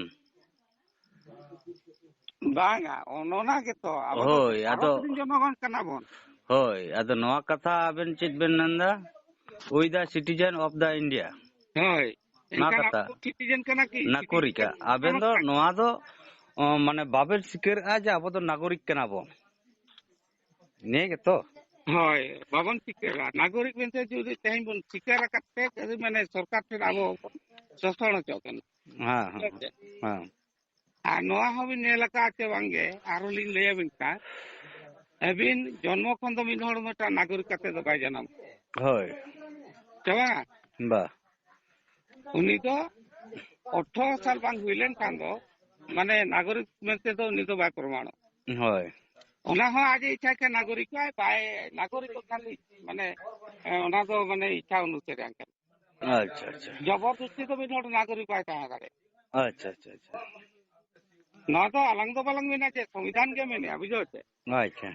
ᱵᱟᱝᱟ, ᱚᱱ-, ᱚᱱᱟ ᱜᱮᱛᱚ, ᱟᱵᱚ ᱫᱚ ᱦᱳᱭ, ᱵᱷᱟᱨᱚᱛ ᱟᱫᱚ ᱨᱮᱱ ᱡᱚᱱᱚᱜᱚᱱ ᱠᱟᱱᱟ ᱵᱚᱱ᱾ ᱦᱳᱭ, ᱟᱫᱚ ᱱᱚᱣᱟ ᱠᱟᱛᱷᱟ ᱟᱵᱮᱱ ᱪᱮᱫ ᱵᱮᱱ ᱢᱮᱱᱫᱟ? "We the citizen of the India", ᱦᱳᱭ, ᱱᱚᱣᱟ ᱮᱱᱠᱷᱟᱱ ᱠᱟᱛᱷᱟ᱾ ᱟᱵᱚ ᱫᱚ citizen ᱠᱟᱱᱟ ᱠᱤ? ᱱᱟᱜᱚᱨᱤᱠᱟ᱾ Citizen ᱟᱵᱮᱱ ᱫᱚ ᱠᱟᱱᱟ᱾ ᱱᱚᱣᱟ ᱫᱚ, ᱚ, ᱢᱟᱱᱮ, ᱵᱟᱵᱮᱱ ᱥᱤᱠᱟᱹᱨᱮᱜᱼᱟ ᱡᱮ ᱟᱵᱚ ᱫᱚ ᱱᱟᱜᱚᱨᱤᱠ ᱠᱟᱱᱟ ᱵᱚᱱ᱾ ᱱᱤᱭᱟᱹ ᱜᱮᱛᱚ? ᱦᱳᱭ, ᱵᱟᱵᱚᱱ ᱥᱤᱠᱟᱹᱨᱟ᱾ ᱱᱟᱜᱚᱨᱤᱠ ᱢᱮᱱᱛᱮ ᱡᱩᱫᱤ ᱛᱮᱦᱮᱧ ᱵᱚᱱ ᱥᱤᱠᱟᱹᱨ ᱟᱠᱟᱫ ᱛᱮ, ᱢᱟᱱᱮ, ᱥᱚᱨᱠᱟᱨ ᱴᱷᱮᱱ ᱟᱵᱚ ᱵᱚᱱ ᱥᱳᱥᱚᱱ ᱦᱚᱪᱚᱜ ᱠᱟᱱᱟ᱾ ᱦᱮᱸ, ᱦᱮᱸ, ᱦᱮᱸ ᱥᱮ? ᱦᱮᱸ᱾ ᱟᱨ ᱱᱚᱣᱟ ᱦᱚᱸᱵᱤᱱ ᱧᱮᱞ ᱟᱠᱟᱫᱼᱟ ᱪᱮ ᱵᱟᱝᱜᱮ? ᱟᱨᱦᱚᱸ ᱞᱤᱧ ᱞᱟᱹᱭ ᱟᱵᱤᱱ ᱠᱟᱱᱟ, ᱟᱹᱵᱤᱱ ᱡᱚᱱᱢᱚ ᱠᱷᱚᱱ ᱫᱚ ᱢᱤᱫ ᱦᱚᱲ ᱢᱤᱫᱴᱟᱝ ᱱᱟᱜᱚᱨᱤᱠ ᱠᱟᱛᱮ ᱫᱚ ᱵᱟᱭ ᱡᱟᱱᱟᱢ᱾ ᱦᱳᱭ᱾ ᱥᱮ ᱵᱟᱝ? ᱵᱟ᱾ ᱩᱱᱤ ᱫᱚ ᱟᱴᱷᱨᱚ ᱥᱟᱞ ᱵᱟᱝ ᱦᱩᱭ ᱞᱮᱱᱠᱷᱟᱱ ᱫᱚ, ᱢᱟᱱᱮ, ᱱᱟᱜᱚᱨᱤᱠ ᱢᱮᱱᱛᱮ ᱫᱚ ᱩᱱᱤ ᱫᱚ ᱵᱟᱭ ᱯᱨᱚᱢᱟᱬᱚᱜᱼᱟ᱾ ᱦᱳᱭ᱾ ᱚᱱᱟ ᱦᱚᱸ ᱟᱡ ᱤᱪᱪᱷᱟ ᱠᱷᱟᱱ ᱱᱟᱜᱚᱨᱤᱠ ᱟᱭ, ᱵᱟᱭ ᱱᱟᱜᱚᱨᱤᱠ ᱠᱷᱟᱱ, ᱢᱟᱱᱮ, ᱮ, ᱚᱱᱟ ᱫᱚ, ᱢᱟᱱᱮ, ᱤᱪᱪᱷᱟ ᱚᱱᱩᱥᱟᱨᱮ ᱟᱱ ᱠᱟᱱᱟ᱾ ᱟᱪᱪᱷᱟ, ᱟᱪᱪᱷᱟ᱾ ᱡᱚᱵᱚᱨᱫᱚᱥᱛᱤ ᱫᱚ ᱢᱤᱫ ᱦᱚᱲ ᱱᱟᱜᱚᱨᱤᱠ ᱵᱟᱭ ᱛᱟᱦᱮᱸ ᱫᱟᱲᱮᱭᱟᱜᱼᱟ᱾ ᱟᱪᱪᱷᱟ, ᱟᱪᱪᱷᱟ, ᱟᱪᱪᱷᱟ᱾ ᱱᱚᱣᱟ ᱫᱚ ᱟᱞᱟᱝ ᱫᱚ ᱵᱟᱞᱟᱝ ᱢᱮᱱᱟ ᱪᱮ, ᱥᱚᱝᱵᱤᱫᱷᱟᱱ ᱜᱮ ᱢᱮᱱᱮᱜᱼᱟ, ᱵᱩᱡᱷᱟᱹᱣ ᱪᱮ? ᱟᱪᱪᱷᱟ᱾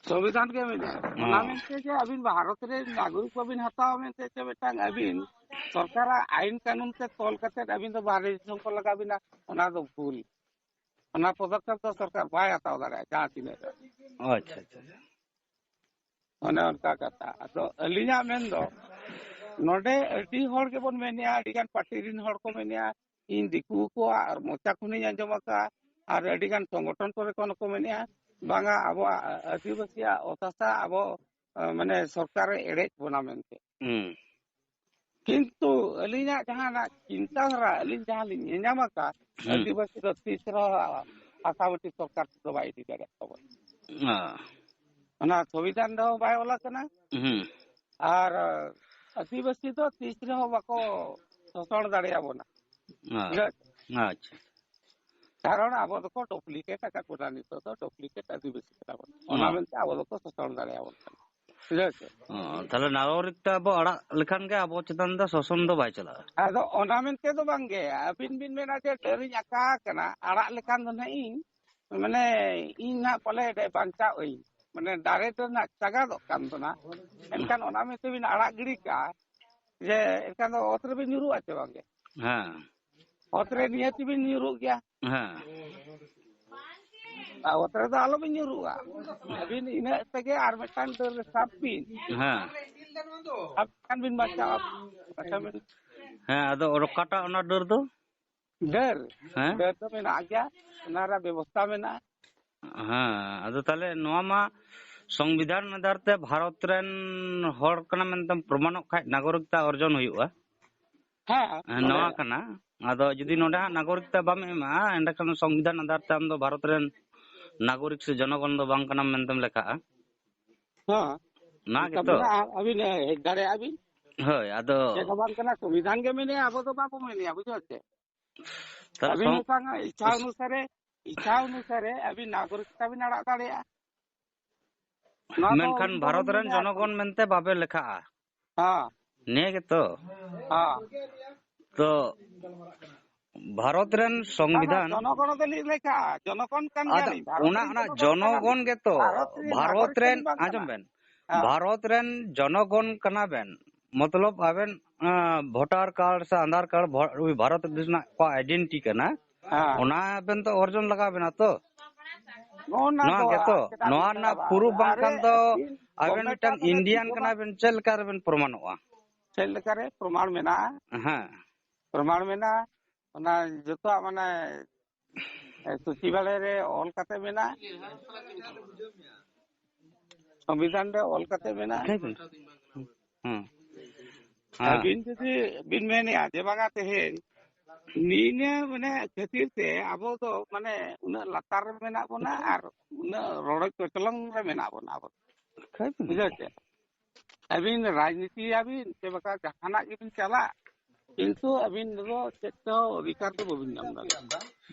ᱥᱚᱝᱵᱤᱫᱷᱟᱱ ᱜᱮ ᱢᱮᱱᱮᱜᱼᱟ᱾ ᱚᱱᱟ ᱦᱚᱸ᱾ ᱢᱮᱱᱛᱮ ᱡᱮ ᱟᱹᱵᱤᱱ ᱵᱷᱟᱨᱚᱛ ᱨᱮ ᱱᱟᱜᱚᱨᱤᱠ ᱵᱟᱵᱤᱱ ᱦᱟᱛᱟᱣᱟ ᱢᱮᱱᱛᱮ ᱪᱮ ᱢᱤᱫᱴᱟᱝ ᱟᱹᱵᱤᱱ ᱥᱚᱨᱠᱟᱨᱟᱜ ᱟᱭᱤᱱ ᱠᱟᱹᱱᱩᱱ ᱛᱮ ᱛᱚᱞ ᱠᱟᱛᱮ ᱟᱹᱵᱤᱱ ᱫᱚ ᱵᱟᱦᱨᱮ ᱫᱤᱥᱚᱢ ᱠᱚ ᱞᱟᱜᱟᱣ ᱵᱤᱱᱟ, ᱚᱱᱟ ᱫᱚ ᱵᱷᱩᱞ᱾ ᱚᱱᱟ ᱯᱚᱫᱚᱠᱷᱮᱯ ᱫᱚ ᱥᱚᱨᱠᱟᱨ ᱵᱟᱭ ᱦᱟᱛᱟᱣ ᱫᱟᱲᱮᱭᱟᱜᱼᱟ ᱡᱟᱦᱟᱸ ᱛᱤᱱᱟᱹᱜ ᱨᱮ᱾ ᱟᱪᱪᱷᱟ, ᱟᱪᱪᱷᱟ, ᱟᱪᱪᱷᱟ᱾ ᱚᱱᱮ ᱚᱱᱠᱟ ᱠᱟᱛᱷᱟ᱾ ᱟᱫᱚ ᱟᱹᱞᱤᱧᱟᱜ ᱢᱮᱱ ᱫᱚ, ᱱᱚᱰᱮ ᱟᱹᱰᱤ ᱦᱚᱲ ᱜᱮᱵᱚᱱ ᱢᱮᱱᱮᱜᱼᱟ, ᱟᱹᱰᱤ ᱜᱟᱱ ᱯᱟᱹᱴᱤ ᱨᱤᱱ ᱦᱚᱲ ᱠᱚ ᱢᱮᱱᱮᱜᱼᱟ, ᱤᱧ ᱫᱤᱠᱩ ᱠᱚᱣᱟᱜ ᱟᱨ ᱢᱚᱪᱟ ᱠᱷᱚᱱᱤᱧ ᱟᱸᱡᱚᱢ ᱟᱠᱟᱫᱼᱟ, ᱟᱨ ᱟᱹᱰᱤ ᱜᱟᱱ ᱥᱚᱝᱜᱚᱴᱷᱚᱱ ᱠᱚᱨᱮ ᱠᱷᱚᱱ ᱦᱚᱸᱠᱚ ᱢᱮᱱᱮᱜᱼᱟ, ᱵᱟᱝᱟ, ᱟᱵᱚᱣᱟᱜ ᱟᱹᱫᱤᱵᱟᱹᱥᱤᱭᱟᱜ ᱚᱛ ᱦᱟᱥᱟ ᱟᱵᱚ, ᱟ, ᱢᱟᱱᱮ, ᱥᱚᱨᱠᱟᱨᱮ ᱮᱲᱮᱡ ᱵᱚᱱᱟ ᱢᱮᱱᱛᱮ᱾ ᱦᱩᱸ᱾ ᱠᱤᱱᱛᱩ ᱟᱹᱞᱤᱧᱟᱜ ᱡᱟᱦᱟᱸᱱᱟᱜ ᱪᱤᱱᱛᱟᱹ ᱫᱷᱟᱨᱟ, ᱟᱹᱞᱤᱧ ᱡᱟᱦᱟᱸ ᱞᱤᱧ ᱧᱮᱧᱟᱢ ᱟᱠᱟᱫ, ᱦᱩᱸ᱾ ᱟᱹᱫᱤᱵᱟᱹᱥᱤ ᱫᱚ ᱛᱤᱥ ᱨᱮᱦᱚᱸ ᱟᱥᱟᱢᱤᱴᱤ ᱥᱚᱨᱠᱟᱨ ᱛᱮᱫᱚ ᱵᱟᱭ ᱤᱫᱤ ᱫᱟᱲᱮᱭᱟᱜ ᱛᱟᱵᱚᱱᱟ᱾ ᱦᱮᱸ᱾ ᱚᱱᱟ ᱥᱚᱝᱵᱤᱫᱷᱟᱱ ᱨᱮᱦᱚᱸ ᱵᱟᱭ ᱚᱞ ᱟᱠᱟᱱᱟ᱾ ᱦᱩᱸ᱾ ᱟᱨ ᱟᱹᱫᱤᱵᱟᱹᱥᱤ ᱫᱚ ᱛᱤᱥ ᱨᱮᱦᱚᱸ ᱵᱟᱠᱚ ᱥᱳᱥᱚᱱ ᱫᱟᱲᱮᱭᱟᱵᱚᱱᱟ᱾ ᱟᱪᱪᱷᱟ᱾ ᱠᱟᱨᱚᱱ ᱟᱵᱚ ᱫᱚᱠᱚ ᱰᱩᱯᱞᱤᱠᱮᱴ ᱟᱠᱟᱫ ᱵᱚᱱᱟ, ᱱᱤᱛᱚᱜ ᱫᱚ ᱰᱩᱯᱞᱤᱠᱮᱴ ᱟᱹᱫᱤᱵᱟᱹᱥᱤ ᱠᱟᱱᱟ ᱵᱚᱱ᱾ ᱚᱱᱟ ᱢᱮᱱᱛᱮ ᱟᱵᱚ ᱫᱚᱠᱚ ᱥᱳᱥᱚᱱ ᱫᱟᱲᱮᱭᱟᱵᱚᱱ ᱠᱟᱱᱟ᱾ ᱵᱩᱡᱷᱟᱹᱣ ᱥᱮ? ᱚ, ᱛᱟᱦᱞᱮ ᱱᱟᱜᱚᱨᱤᱠᱛᱟ ᱟᱵᱚ ᱟᱲᱟᱜ ᱞᱮᱠᱷᱟᱱ ᱜᱮ ᱟᱵᱚ ᱪᱮᱛᱟᱱ ᱫᱚ ᱥᱳᱥᱚᱱ ᱫᱚ ᱵᱟᱭ ᱪᱟᱞᱟᱜᱼᱟ? ᱟᱫᱚ ᱚᱱᱟ ᱢᱮᱱᱛᱮ ᱫᱚ ᱵᱟᱝᱜᱮ, ᱟᱹᱵᱤᱱ ᱵᱤᱱ ᱢᱮᱱᱟ ᱡᱮ ᱰᱟᱹᱨᱤᱧ ᱟᱠᱟ ᱟᱠᱟᱱᱟ, ᱟᱲᱟᱜ ᱞᱮᱠᱷᱟᱱ ᱫᱚ ᱱᱟᱦᱟᱜ ᱤᱧ, ᱢᱟᱱᱮ, ᱤᱧ ᱱᱟᱦᱟᱜ ᱯᱟᱞᱮ ᱵᱟᱧᱪᱟᱜ ᱟᱹᱧ, ᱢᱟᱱᱮ ᱫᱟᱨᱮ ᱫᱚ ᱱᱟᱦᱟᱜ ᱪᱟᱜᱟᱫᱚᱜ ᱠᱟᱱ ᱫᱚ ᱱᱟᱦᱟᱜ᱾ ᱮᱱᱠᱷᱟᱱ ᱚᱱᱟ ᱢᱮᱱᱛᱮ ᱵᱤᱱ ᱟᱲᱟᱜ ᱜᱤᱰᱤ ᱠᱟᱜᱼᱟ, ᱡᱮ ᱮᱱᱠᱷᱟᱱ ᱫᱚ ᱚᱛ ᱨᱮᱵᱤᱱ ᱧᱩᱨᱩᱜᱼᱟ ᱪᱮ ᱵᱟᱝᱜᱮ? ᱦᱮᱸ᱾ ᱚᱛ ᱨᱮ ᱱᱤᱦᱟᱹᱛ ᱵᱤᱱ ᱧᱩᱨᱩᱜ ᱜᱮᱭᱟ᱾ ᱦᱮᱸ᱾ ᱟᱨ ᱚᱛ ᱨᱮᱫᱚ ᱟᱞᱚ ᱵᱤᱱ ᱧᱩᱨᱩᱜᱼᱟ᱾ ᱟᱹᱵᱤᱱ ᱤᱱᱟᱹᱜ ᱛᱮᱜᱮ ᱟᱨ ᱢᱤᱫᱴᱟᱝ ᱰᱟᱹᱨ ᱨᱮ ᱥᱟᱵ ᱵᱤᱱ᱾ ᱦᱮᱸ᱾ ᱥᱟᱵ ᱠᱷᱟᱱ ᱵᱤᱱ ᱵᱟᱧᱪᱟᱣᱟ᱾ ᱟᱪᱪᱷᱟ, ᱵᱤᱱ ᱦᱮᱸ, ᱟᱫᱚ ᱚᱠᱟᱴᱟᱜ ᱚᱱᱟ ᱰᱟᱹᱨ ᱫᱚ? ᱰᱟᱹᱨ? ᱦᱮᱸ? ᱰᱟᱹᱨ ᱫᱚ ᱢᱮᱱᱟᱜ ᱜᱮᱭᱟ, ᱚᱱᱟ ᱨᱮᱭᱟᱜ ᱵᱮᱵᱚᱥᱛᱷᱟ ᱢᱮᱱᱟᱜᱼᱟ᱾ ᱦᱮᱸ, ᱟᱫᱚ ᱛᱟᱦᱞᱮ ᱱᱚᱣᱟ ᱢᱟ ᱥᱚᱝᱵᱤᱫᱷᱟᱱ ᱟᱫᱷᱟᱨ ᱛᱮ ᱵᱷᱟᱨᱚᱛ ᱨᱮᱱ ᱦᱚᱲ ᱠᱟᱱᱟ ᱢᱮᱱᱛᱮᱢ ᱯᱨᱚᱢᱟᱱᱚᱜ ᱠᱷᱟᱡ ᱱᱟᱜᱚᱨᱤᱠᱛᱟ ᱚᱨᱡᱚᱱ ᱦᱩᱭᱩᱜᱼᱟ᱾ ᱦᱮᱸ, ᱦᱮᱸ, ᱱᱚᱣᱟ ᱱᱚᱰᱮ ᱠᱟᱱᱟ᱾ ᱟᱫᱚ ᱡᱩᱫᱤ ᱱᱚᱰᱮ ᱦᱟᱸᱜ ᱱᱟᱜᱚᱨᱤᱠᱛᱟ ᱵᱟᱢ ᱮᱢᱟ, ᱮᱸᱰᱮᱠᱷᱟᱱ ᱥᱚᱝᱵᱤᱫᱷᱟᱱ ᱟᱫᱷᱟᱨ ᱛᱮ ᱟᱢ ᱫᱚ ᱵᱷᱟᱨᱚᱛ ᱨᱮᱱ ᱱᱟᱜᱚᱨᱤᱠ ᱥᱮ ᱡᱚᱱᱚᱜᱚᱱ ᱫᱚ ᱵᱟᱝ ᱠᱟᱱᱟᱢ ᱢᱮᱱᱛᱮᱢ ᱞᱮᱠᱷᱟᱜᱼᱟ᱾ ᱦᱮᱸ᱾ ᱚᱱᱟ ᱚᱱᱠᱟ ᱜᱮᱛᱚ? ᱢᱮᱱᱟᱜᱼᱟ, ᱟᱹᱵᱤᱱ ᱦᱮᱡ ᱫᱟᱲᱮᱭᱟᱜᱼᱟ ᱵᱤᱱ᱾ ᱦᱳᱭ, ᱟᱫᱚ ᱪᱮᱫ ᱦᱚᱸ ᱵᱟᱝ ᱠᱟᱱᱟ, ᱥᱚᱝᱵᱤᱫᱷᱟᱱ ᱜᱮ ᱢᱮᱱᱟᱭᱟ, ᱟᱵᱚ ᱫᱚ ᱵᱟᱵᱚ ᱢᱮᱱᱮᱭᱟ, ᱵᱩᱡᱷᱟᱹᱣ ᱪᱮ? ᱛᱟᱦᱞᱮ ᱟᱹᱵᱤᱱ ᱥᱚᱝ- ᱢᱤᱫᱴᱟᱝ ᱤᱪᱪᱷᱟ ᱚᱱᱩᱥᱟᱨᱮ, ᱤᱪᱪᱷᱟ ᱚᱱᱩᱥᱟᱨᱮ ᱟᱹᱵᱤᱱ ᱱᱟᱜᱚᱨᱤᱠᱛᱟ ᱵᱤᱱ ᱟᱲᱟᱜ ᱫᱟᱲᱮᱭᱟᱜᱼᱟ᱾ ᱱᱚᱣᱟ ᱫᱚ ᱢᱮᱱᱠᱷᱟᱱ ᱩᱱᱠᱩ ᱵᱷᱟᱨᱚᱛ ᱵᱟᱵᱚᱱ ᱨᱮᱱ ᱢᱮᱱᱮᱭᱟ ᱛᱚ᱾ ᱡᱚᱱᱚᱜᱚᱱ ᱢᱮᱱᱛᱮ ᱵᱟᱵᱮ ᱞᱮᱠᱷᱟᱜᱼᱟ᱾ ᱦᱮᱸ᱾ ᱱᱤᱭᱟᱹ ᱜᱮᱛᱚ? ᱦᱮᱸ᱾ ᱛᱚ ᱵᱷᱟᱨᱚᱛ ᱨᱮᱱ ᱵᱟᱝᱟ, ᱥᱚᱝᱵᱤᱫᱷᱟᱱ ᱡᱚᱱᱚᱜᱚᱱ ᱫᱚᱞᱤᱧ ᱞᱮᱠᱷᱟᱜᱼᱟ, ᱡᱚᱱᱚᱜᱚᱱ ᱠᱟᱱ ᱟᱫᱚ ᱜᱮᱭᱟᱞᱤᱧ, ᱵᱷᱟᱨᱚᱛ ᱚᱱᱟ, ᱨᱮᱱ ᱚᱱᱟ ᱡᱚᱱᱚᱜᱚᱱ ᱡᱚᱱᱚᱜᱚᱱ ᱠᱟᱱᱟᱞᱤᱧ᱾ ᱜᱮᱛᱚ᱾ ᱵᱷᱟᱨᱚᱛ ᱨᱮᱱ ᱵᱷᱟᱨᱚᱛ ᱱᱟᱜᱚᱨᱤᱠ ᱨᱮᱱ, ᱫᱚᱞᱤᱧ ᱵᱟᱝ ᱠᱟᱱᱟ᱾ ᱟᱸᱡᱚᱢ ᱵᱮᱱ, ᱦᱮᱸ᱾ ᱵᱷᱟᱨᱚᱛ ᱨᱮᱱ ᱡᱚᱱᱚᱜᱚᱱ ᱠᱟᱱᱟ ᱵᱮᱱ, ᱢᱚᱛᱞᱚᱵ ᱟᱵᱮᱱ, ᱟᱸ, ᱵᱷᱳᱴᱟᱨ ᱠᱟᱨᱰ ᱥᱮ ᱟᱫᱷᱟᱨ ᱠᱟᱨᱰ ᱵᱷᱚ-, ᱵᱷᱟᱨᱚᱛ ᱫᱮᱥ ᱨᱮᱱᱟᱜ ᱠᱚ ᱟᱭᱰᱮᱱᱴᱤᱴᱤ ᱠᱟᱱᱟ, ᱦᱮᱸ᱾ ᱚᱱᱟ ᱟᱵᱮᱱ ᱫᱚ ᱚᱨᱡᱚᱱ ᱞᱟᱜᱟᱣ ᱵᱮᱱᱟ ᱛᱚ᱾ ᱚᱱᱟ ᱱᱚᱣᱟ ᱫᱚ ᱜᱮᱛᱚ, ᱪᱮᱫᱟᱜ ᱱᱚᱣᱟ ᱵᱮᱱ ᱨᱮᱱᱟᱜ ᱪᱟᱞᱟᱜᱼᱟ? ᱯᱩᱨᱩᱯ ᱟᱨᱮ, ᱵᱟᱝᱠᱷᱟᱱ ᱫᱚ ᱟᱹᱵᱤᱱ ᱟᱵᱮᱱ ᱜᱚᱵᱷᱢᱮᱱᱴ ᱢᱤᱫᱴᱟᱝ ᱟᱜ ᱫᱚ ᱤᱱᱰᱤᱭᱟᱱ ᱡᱤᱵᱚᱱ ᱠᱟᱱᱟ ᱵᱮᱱ, ᱪᱮᱫ ᱞᱮᱠᱟ ᱨᱮᱵᱮᱱ ᱯᱨᱚᱢᱟᱱᱚᱜᱼᱟ? ᱪᱮᱫ ᱞᱮᱠᱟᱨᱮ ᱯᱨᱚᱢᱟᱱ ᱢᱮᱱᱟᱜᱼᱟ? ᱦᱮᱸ᱾ ᱯᱨᱚᱢᱟᱱ ᱢᱮᱱᱟᱜᱼᱟ, ᱚᱱᱟ ᱡᱚᱛᱚᱣᱟᱜ ᱢᱟᱱᱮ, ᱮ, ᱥᱩᱪᱤ ᱵᱟᱲᱮ ᱨᱮ ᱚᱞ ᱠᱟᱛᱮ ᱢᱮᱱᱟᱜᱼᱟ, ᱥᱚᱝᱵᱤᱫᱷᱟᱱ ᱨᱮ ᱚᱞ ᱠᱟᱛᱮ ᱢᱮᱱᱟᱜᱼᱟ᱾ ᱞᱟᱹᱭ ᱵᱮᱱ᱾ ᱦᱮᱸ᱾ ᱦᱮᱸ᱾ ᱟᱹᱵᱤᱱ ᱡᱩᱫᱤ ᱵᱤᱱ ᱢᱮᱱᱮᱜᱼᱟ ᱡᱮ ᱵᱟᱝᱟ ᱛᱮᱦᱮᱧ ᱱᱤᱭᱟᱹ ᱢᱟᱱᱮ ᱠᱷᱟᱹᱛᱤᱨ ᱛᱮ ᱟᱵᱚ ᱫᱚ ᱢᱟᱱᱮ ᱩᱱᱟᱹᱜ ᱞᱟᱛᱟᱨ ᱨᱮ ᱢᱮᱱᱟᱜ ᱵᱚᱱᱟ ᱟᱨ ᱩᱱᱟᱹᱜ ᱨᱚᱰᱚᱡ ᱠᱚᱪᱞᱚᱱ ᱨᱮ ᱢᱮᱱᱟᱜ ᱵᱚᱱᱟ ᱟᱵᱚ᱾ ᱞᱟᱹᱭ ᱵᱮᱱ᱾ ᱵᱩᱡᱷᱟᱹᱣ ᱪᱮ? ᱟᱹᱵᱤᱱ ᱨᱟᱡᱽᱱᱤᱛᱤᱭᱟᱵᱤᱱ ᱥᱮ ᱵᱟᱠᱷᱟᱱ ᱡᱟᱦᱟᱱᱟᱜ ᱜᱮᱵᱤᱱ ᱪᱟᱞᱟᱜ, ᱠᱤᱱᱛᱩ ᱟᱹᱵᱤᱱ ᱫᱚ ᱪᱮᱫ ᱛᱮᱦᱚᱸ ᱚᱫᱷᱤᱠᱟᱨ ᱫᱚ ᱵᱟᱹᱵᱤᱱ ᱧᱟᱢ ᱫᱟᱲᱮᱭᱟᱜᱼᱟ᱾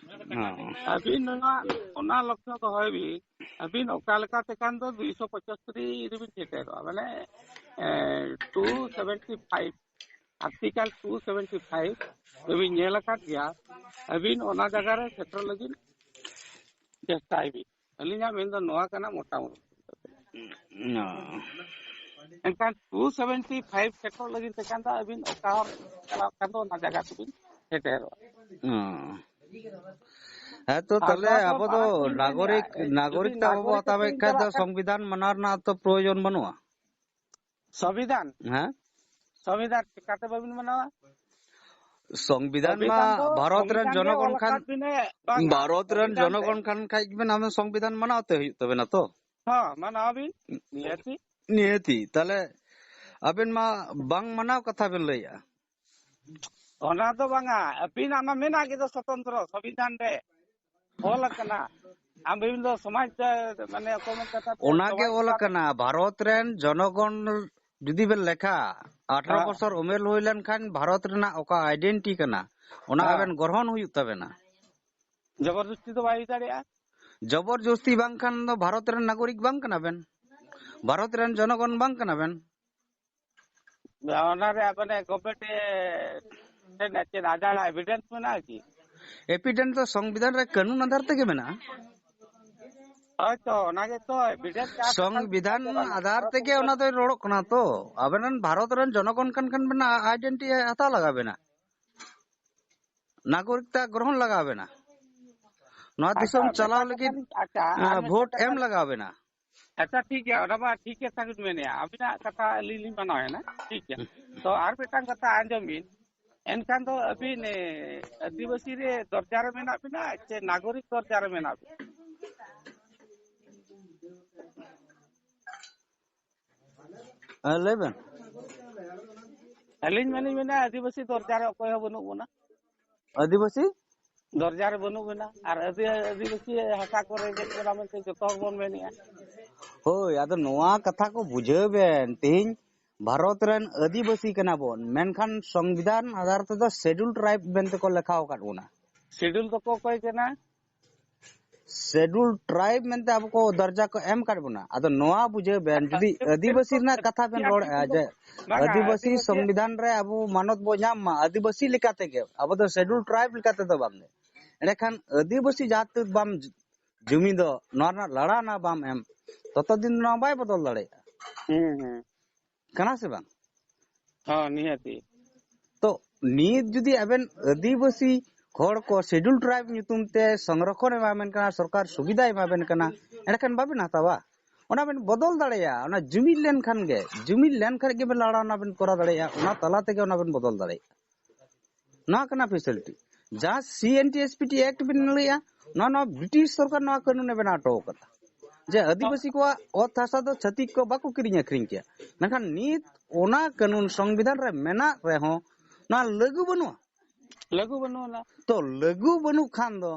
ᱦᱚᱸ᱾ ᱟᱹᱵᱤᱱ ᱚᱱᱟ, ᱚᱱᱟ ᱞᱚᱠᱠᱷᱚ ᱫᱚᱦᱚᱭ ᱵᱤᱱ, ᱟᱹᱵᱤᱱ ᱚᱠᱟ ᱞᱮᱠᱟ ᱛᱮᱠᱷᱟᱱ ᱫᱚ ᱫᱩᱭᱥᱚ ᱯᱚᱸᱪᱟᱥᱤ ᱨᱮᱵᱤᱱ ᱥᱮᱴᱮᱨᱚᱜᱼᱟ, ᱢᱟᱱᱮ two seventy five, article two seventy five ᱫᱚᱵᱤᱱ ᱧᱮᱞ ᱟᱠᱟᱫ ᱜᱮᱭᱟ᱾ ᱟᱹᱵᱤᱱ ᱚᱱᱟ ᱡᱟᱭᱜᱟ ᱨᱮ ᱥᱮᱴᱮᱨ ᱞᱟᱹᱜᱤᱫ ᱪᱮᱥᱴᱟᱭ ᱵᱤᱱ᱾ ᱟᱹᱞᱤᱧᱟᱜ ᱢᱮᱱ ᱫᱚ ᱱᱚᱣᱟ ᱠᱟᱱᱟ ᱢᱚᱴᱟᱢᱩᱴᱤ᱾ ᱚ᱾ ᱮᱱᱠᱷᱟᱱ ᱴᱩ ᱥᱮᱵᱷᱮᱱᱴᱤ ᱯᱷᱟᱭᱤᱵᱷ ᱥᱮᱴᱮᱨ ᱞᱟᱹᱜᱤᱫ ᱛᱮᱠᱷᱟᱱ ᱫᱚ ᱟᱹᱵᱤᱱ ᱚᱠᱟ ᱦᱚᱨ ᱪᱟᱞᱟᱣ ᱠᱷᱟᱱ ᱫᱚ ᱚᱱᱟ ᱡᱟᱭᱜᱟ ᱛᱮᱵᱤᱱ ᱥᱮᱴᱮᱨᱚᱜᱼᱟ᱾ ᱚ᱾ ᱦᱮᱸ ᱛᱚ, ᱟᱨ ᱛᱟᱦᱞᱮ ᱱᱚᱣᱟ ᱫᱚ ᱟᱵᱚ ᱫᱚ ᱵᱟᱝ ᱤᱧ ᱱᱟᱜᱚᱨᱤᱠ, ᱢᱮᱱᱮᱫᱼᱟ, ᱱᱟᱜᱚᱨᱤᱠ ᱡᱩᱫᱤ ᱛᱮ ᱟᱵᱚ ᱱᱟᱜᱚᱨᱤᱠ ᱦᱟᱛᱟᱣᱮᱫ ᱛᱮᱵᱤᱱ ᱠᱷᱟᱡ ᱫᱚ ᱪᱟᱞᱟᱜ ᱠᱷᱟᱱ ᱥᱚᱝᱵᱤᱫᱷᱟᱱ ᱢᱟᱱᱟᱣ ᱨᱮᱱᱟᱜ ᱛᱚ ᱯᱨᱚᱭᱳᱡᱚᱱ ᱵᱟᱹᱱᱩᱜᱼᱟ᱾ ᱥᱚᱝᱵᱤᱫᱷᱟᱱ? ᱦᱮᱸ? ᱥᱚᱝᱵᱤᱫᱷᱟᱱ ᱪᱤᱠᱟᱹᱛᱮ ᱵᱟᱹᱵᱤᱱ ᱢᱟᱱᱟᱣᱟ? ᱥᱚᱝᱵᱤᱫᱷᱟᱱ ᱢᱟ ᱥᱚᱝᱵᱤᱫᱷᱟᱱ ᱫᱚ ᱵᱷᱟᱨᱚᱛ ᱨᱮᱱ ᱥᱚᱝᱵᱤᱫᱷᱟᱱ ᱜᱮ ᱡᱚᱱᱚᱜᱚᱱ ᱚᱞ ᱠᱷᱟᱱ, ᱟᱠᱟᱫ ᱵᱤᱱᱟᱭ᱾ ᱵᱟᱝᱟ, ᱵᱷᱟᱨᱚᱛ ᱨᱮᱱ ᱥᱚᱝᱵᱤᱫᱷᱟᱱ ᱨᱮ᱾ ᱡᱚᱱᱚᱜᱚᱱ ᱠᱷᱟᱱ ᱠᱷᱟᱡ ᱵᱮᱱ ᱟᱵᱮᱱ ᱥᱚᱝᱵᱤᱫᱷᱟᱱ ᱢᱟᱱᱟᱣ ᱛᱮ ᱦᱩᱭᱩᱜ ᱛᱟᱵᱮᱱᱟ ᱛᱚ᱾ ᱦᱚᱸ, ᱢᱟᱱᱟᱣ ᱵᱤᱱ᱾ ᱱᱤᱦᱟᱹᱛᱤ᱾ ᱱᱤᱦᱟᱹᱛᱤ᱾ ᱛᱟᱦᱞᱮ ᱟᱵᱮᱱ ᱢᱟ ᱵᱟᱝ ᱢᱟᱱᱟᱣ ᱠᱟᱛᱷᱟ ᱵᱮᱱ ᱞᱟᱹᱭᱮᱜᱼᱟ᱾ ᱚᱱᱟ ᱫᱚ ᱵᱟᱝᱟ, ᱟᱹᱵᱤᱱᱟᱜ ᱢᱟ ᱢᱮᱱᱟᱜ ᱜᱮᱫᱚ ᱥᱚᱛᱚᱱᱛᱨᱚ ᱥᱚᱝᱵᱤᱫᱷᱟᱱ ᱨᱮ ᱚᱞ ᱟᱠᱟᱱᱟ᱾ ᱟᱹᱵᱤᱱ ᱫᱚ ᱥᱚᱢᱟᱡᱽ ᱫᱚ, ᱢᱟᱱᱮ, ᱚᱠᱚᱭ ᱢᱮᱱ ᱠᱟᱛᱷᱟ ᱛᱮ ᱚᱱᱟ ᱜᱮ ᱥᱚᱢᱟᱡᱽ ᱚᱞ ᱨᱮᱱᱟᱜ ᱟᱠᱟᱱᱟ, ᱵᱷᱟᱨᱚᱛ ᱨᱮᱱ ᱡᱚᱱᱚᱜᱚᱱ ᱡᱩᱫᱤ ᱵᱮᱱ ᱞᱮᱠᱷᱟ, ᱟᱴᱷᱨᱚ ᱦᱮᱸ᱾ ᱵᱚᱪᱷᱚᱨ ᱩᱢᱮᱨ ᱦᱩᱭ ᱞᱮᱱᱠᱷᱟᱱ ᱵᱷᱟᱨᱚᱛ ᱨᱮᱱᱟᱜ ᱚᱠᱟ ᱟᱭᱰᱮᱱᱴᱤᱴᱤ ᱠᱟᱱᱟ, ᱚᱱᱟ ᱦᱮᱸ᱾ ᱟᱵᱮᱱ ᱜᱨᱚᱦᱚᱱ ᱦᱩᱭᱩᱜ ᱛᱟᱵᱮᱱᱟ᱾ ᱡᱚᱵᱚᱨ ᱡᱚᱥᱛᱤ ᱫᱚ ᱵᱟᱭ ᱦᱩᱭ ᱫᱟᱲᱮᱭᱟᱜᱼᱟ᱾ ᱡᱚᱵᱚᱨ ᱡᱚᱥᱛᱤ ᱵᱟᱝᱠᱷᱟᱱ ᱫᱚ ᱵᱷᱟᱨᱚᱛ ᱨᱮᱱ ᱱᱟᱜᱚᱨᱤᱠ ᱵᱟᱝ ᱠᱟᱱᱟ ᱵᱮᱱ, ᱵᱷᱟᱨᱚᱛ ᱨᱮᱱ ᱡᱚᱱᱚᱜᱚᱱ ᱵᱟᱝ ᱠᱟᱱᱟ ᱵᱮᱱ᱾ ᱚᱱᱟ ᱨᱮᱭᱟᱜ ᱢᱟᱱᱮ ᱜᱚᱵᱷᱢᱮᱱᱴ ᱮ ᱪᱮᱫ, ᱪᱮᱫ ᱟᱡᱟᱨ ᱮᱵᱤᱰᱮᱱᱥ ᱢᱮᱱᱟᱜᱼᱟ ᱠᱤ? ᱮᱵᱤᱰᱮᱱᱥ ᱫᱚ ᱥᱚᱝᱵᱤᱫᱷᱟᱱ ᱨᱮ ᱠᱟᱹᱱᱩᱱ ᱟᱫᱷᱟᱨ ᱛᱮᱜᱮ ᱢᱮᱱᱟᱜᱼᱟ᱾ ᱦᱳᱭ ᱛᱚ, ᱚᱱᱟ ᱜᱮᱛᱚ ᱮᱵᱤᱰᱮᱱᱥ ᱡᱟᱦᱟᱸ ᱥᱚᱝᱵᱤᱫᱷᱟᱱ ᱥᱟᱠᱟᱢ ᱟᱫᱷᱟᱨ ᱛᱮᱜᱮ ᱚᱱᱟ ᱫᱚᱭ ᱨᱚᱲᱚᱜ ᱠᱟᱱᱟ ᱛᱚ᱾ ᱟᱵᱮᱱ ᱨᱮᱱ ᱵᱷᱟᱨᱚᱛ ᱨᱮᱱ ᱡᱚᱱᱚᱜᱚᱱ ᱠᱟᱱ ᱠᱷᱟᱱ ᱵᱮᱱ ᱟᱭᱰᱮᱱᱴᱤᱴᱤ ᱦᱟᱛᱟᱣ ᱞᱟᱜᱟᱣ ᱵᱮᱱᱟ᱾ ᱱᱟᱜᱚᱨᱤᱠᱛᱟ ᱜᱨᱚᱦᱚᱱ ᱞᱟᱜᱟᱣ ᱵᱮᱱᱟ᱾ ᱱᱚᱣᱟ ᱟᱪᱪᱷᱟ, ᱫᱤᱥᱚᱢ ᱪᱟᱞᱟᱣ ᱢᱤᱫᱴᱟᱝ ᱠᱟᱛᱷᱟ ᱞᱟᱹᱜᱤᱫ, ᱞᱤᱧ, ᱟᱪᱪᱷᱟ, ᱟᱨ, ᱟᱸ, ᱢᱤᱫᱴᱟᱝ ᱵᱷᱳᱴ ᱠᱟᱛᱷᱟ ᱮᱢ ᱞᱤᱧ, ᱞᱟᱜᱟᱣ ᱵᱮᱱᱟ᱾ ᱟᱪᱪᱷᱟ, ᱴᱷᱤᱠ ᱜᱮᱭᱟ, ᱚᱱᱟ ᱢᱟ ᱴᱷᱤᱠ ᱠᱟᱛᱷᱟ ᱵᱤᱱ ᱢᱮᱱᱮᱜᱼᱟ᱾ ᱟᱹᱵᱤᱱᱟᱜ ᱠᱟᱛᱷᱟ ᱟᱹᱞᱤᱧ ᱞᱤᱧ ᱢᱟᱱᱟᱣᱮᱱᱟ, ᱴᱷᱤᱠ ᱜᱮᱭᱟ᱾ ᱛᱚ, ᱟᱨ ᱢᱤᱫᱴᱟᱝ ᱠᱟᱛᱷᱟ ᱟᱸᱡᱚᱢ ᱵᱤᱱ, ᱮᱱᱠᱷᱟᱱ ᱫᱚ ᱟᱹᱵᱤᱱ, ᱮ, ᱟᱹᱫᱤᱵᱟᱹᱥᱤ ᱨᱮ ᱫᱚᱨᱡᱟ ᱨᱮ ᱢᱮᱱᱟᱜ ᱵᱤᱱᱟ ᱪᱮ ᱱᱟᱜᱚᱨᱤᱠ ᱫᱚᱨᱡᱟ ᱨᱮ ᱢᱮᱱᱟᱜ ᱵᱤᱱᱟ? ᱦᱮᱸ, ᱞᱟᱹᱭ ᱵᱮᱱ᱾ ᱟᱹᱞᱤᱧ ᱢᱟᱞᱤᱧ ᱢᱮᱱᱟ, ᱟᱹᱫᱤᱵᱟᱹᱥᱤ ᱫᱚᱨᱡᱟ ᱨᱮ ᱚᱠᱚᱭ ᱦᱚᱸ ᱵᱟᱹᱱᱩᱜ ᱵᱚᱱᱟ᱾ ᱟᱹᱫᱤᱵᱟᱹᱥᱤ? ᱫᱚᱨᱡᱟ ᱨᱮ ᱵᱟᱹᱱᱩᱜ ᱵᱮᱱᱟ᱾ ᱟᱨ ᱟᱹᱫᱤ-, ᱟᱹᱫᱤᱵᱟᱹᱥᱤ ᱦᱟᱥᱟ ᱠᱚ ᱨᱮᱸᱜᱮᱡ ᱵᱚᱱᱟ ᱢᱮᱱᱛᱮ ᱡᱚᱛᱚ ᱦᱚᱲ ᱵᱚᱱ ᱢᱮᱱᱮᱜᱼᱟ᱾ ᱦᱳᱭ, ᱟᱫᱚ ᱱᱚᱣᱟ ᱠᱟᱛᱷᱟ ᱠᱚ ᱵᱩᱡᱷᱟᱹᱣ ᱵᱮᱱ᱾ ᱛᱮᱦᱮᱧ ᱵᱷᱟᱨᱚᱛ ᱨᱮᱱ ᱟᱹᱫᱤᱵᱟᱹᱥᱤ ᱠᱟᱱᱟ ᱵᱚᱱ, ᱢᱮᱱᱠᱷᱟᱱ ᱥᱚᱝᱵᱤᱫᱷᱟᱱ ᱟᱫᱷᱟᱨ ᱛᱮᱫᱚ ᱥᱮᱰᱩᱞ ᱴᱨᱟᱭᱤᱵ ᱢᱮᱱᱛᱮ ᱠᱚ ᱞᱮᱠᱷᱟ ᱟᱠᱟᱫ ᱵᱚᱱᱟ᱾ ᱥᱮᱰᱩᱞ ᱫᱚᱠᱚ ᱚᱠᱚᱭ ᱠᱟᱱᱟ? ᱥᱮᱰᱩᱞ ᱴᱨᱟᱭᱤᱵ ᱢᱮᱱᱛᱮ ᱟᱵᱚ ᱠᱚ ᱫᱚᱨᱡᱟ ᱠᱚ ᱮᱢ ᱟᱠᱟᱫ ᱵᱚᱱᱟ᱾ ᱟᱫᱚ ᱱᱚᱣᱟ ᱵᱩᱡᱷᱟᱹᱣ ᱵᱮᱱ, ᱡᱩᱫᱤ ᱟᱹᱫᱤᱵᱟᱹᱥᱤ ᱨᱮᱱᱟᱜ ᱠᱟᱛᱷᱟ ᱵᱮᱱ ᱨᱚᱲᱮᱫᱼᱟ, ᱡᱮ ᱵᱟᱝᱟ, ᱟᱹᱫᱤᱵᱟᱹᱥᱤ ᱟᱹᱫᱤᱵᱟᱹᱥᱤ ᱥᱚᱝᱵᱤᱫᱷᱟᱱ ᱨᱮ ᱟᱵᱚ ᱢᱟᱱᱚᱛ ᱵᱚ ᱧᱟᱢ ᱢᱟ, ᱟᱹᱫᱤᱵᱟᱹᱥᱤ ᱞᱮᱠᱟ ᱛᱮᱜᱮ ᱟᱵᱚ ᱫᱚ ᱥᱮᱰᱩᱞ ᱴᱨᱟᱭᱤᱵ ᱞᱮᱠᱟ ᱛᱮᱫᱚ ᱵᱟᱝ ᱜᱮ᱾ ᱮᱸᱰᱮᱠᱷᱟᱱ ᱟᱹᱫᱤᱵᱟᱹᱥᱤ ᱡᱟᱹᱛ ᱵᱟᱢ ᱡᱩᱢᱤᱫᱚᱜ, ᱱᱚᱣᱟ ᱨᱮᱱᱟᱜ ᱞᱟᱲᱟᱣᱱᱟ ᱵᱟᱢ ᱮᱢ, ᱛᱚᱛᱚ ᱫᱤᱱ ᱱᱚᱣᱟ ᱵᱟᱭ ᱵᱚᱫᱚᱞ ᱫᱟᱲᱮᱭᱟᱜᱼᱟ᱾ ᱦᱩᱸ, ᱦᱩᱸ᱾ ᱠᱟᱱᱟ ᱥᱮ ᱵᱟᱝ? ᱦᱚᱸ, ᱱᱤᱦᱟᱹᱛᱤ᱾ ᱛᱚ, ᱱᱤᱛ ᱡᱩᱫᱤ ᱟᱵᱮᱱ ᱟᱹᱫᱤᱵᱟᱹᱥᱤ ᱦᱚᱲ ᱠᱚ ᱥᱮᱰᱩᱞ ᱴᱨᱟᱭᱤᱵ ᱧᱩᱛᱩᱢ ᱛᱮ ᱥᱚᱝᱨᱚᱠᱷᱚᱱ ᱮᱢᱟᱵᱮᱱ ᱠᱟᱱᱟ, ᱥᱚᱨᱠᱟᱨ ᱥᱩᱵᱤᱫᱷᱟ ᱮᱢᱟᱵᱮᱱ ᱠᱟᱱᱟ, ᱮᱸᱰᱮᱠᱷᱟᱱ ᱵᱟᱵᱮᱱ ᱦᱟᱛᱟᱣᱟ? ᱚᱱᱟ ᱵᱮᱱ ᱵᱚᱫᱚᱞ ᱫᱟᱲᱮᱭᱟᱜᱼᱟ᱾ ᱚᱱᱟ ᱡᱩᱢᱤᱫ ᱞᱮᱱᱠᱷᱟᱱ ᱜᱮ, ᱡᱩᱢᱤᱫ ᱞᱮᱱᱠᱷᱟᱱ ᱜᱮᱵᱮᱱ ᱞᱟᱲᱟᱣᱱᱟ ᱵᱮᱱ ᱠᱚᱨᱟᱣ ᱫᱟᱲᱮᱭᱟᱜᱼᱟ, ᱚᱱᱟ ᱛᱟᱞᱟ ᱛᱮᱜᱮ ᱚᱱᱟ ᱵᱮᱱ ᱵᱚᱫᱚᱞ ᱫᱟᱲᱮᱭᱟᱜᱼᱟ᱾ ᱱᱚᱣᱟ ᱠᱟᱱᱟ ᱯᱷᱮᱥᱤᱞᱤᱴᱤ᱾ ᱡᱟᱦᱟᱸ C N T S P T act ᱵᱮᱱ ᱞᱟᱹᱭᱟ, ᱱᱚᱣᱟ, ᱱᱚᱣᱟ ᱵᱨᱤᱴᱤᱥ ᱥᱚᱨᱠᱟᱨ ᱱᱚᱣᱟ ᱠᱟᱹᱱᱩᱱᱮ ᱵᱮᱱᱟᱣ ᱦᱚᱴᱚ ᱟᱠᱟᱫᱟ, ᱡᱮ ᱟᱹᱫᱤᱵᱟᱹᱥᱤ ᱠᱚᱣᱟᱜ ᱚᱛ ᱦᱟᱥᱟ ᱫᱚ ᱪᱷᱟᱹᱛᱤᱠ ᱠᱚ ᱵᱟᱠᱚ ᱠᱤᱨᱤᱧ ᱟᱹᱠᱷᱨᱤᱧ ᱠᱮᱭᱟ᱾ ᱢᱮᱱᱠᱷᱟᱱ ᱱᱤᱛ ᱚᱱᱟ ᱠᱟᱹᱱᱩᱱ ᱥᱚᱝᱵᱤᱫᱷᱟᱱ ᱨᱮ ᱢᱮᱱᱟᱜ ᱨᱮᱦᱚᱸ ᱱᱚᱣᱟ ᱞᱟᱹᱜᱩ ᱵᱟᱹᱱᱩᱜᱼᱟ᱾ ᱞᱟᱹᱜᱩ ᱵᱟᱹᱱᱩᱜᱼᱟ᱾ ᱛᱚ, ᱞᱟᱹᱜᱩ ᱵᱟᱹᱱᱩᱜ ᱠᱷᱟᱱ ᱫᱚ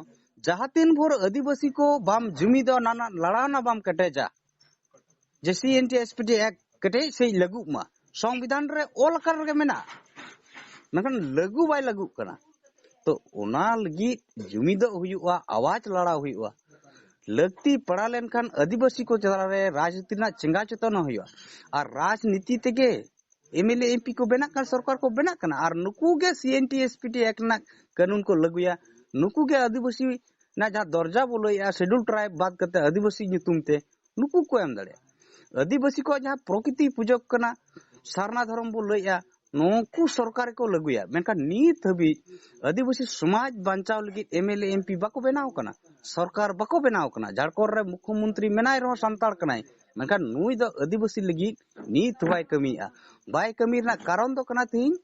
ᱡᱟᱦᱟᱸ ᱛᱤᱱ ᱵᱷᱳᱨ ᱟᱹᱫᱤᱵᱟᱹᱥᱤ ᱠᱚ ᱵᱟᱢ ᱡᱩᱢᱤᱫᱚᱜᱼᱟ, ᱚᱱᱟ ᱨᱮᱱᱟᱜ ᱞᱟᱲᱟᱣᱱᱟ ᱵᱟᱢ ᱠᱮᱴᱮᱡᱟ, ᱡᱮ C N T S P T act ᱠᱮᱴᱮᱡ ᱥᱟᱺᱦᱤᱡ ᱞᱟᱹᱜᱩᱜ ᱢᱟ᱾ ᱥᱚᱝᱵᱤᱫᱷᱟᱱ ᱨᱮ ᱚᱞ ᱟᱠᱟᱱ ᱨᱮᱜᱮ ᱢᱮᱱᱟᱜᱼᱟ, ᱢᱮᱱᱠᱷᱟᱱ ᱞᱟᱹᱜᱩ ᱵᱟᱭ ᱞᱟᱹᱜᱩᱜ ᱠᱟᱱᱟ᱾ ᱛᱚ, ᱚᱱᱟ ᱞᱟᱹᱜᱤᱫ ᱡᱩᱢᱤᱫᱚᱜ ᱦᱩᱭᱩᱜᱼᱟ, ᱟᱣᱟᱡᱽ ᱞᱟᱲᱟᱣ ᱦᱩᱭᱩᱜᱼᱟ᱾ ᱞᱟᱹᱠᱛᱤ ᱯᱟᱲᱟᱣ ᱞᱮᱱᱠᱷᱟᱱ ᱟᱹᱫᱤᱵᱟᱹᱥᱤ ᱠᱚ ᱪᱮᱛᱟᱱ ᱨᱮ ᱨᱟᱡᱽᱱᱤᱛᱤ ᱨᱮᱱᱟᱜ ᱪᱮᱸᱜᱷᱟ ᱪᱮᱛᱚᱱ ᱦᱚᱸ ᱦᱩᱭᱩᱜᱼᱟ᱾ ᱟᱨ ᱨᱟᱡᱽᱱᱤᱛᱤ ᱛᱮᱜᱮ M L A, M P ᱠᱚ ᱵᱮᱱᱟᱜ ᱠᱟᱱᱟ, ᱥᱚᱨᱠᱟᱨ ᱠᱚ ᱵᱮᱱᱟᱜ ᱠᱟᱱᱟ, ᱟᱨ ᱱᱩᱠᱩ ᱜᱮ C N T S P T act ᱨᱮᱱᱟᱜ ᱠᱟᱹᱱᱩᱱ ᱠᱚ ᱞᱟᱹᱜᱩᱭᱟ᱾ ᱱᱩᱠᱩ ᱜᱮ ᱟᱹᱫᱤᱵᱟᱹᱥᱤ ᱨᱮᱱᱟᱜ ᱡᱟᱦᱟᱸ ᱫᱚᱨᱡᱟ ᱵᱚ ᱞᱟᱹᱭᱮᱜᱼᱟ, ᱥᱮᱰᱩᱞ ᱴᱨᱟᱭᱤᱵ ᱵᱟᱫ ᱠᱟᱛᱮ ᱟᱹᱫᱤᱵᱟᱹᱥᱤ ᱧᱩᱛᱩᱢ ᱛᱮ, ᱱᱩᱠᱩ ᱠᱚ ᱮᱢ ᱫᱟᱲᱮᱭᱟᱜᱼᱟ᱾ ᱟᱹᱫᱤᱵᱟᱹᱥᱤ ᱠᱚᱣᱟᱜ ᱡᱟᱦᱟᱸ ᱯᱨᱚᱠᱤᱛᱤ ᱯᱩᱡᱟᱹ ᱠᱟᱱᱟ, ᱥᱟᱨᱱᱟ ᱫᱷᱚᱨᱚᱢ ᱵᱚ ᱞᱟᱹᱭᱮᱜᱼᱟ, ᱱᱩᱠᱩ ᱥᱚᱨᱠᱟᱨ ᱜᱮᱠᱚ ᱞᱟᱹᱜᱩᱭᱟ᱾ ᱢᱮᱱᱠᱷᱟᱱ ᱱᱤᱛ ᱦᱟᱹᱵᱤᱡ ᱟᱹᱫᱤᱵᱟᱹᱥᱤ ᱥᱚᱢᱟᱡᱽ ᱵᱟᱧᱪᱟᱣ ᱞᱟᱹᱜᱤᱫ M L A, M P ᱵᱟᱠᱚ ᱵᱮᱱᱟᱣ ᱠᱟᱱᱟ, ᱥᱚᱨᱠᱟᱨ ᱵᱟᱠᱚ ᱵᱮᱱᱟᱣ ᱠᱟᱱᱟ᱾ ᱡᱷᱟᱲᱠᱷᱚᱸᱰ ᱨᱮ ᱢᱩᱠᱷᱭᱚᱢᱚᱱᱛᱨᱤ ᱢᱮᱱᱟᱭ ᱨᱮᱦᱚᱸ ᱥᱟᱱᱛᱟᱲ ᱠᱟᱱᱟᱭ, ᱢᱮᱱᱠᱷᱟᱱ ᱱᱩᱭ ᱫᱚ ᱟᱹᱫᱤᱵᱟᱹᱥᱤ ᱞᱟᱹᱜᱤᱫ ᱱᱤᱛ ᱦᱚᱸ ᱵᱟᱭ ᱠᱟᱹᱢᱤᱭᱮᱫᱼᱟ᱾ ᱵᱟᱭ ᱠᱟᱹᱢᱤ ᱨᱮᱱᱟᱜ ᱠᱟᱨᱚᱱ ᱫᱚ ᱠᱟᱱᱟ, ᱛᱮᱦᱮᱧ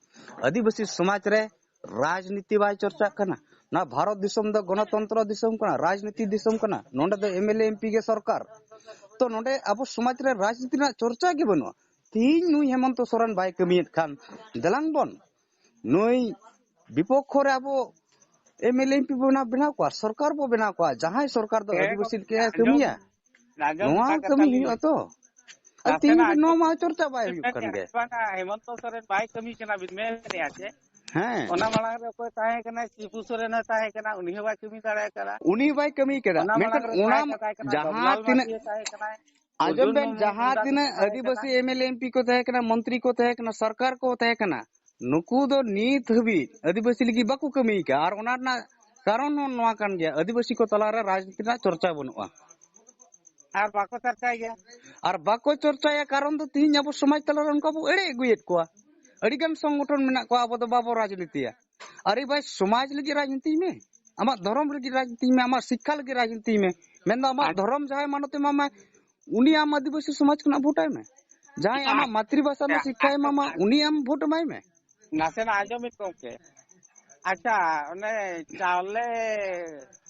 ᱟᱹᱫᱤᱵᱟᱹᱥᱤ ᱥᱚᱢᱟᱡᱽ ᱨᱮ ᱨᱟᱡᱽᱱᱤᱛᱤ ᱵᱟᱭ ᱪᱚᱨᱪᱟᱜ ᱠᱟᱱᱟ᱾ ᱱᱚᱣᱟ ᱵᱷᱟᱨᱚᱛ ᱫᱤᱥᱚᱢ ᱫᱚ ᱜᱚᱱᱚᱛᱚᱱᱛᱨᱚ ᱫᱤᱥᱚᱢ ᱠᱟᱱᱟ, ᱨᱟᱡᱽᱱᱤᱛᱤ ᱫᱤᱥᱚᱢ ᱠᱟᱱᱟ᱾ ᱱᱚᱰᱮ ᱫᱚ M L A, M P ᱜᱮ ᱥᱚᱨᱠᱟᱨ᱾ ᱛᱚ, ᱱᱚᱰᱮ ᱟᱵᱚ ᱥᱚᱢᱟᱡᱽ ᱨᱮ ᱨᱟᱡᱽᱱᱤᱛᱤ ᱨᱮᱱᱟᱜ ᱪᱚᱨᱪᱟ ᱜᱮ ᱵᱟᱹᱱᱩᱜᱼᱟ᱾ ᱛᱮᱦᱮᱧ ᱱᱩᱭ ᱦᱮᱢᱚᱱᱛᱚ ᱥᱚᱨᱮᱱ ᱵᱟᱭ ᱠᱟᱹᱢᱤᱭᱮᱫ ᱠᱷᱟᱱ, ᱫᱮᱞᱟᱝ ᱵᱚᱱ ᱱᱩᱭ ᱵᱤᱯᱚᱠᱠᱷᱚ ᱨᱮ ᱟᱵᱚ M L A, M P ᱵᱚ ᱵᱮᱱᱟᱣ, ᱵᱮᱱᱟᱣ ᱠᱚᱣᱟ, ᱥᱚᱨᱠᱟᱨ ᱵᱚ ᱵᱮᱱᱟᱣ ᱠᱚᱣᱟ᱾ ᱡᱟᱦᱟᱸᱭ ᱥᱚᱨᱠᱟᱨ ᱫᱚ ᱦᱮᱸ ᱟᱹᱫᱤᱵᱟᱹᱥᱤ ᱜᱚᱢᱠᱮ, ᱞᱮᱠᱟ ᱟᱸᱡᱚᱢ, ᱠᱟᱹᱢᱤᱭᱟ, ᱟᱸᱡᱚᱢ ᱱᱚᱣᱟ ᱠᱟᱛᱷᱟ ᱠᱟᱹᱢᱤ ᱞᱤᱧ ᱦᱩᱭᱩᱜᱼᱟ ᱛᱚ᱾ ᱟᱨ ᱛᱮᱦᱮᱧ ᱱᱟᱥᱮᱱᱟᱜ ᱫᱚ ᱱᱚᱣᱟ ᱢᱟ ᱪᱚᱨᱪᱟ ᱵᱟᱭ ᱦᱩᱭᱩᱜ ᱠᱟᱱ ᱜᱮ᱾ ᱵᱟᱝᱟ, ᱦᱮᱢᱚᱱᱛᱚ ᱥᱚᱨᱮᱱ ᱵᱟᱭ ᱠᱟᱹᱢᱤ ᱠᱟᱱᱟ ᱵᱤᱱ ᱢᱮᱱᱮᱫᱼᱟ ᱪᱮ? ᱦᱮᱸ᱾ ᱚᱱᱟ ᱢᱟᱲᱟᱝ ᱨᱮ ᱚᱠᱚᱭ ᱛᱟᱦᱮᱸ ᱠᱟᱱᱟᱭ? ᱥᱤᱵᱩ ᱥᱚᱨᱮᱱ ᱦᱚᱸ ᱛᱟᱦᱮᱸ ᱠᱟᱱᱟ, ᱩᱱᱤ ᱦᱚᱸ ᱵᱟᱭ ᱠᱟᱹᱢᱤ ᱫᱟᱲᱮ ᱟᱠᱟᱫᱟ᱾ ᱩᱱᱤ ᱦᱚᱸ ᱵᱟᱭ ᱠᱟᱹᱢᱤ ᱠᱟᱫᱟ᱾ ᱚᱱᱟ ᱢᱮᱱᱠᱷᱟᱱ ᱢᱟᱲᱟᱝ ᱨᱮ ᱚᱱᱟ ᱡᱟᱦᱟᱸᱭ ᱠᱚ ᱛᱟᱦᱮᱸ ᱠᱟᱱᱟ, ᱡᱟᱦᱟᱸ ᱫᱚᱢᱞᱟᱞ ᱛᱤᱱᱟᱹᱜ ᱢᱟᱹᱡᱷᱤ ᱦᱚᱸ ᱛᱟᱦᱮᱸ ᱠᱟᱱᱟᱭ, ᱟᱸᱡᱚᱢ ᱩᱡᱩᱞ ᱵᱮᱱ, ᱢᱩᱨᱢᱩ ᱡᱟᱦᱟᱸ ᱢᱩᱱᱰᱟ ᱛᱤᱱᱟᱹᱜ ᱦᱚᱸ ᱛᱟᱦᱮᱸ ᱟᱹᱫᱤᱵᱟᱹᱥᱤ ᱠᱟᱱᱟ᱾ M L A M P ᱠᱚ ᱛᱟᱦᱮᱸ ᱠᱟᱱᱟ, ᱢᱚᱱᱛᱨᱤ ᱠᱚ ᱛᱟᱦᱮᱸ ᱠᱟᱱᱟ, ᱥᱚᱨᱠᱟᱨ ᱠᱚ ᱛᱟᱦᱮᱸ ᱠᱟᱱᱟ, ᱱᱩᱠᱩ ᱫᱚ ᱱᱤᱛ ᱦᱟᱹᱵᱤᱡ ᱟᱹᱫᱤᱵᱟᱹᱥᱤ ᱞᱟᱹᱜᱤᱫ ᱵᱟᱠᱚ ᱠᱟᱹᱢᱤ ᱟᱠᱟᱫᱼᱟ᱾ ᱟᱨ ᱚᱱᱟ ᱨᱮᱱᱟᱜ ᱠᱟᱨᱚᱱ ᱦᱚᱸ ᱱᱚᱣᱟ ᱠᱟᱱ ᱜᱮᱭᱟ, ᱟᱹᱫᱤᱵᱟᱹᱥᱤ ᱠᱚ ᱛᱟᱞᱟᱨᱮ ᱨᱟᱡᱽᱱᱤᱛᱤ ᱨᱮᱱᱟᱜ ᱪᱚᱨᱪᱟ ᱵᱟᱹᱱᱩᱜᱼᱟ᱾ ᱟᱨ ᱵᱟᱠᱚ ᱪᱟᱨᱪᱟᱭ ᱜᱮᱭᱟ᱾ ᱟᱨ ᱵᱟᱠᱚ ᱪᱚᱨᱪᱟᱭᱟ, ᱠᱟᱨᱚᱱ ᱫᱚ ᱛᱤᱦᱤᱧ ᱟᱵᱚ ᱥᱚᱢᱟᱡᱽ ᱛᱟᱞᱟᱨᱮ ᱚᱱᱠᱟ ᱵᱚ ᱮᱲᱮ ᱟᱹᱜᱩᱭᱮᱫ ᱠᱚᱣᱟ᱾ ᱟᱹᱰᱤᱜᱟᱱ ᱥᱚᱝᱜᱚᱴᱷᱚᱱ ᱢᱮᱱᱟᱜ ᱠᱚᱣᱟ, ᱟᱵᱚ ᱫᱚ ᱵᱟᱵᱚ ᱨᱟᱡᱽᱱᱤᱛᱤᱭᱟ᱾ ᱟᱨᱮ ᱵᱷᱟᱭ, ᱥᱚᱢᱟᱡᱽ ᱞᱟᱹᱜᱤᱫ ᱨᱟᱡᱽᱱᱤᱛᱤᱭ ᱢᱮ, ᱟᱢᱟᱜ ᱫᱷᱚᱨᱚᱢ ᱞᱟᱹᱜᱤᱫ ᱨᱟᱡᱽᱱᱤᱛᱤᱭ ᱢᱮ, ᱟᱢᱟᱜ ᱥᱤᱠᱠᱷᱟ ᱞᱟᱹᱜᱤᱫ ᱨᱟᱡᱽᱱᱤᱛᱤᱭ ᱢᱮ᱾ ᱢᱮᱱᱫᱚ ᱟᱢᱟᱜ ᱟᱪ- ᱫᱷᱚᱨᱚᱢ ᱡᱟᱦᱟᱸᱭ ᱢᱟᱱᱚᱛ ᱮᱢᱟᱢᱟᱭ, ᱩᱱᱤ ᱟᱢ ᱟᱹᱫᱤᱵᱟᱹᱥᱤ ᱥᱚᱢᱟᱡᱽ ᱠᱷᱚᱱᱟᱜ ᱵᱷᱳᱴ ᱟᱭ ᱢᱮ᱾ ᱡᱟᱦᱟᱸᱭ ᱟᱢᱟᱜ ᱢᱟᱛᱨᱤᱵᱷᱟᱥᱟ ᱨᱮᱱᱟᱜ ᱥᱤᱠᱠᱷᱟᱭ ᱮᱢᱟᱢᱟ, ᱩᱱᱤ ᱟᱢ ᱵᱷᱳᱴ ᱮᱢᱟᱭ ᱢᱮ᱾ ᱱᱟᱥᱮᱱᱟᱜ ᱟᱸᱡᱚᱢ ᱵᱤᱱ ᱜᱚᱢᱠᱮ᱾ ᱟᱪᱪᱷᱟ, ᱚᱱᱮ ᱪᱟᱣᱞᱮ,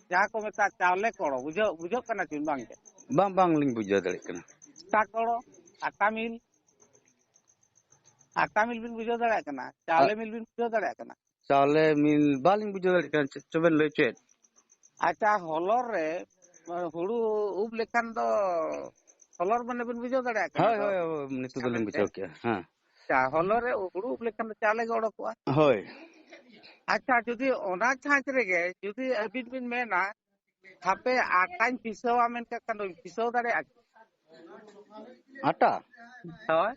ᱡᱟᱦᱟᱸ ᱠᱚ ᱢᱮᱛᱟᱜ ᱪᱟᱣᱞᱮ ᱠᱚᱲᱚ, ᱵᱩᱡᱷᱟᱹᱣ, ᱵᱩᱡᱷᱟᱹᱜ ᱠᱟᱱᱟ ᱪᱮ ᱵᱟᱝ ᱜᱮ? ᱵᱟᱝ, ᱵᱟᱝᱞᱤᱧ ᱵᱩᱡᱷᱟᱹᱣ ᱫᱟᱲᱮᱭᱟᱜ ᱠᱟᱱᱟ᱾ ᱟᱴᱟ ᱠᱚᱲᱚ, ᱟᱴᱟ ᱢᱤᱞ, ᱟᱴᱟ ᱢᱤᱞ ᱵᱤᱱ ᱵᱩᱡᱷᱟᱹᱣ ᱫᱟᱲᱮᱭᱟᱜ ᱠᱟᱱᱟ? ᱪᱟᱣᱞᱮ ᱟ- ᱢᱤᱞ ᱵᱤᱱ ᱵᱩᱡᱷᱟᱹᱣ ᱫᱟᱲᱮᱭᱟᱜ ᱠᱟᱱᱟ? ᱪᱟᱣᱞᱮ ᱢᱤᱞ ᱵᱟᱞᱤᱧ ᱵᱩᱡᱷᱟᱹᱣ ᱫᱟᱲᱮᱭᱟᱜ ᱠᱟᱱᱟ, ᱪᱮᱫ ᱪᱚ ᱵᱮᱱ ᱞᱟᱹᱭ ᱦᱚᱪᱚᱭᱮᱫ? ᱟᱪᱪᱷᱟ, ᱦᱚᱞᱚᱨ ᱨᱮ ᱦᱩᱲᱩ ᱩᱵ ᱞᱮᱠᱷᱟᱱ ᱫᱚ ᱦᱚᱞᱚᱨ ᱢᱟᱱᱮ ᱵᱤᱱ ᱵᱩᱡᱷᱟᱹᱣ ᱫᱟᱲᱮᱭᱟᱜ ᱠᱟᱱᱟ ᱦᱳᱭ, ᱛᱚ? ᱦᱳᱭ, ᱦᱳᱭ, ᱱᱤᱛᱚᱜ ᱫᱚᱞᱤᱧ ᱵᱩᱡᱷᱟᱹᱣ ᱠᱮᱜᱼᱟ, ᱦᱮᱸ᱾ ᱟᱪᱪᱷᱟ, ᱦᱚᱞᱚᱨ ᱨᱮ ᱦᱩᱲᱩ ᱩᱵ ᱞᱮᱠᱷᱟᱱ ᱫᱚ ᱪᱟᱣᱞᱮ ᱜᱮ ᱚᱰᱚᱠᱚᱜᱼᱟ᱾ ᱦᱳᱭ᱾ ᱟᱪᱪᱷᱟ, ᱡᱩᱫᱤ ᱚᱱᱟ ᱪᱷᱟᱸᱪ ᱨᱮᱜᱮ ᱡᱩᱫᱤ ᱟᱹᱵᱤᱱ ᱵᱤᱱ ᱢᱮᱱᱟ, "ᱦᱟᱯᱮ ᱟᱴᱟᱧ ᱯᱤᱥᱟᱹᱣᱟ" ᱢᱮᱱ ᱠᱟᱜ ᱠᱷᱟᱱ ᱫᱚ ᱯᱤᱥᱟᱹᱣ ᱫᱟᱲᱮᱭᱟᱜᱼᱟ ᱠᱤ? ᱟᱴᱟ? ᱦᱳᱭ᱾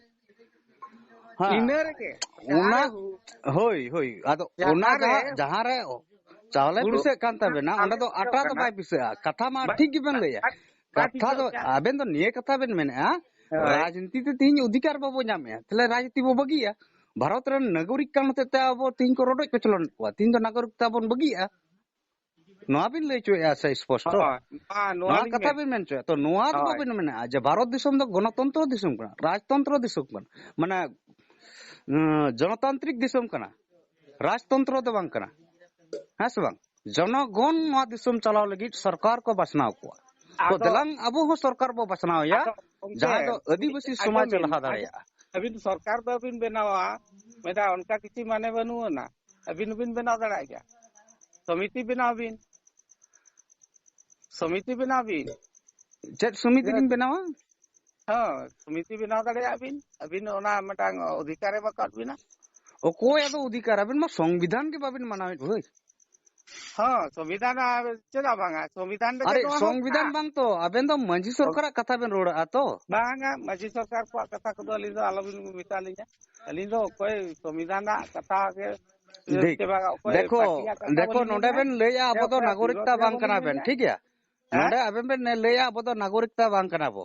ᱦᱮᱸ᱾ ᱤᱱᱟᱹ ᱨᱮᱜᱮ, ᱚᱱᱟ, ᱡᱟᱦᱟᱸ ᱨᱮ ᱦᱩᱲᱩ, ᱦᱳᱭ, ᱦᱳᱭ᱾ ᱟᱫᱚ ᱚᱱᱟ ᱡᱟᱦᱟᱸ ᱨᱮ ᱡᱟᱦᱟᱸ, ᱡᱟᱦᱟᱸ ᱨᱮ ᱪᱟᱣᱞᱮ ᱦᱩᱲᱩ ᱯᱤᱥᱟᱹᱜ ᱠᱟᱱ ᱛᱟᱵᱮᱱᱟ, ᱚᱸᱰᱮ ᱫᱚ ᱯᱤᱥᱟᱹᱜ ᱟᱴᱟ ᱫᱚ ᱠᱟᱱᱟ᱾ ᱵᱟᱭ ᱯᱤᱥᱟᱹᱜᱼᱟ᱾ ᱠᱟᱛᱷᱟ ᱢᱟ ᱵᱟ-, ᱴᱷᱤᱠ ᱜᱮᱵᱮᱱ ᱵᱟ-, ᱞᱟᱹᱭᱟ᱾ ᱵᱟ-, ᱵᱟᱭ ᱠᱟᱛᱷᱟ ᱯᱤᱥᱟᱹᱜ ᱫᱚ ᱠᱟᱱᱟ᱾ ᱟᱵᱮᱱ ᱫᱚ ᱱᱤᱭᱟᱹ ᱠᱟᱛᱷᱟ ᱵᱮᱱ ᱢᱮᱱᱮᱫᱼᱟ, ᱦᱳᱭ᱾ ᱨᱟᱡᱽᱱᱤᱛᱤ ᱛᱮ ᱛᱮᱦᱤᱧ ᱚᱫᱷᱤᱠᱟᱨ ᱵᱟᱵᱚ ᱧᱟᱢᱮᱫᱼᱟ, ᱛᱟᱦᱞᱮ ᱨᱟᱡᱽᱱᱤᱛᱤ ᱵᱚ ᱵᱟᱹᱜᱤᱭᱟ᱾ ᱵᱷᱟᱨᱚᱛ ᱨᱮᱱ ᱱᱟᱜᱚᱨᱤᱠ ᱠᱟᱱ ᱦᱚᱛᱮᱡ ᱛᱮ ᱟᱵᱚ ᱛᱮᱦᱤᱧ ᱠᱚ ᱨᱚᱰᱚᱡ ᱠᱚᱪᱞᱚᱱᱮᱫ ᱠᱚᱣᱟ, ᱛᱮᱦᱤᱧ ᱫᱚ ᱱᱟᱜᱚᱨᱤᱠ ᱛᱟᱵᱚᱱ ᱵᱟᱹᱜᱤᱭᱮᱫᱼᱟ᱾ ᱱᱚᱣᱟ ᱵᱤᱱ ᱞᱟᱹᱭ ᱦᱚᱪᱚᱭᱮᱫᱼᱟ ᱥᱮ ᱥᱯᱚᱥᱴᱚ? ᱦᱳᱭ, ᱱᱚᱣᱟ, ᱱᱚᱣᱟ ᱱᱚᱣᱟ ᱞᱤᱧ ᱠᱟᱛᱷᱟ ᱢᱮᱱ ᱵᱤᱱ ᱢᱮᱱ ᱦᱚᱪᱚᱭᱮᱫᱼᱟ᱾ ᱛᱚ ᱱᱚᱣᱟ ᱫᱚ ᱦᱳᱭ᱾ ᱵᱟᱵᱤᱱ ᱢᱮᱱᱮᱫᱼᱟ ᱡᱮ ᱵᱷᱟᱨᱚᱛ ᱫᱤᱥᱚᱢ ᱫᱚ ᱜᱚᱱᱚᱛᱚᱱᱛᱨᱚ ᱫᱤᱥᱚᱢ ᱠᱟᱱᱟ, ᱨᱟᱡᱽᱛᱚᱱᱛᱨᱚ ᱫᱤᱥᱚᱢ ᱠᱟᱱᱟ, ᱢᱟᱱᱮ, ᱩᱸ, ᱡᱚᱱᱚᱛᱟᱱᱛᱨᱤᱠ ᱫᱤᱥᱚᱢ ᱠᱟᱱᱟ, ᱨᱟᱡᱽᱛᱚᱱᱛᱨᱚ ᱫᱚ ᱵᱟᱝ ᱠᱟᱱᱟ, ᱦᱮᱸ ᱥᱮ ᱵᱟᱝ? ᱡᱚᱱᱚᱜᱚᱱ ᱱᱚᱣᱟ ᱫᱤᱥᱚᱢ ᱪᱟᱞᱟᱣ ᱞᱟᱹᱜᱤᱫ ᱥᱚᱨᱠᱟᱨ ᱠᱚ ᱵᱟᱪᱷᱱᱟᱣ ᱠᱚᱣᱟ᱾ ᱛᱚ ᱟᱫᱚ, ᱫᱮᱞᱟᱝ ᱟᱵᱚ ᱦᱚᱸ ᱥᱚᱨᱠᱟᱨ ᱵᱚ ᱵᱟᱪᱷᱱᱟᱣ ᱮᱭᱟ, ᱟᱫᱚ ᱜᱚᱢᱠᱮ, ᱡᱟᱦᱟᱸᱭ ᱫᱚ ᱟᱹᱫᱤᱵᱟᱹᱥᱤ ᱟᱸᱡᱚᱢ ᱥᱚᱢᱟᱡᱽ ᱮ ᱵᱤᱱ, ᱞᱟᱦᱟ ᱟᱸᱡᱚᱢ, ᱫᱟᱲᱮᱭᱟᱜᱼᱟ᱾ ᱟᱹᱵᱤᱱ ᱥᱚᱨᱠᱟᱨ ᱵᱟᱹᱵᱤᱱ ᱵᱮᱱᱟᱣᱟ, ᱢᱮᱱᱫᱟ ᱚᱱᱠᱟ ᱠᱤᱪᱷᱩ ᱢᱟᱱᱮ ᱵᱟᱹᱱᱩᱜ ᱟᱱᱟ᱾ ᱟᱹᱵᱤᱱ ᱦᱚᱸᱵᱤᱱ ᱵᱮᱱᱟᱣ ᱫᱟᱲᱮᱭᱟᱜ ᱜᱮᱭᱟ᱾ ᱥᱚᱢᱤᱛᱤ ᱵᱮᱱᱟᱣ ᱵᱤᱱ᱾ ᱥᱚᱢᱤᱛᱤ ᱵᱮᱱᱟᱣ ᱵᱤᱱ᱾ ᱪᱮᱫ ᱥᱚᱢᱤᱛᱤ ᱦᱮᱸ᱾ ᱞᱤᱧ ᱵᱮᱱᱟᱣᱟ? ᱦᱚᱸ, ᱥᱚᱢᱤᱛᱤ ᱵᱮᱱᱟᱣ ᱫᱟᱲᱮᱭᱟᱜᱼᱟ ᱵᱤᱱ᱾ ᱟᱹᱵᱤᱱ ᱚᱱᱟ ᱢᱤᱫᱴᱟᱝ ᱚᱫᱷᱤᱠᱟᱨ ᱮᱢ ᱟᱠᱟᱫ ᱵᱤᱱᱟ᱾ ᱚᱠᱚᱭᱟᱜ ᱫᱚ ᱚᱫᱷᱤᱠᱟᱨ? ᱟᱵᱮᱱ ᱢᱟ ᱥᱚᱝᱵᱤᱫᱷᱟᱱ ᱜᱮ ᱵᱟᱵᱮᱱ ᱢᱟᱱᱟᱣᱮᱫ ᱵᱷᱟᱹᱭ᱾ ᱦᱚᱸ, ᱥᱚᱝᱵᱤᱫᱷᱟᱱ ᱟᱨ ᱪᱮᱫᱟᱜ ᱵᱟᱝᱟ? ᱥᱚᱝᱵᱤᱫᱷᱟᱱ ᱨᱮᱜᱮ ᱟᱨᱮ, ᱱᱚᱣᱟ ᱦᱚᱸ ᱥᱚᱝᱵᱤᱫᱷᱟᱱ ᱢᱮᱱᱟᱜᱼᱟ᱾ ᱵᱟᱝ ᱛᱚ, ᱟᱵᱮᱱ ᱫᱚ ᱢᱟᱹᱡᱷᱤ ᱥᱚᱨᱠᱟᱨᱟᱜ ᱠᱟᱛᱷᱟ ᱵᱮᱱ ᱨᱚᱲᱟ ᱛᱚ᱾ ᱵᱟᱝᱟ, ᱢᱟᱹᱡᱷᱤ ᱥᱚᱨᱠᱟᱨ ᱠᱚᱣᱟᱜ ᱠᱟᱛᱷᱟ ᱠᱚᱫᱚ ᱟᱹᱞᱤᱧ ᱫᱚ ᱟᱞᱚᱵᱤᱱ ᱢᱮᱛᱟ ᱞᱤᱧᱟ᱾ ᱟᱹᱞᱤᱧ ᱫᱚ ᱚᱠᱚᱭ ᱥᱚᱝᱵᱤᱫᱷᱟᱱᱟᱜ ᱠᱟᱛᱷᱟ ᱜᱮ ᱴᱷᱤᱠ᱾ ᱥᱮ ᱵᱟᱝᱟ, ᱚᱠᱚᱭ ᱫᱮᱠᱷᱚ, ᱯᱟᱹᱴᱤᱭᱟᱜ ᱠᱟᱛᱷᱟ ᱫᱮᱠᱷᱚ, ᱵᱟᱹᱞᱤᱧ ᱱᱚᱰᱮ ᱢᱮᱱᱟ᱾ ᱵᱮᱱ ᱞᱟᱹᱭᱮᱜᱼᱟ ᱥᱮ ᱟᱵᱚ ᱫᱚ ᱚᱠᱚᱭ ᱱᱟᱜᱚᱨᱤᱠᱛᱟ ᱵᱤᱨᱳᱫᱷᱤᱭᱟ ᱵᱟᱝ ᱵᱟᱹᱞᱤᱧ ᱠᱟᱱᱟ ᱵᱮᱱ, ᱢᱮᱱᱟ᱾ ᱴᱷᱤᱠ ᱜᱮᱭᱟ? ᱦᱮᱸ? ᱱᱚᱰᱮ ᱟᱵᱮᱱ ᱵᱮᱱ ᱞᱟᱹᱭᱮᱜᱼᱟ ᱟᱵᱚ ᱫᱚ ᱱᱟᱜᱚᱨᱤᱠᱛᱟ ᱵᱟᱝ ᱠᱟᱱᱟ ᱵᱚ᱾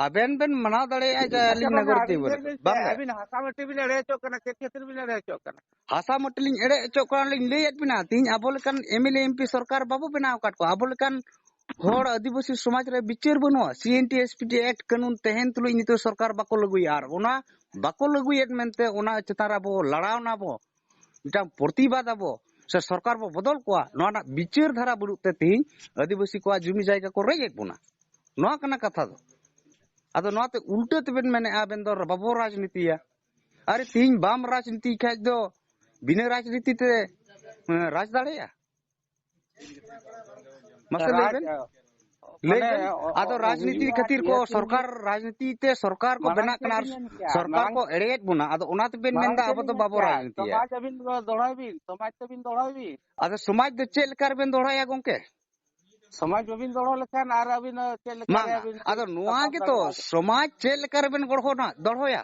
ᱟᱵᱮᱱ ᱵᱮᱱ ᱢᱟᱱᱟᱣ ᱫᱟᱲᱮᱭᱟᱜᱼᱟ ᱡᱮ ᱟᱪᱪᱷᱟ, ᱟᱹᱞᱤᱧ ᱵᱟᱝᱟ, ᱱᱟᱜᱚᱨᱤᱠ ᱟᱹᱵᱤᱱ ᱵᱟᱹᱱᱩᱜ ᱧᱮᱞ ᱵᱮᱱ ᱥᱮ, ᱵᱟᱝ ᱜᱮ? ᱟᱹᱵᱤᱱ ᱦᱟᱥᱟ ᱢᱟᱹᱴᱤ ᱵᱤᱱ ᱮᱲᱮ ᱦᱚᱪᱚᱜ ᱠᱟᱱᱟ᱾ ᱪᱮᱫ ᱠᱷᱟᱹᱛᱤᱨ ᱵᱤᱱ ᱮᱲᱮ ᱦᱚᱪᱚᱜ ᱠᱟᱱᱟ? ᱦᱟᱥᱟ ᱢᱟᱹᱴᱤ ᱞᱤᱧ ᱮᱲᱮ ᱦᱚᱪᱚᱜ ᱠᱟᱱᱟ ᱞᱤᱧ ᱞᱟᱹᱭᱮᱫ ᱵᱤᱱᱟ, ᱛᱤᱦᱤᱧ ᱟᱵᱚ ᱞᱮᱠᱟᱱ M L A M P ᱥᱚᱨᱠᱟᱨ ᱵᱟᱵᱚ ᱵᱮᱱᱟᱣ ᱟᱠᱟᱫ ᱠᱚᱣᱟ᱾ ᱟᱵᱚ ᱞᱮᱠᱟᱱ ᱦᱚᱲ ᱟᱹᱫᱤᱵᱟᱹᱥᱤ ᱥᱚᱢᱟᱡᱽ ᱨᱮ ᱵᱤᱪᱟᱹᱨ ᱵᱟᱹᱱᱩᱜᱼᱟ᱾ C N T S P T act ᱠᱟᱹᱱᱩᱱ ᱛᱮᱦᱮᱧ ᱛᱩᱞᱩᱡ ᱱᱤᱛᱚᱜ ᱥᱚᱨᱠᱟᱨ ᱵᱟᱠᱚ ᱞᱟᱹᱜᱩᱭᱮᱫᱼᱟ᱾ ᱟᱨ ᱚᱱᱟ ᱵᱟᱠᱚ ᱞᱟᱹᱜᱩᱭᱮᱫ ᱢᱮᱱᱛᱮ ᱚᱱᱟ ᱪᱮᱛᱟᱱ ᱨᱮ ᱟᱵᱚ ᱞᱟᱲᱟᱣ ᱱᱟᱵᱚ, ᱢᱤᱫᱴᱟᱝ ᱯᱨᱚᱛᱤᱵᱟᱫ ᱟᱵᱚ ᱥᱮ ᱥᱚᱨᱠᱟᱨ ᱵᱚ ᱵᱚᱫᱚᱞ ᱠᱚᱣᱟ, ᱱᱚᱣᱟ ᱨᱮᱱᱟᱜ ᱵᱤᱪᱟᱹᱨ ᱫᱷᱟᱨᱟ ᱵᱟᱹᱱᱩᱜ ᱛᱮ ᱛᱮᱦᱮᱧ ᱟᱹᱫᱤᱵᱟᱹᱥᱤ ᱠᱚᱣᱟᱜ ᱡᱩᱢᱤ ᱡᱟᱭᱜᱟ ᱠᱚ ᱨᱮᱡ ᱮᱫ ᱵᱚᱱᱟ᱾ ᱱᱚᱣᱟ ᱠᱟᱱᱟ ᱠᱟᱛᱷᱟ ᱫᱚ᱾ ᱟᱫᱚ ᱱᱚᱣᱟ ᱛᱮ ᱩᱞᱴᱟᱹ ᱛᱮᱵᱮᱱ ᱢᱮᱱᱮᱫᱼᱟ ᱟᱵᱮᱱ ᱫᱚ ᱵᱟᱵᱚ ᱨᱟᱡᱽᱱᱤᱛᱤᱭᱟ᱾ ᱟᱨᱮ, ᱛᱮᱦᱮᱧ ᱵᱟᱢ ᱨᱟᱡᱽᱱᱤᱛᱤ ᱠᱷᱟᱡ ᱫᱚ ᱵᱤᱱᱟᱹ ᱨᱟᱡᱽᱱᱤᱛᱤ ᱛᱮ, ᱮᱸ, ᱨᱟᱡᱽ ᱫᱟᱲᱮᱭᱟᱜᱼᱟ? ᱢᱟᱥᱮ ᱞᱟᱹᱭ ᱨᱟᱡᱽ, ᱵᱮᱱ᱾ ᱞᱟᱹᱭ ᱢᱟᱱᱮ, ᱵᱮᱱ᱾ ᱚ-, ᱟᱫᱚ ᱚ-, ᱨᱟᱡᱽᱱᱤᱛᱤ ᱤᱭᱟᱹ ᱠᱷᱟᱹᱛᱤᱨ ᱠᱚ ᱤᱭᱟᱹ ᱥᱚᱨᱠᱟᱨ ᱨᱟᱡᱽᱱᱤᱛᱤ ᱛᱮ ᱥᱚᱨᱠᱟᱨ ᱠᱚ ᱢᱟᱲᱟᱝ ᱵᱮᱱᱟᱜ ᱪᱮᱫ ᱠᱟᱱᱟ ᱟᱨ ᱵᱤᱱ ᱢᱮᱱ ᱠᱮᱭᱟ? ᱥᱚᱨᱠᱟᱨ ᱢᱟᱲᱟᱝ, ᱠᱚ ᱮᱲᱮᱭᱮᱫ ᱵᱚᱱᱟ᱾ ᱟᱫᱚ ᱚᱱᱟ ᱛᱮᱵᱮᱱ ᱢᱟᱲᱟᱝ ᱢᱮᱱᱫᱟ ᱪᱮᱫ ᱟᱵᱚ ᱵᱤᱱ ᱫᱚ ᱢᱮᱱ ᱵᱟᱵᱚ ᱠᱮᱭᱟ? ᱨᱟᱡᱽᱱᱤᱛᱤᱭᱟ᱾ ᱥᱚᱢᱟᱡᱽ ᱟᱹᱵᱤᱱ ᱫᱚ ᱫᱚᱦᱲᱟᱭ ᱵᱤᱱ, ᱥᱚᱢᱟᱡᱽ ᱛᱟᱹᱵᱤᱱ ᱫᱚᱦᱲᱟᱭ ᱵᱤᱱ᱾ ᱟᱫᱚ ᱥᱚᱢᱟᱡᱽ ᱫᱚ ᱪᱮᱫ ᱞᱮᱠᱟ ᱨᱮᱵᱮᱱ ᱫᱚᱦᱲᱟᱭᱟ ᱜᱚᱝᱠᱮ? ᱥᱚᱢᱟᱡᱽ ᱵᱟᱹᱵᱤᱱ ᱫᱚᱦᱲᱟ ᱞᱮᱠᱷᱟᱱ ᱟᱨ ᱟᱹᱵᱤᱱ ᱪᱮᱫ ᱞᱮᱠᱟ ᱨᱮ ᱵᱟᱝᱟ᱾ ᱟᱹᱵᱤᱱ ᱟᱫᱚ ᱪᱮᱫ ᱱᱚᱣᱟ ᱥᱚᱢᱟᱡᱽ ᱜᱮᱛᱚ, ᱫᱚᱦᱲᱟᱭᱟ? ᱥᱚᱢᱟᱡᱽ ᱪᱮᱫ ᱞᱮᱠᱟ ᱨᱮᱵᱮᱱ ᱜᱚᱲᱦᱚᱱᱟ, ᱫᱚᱦᱲᱟᱭᱟ?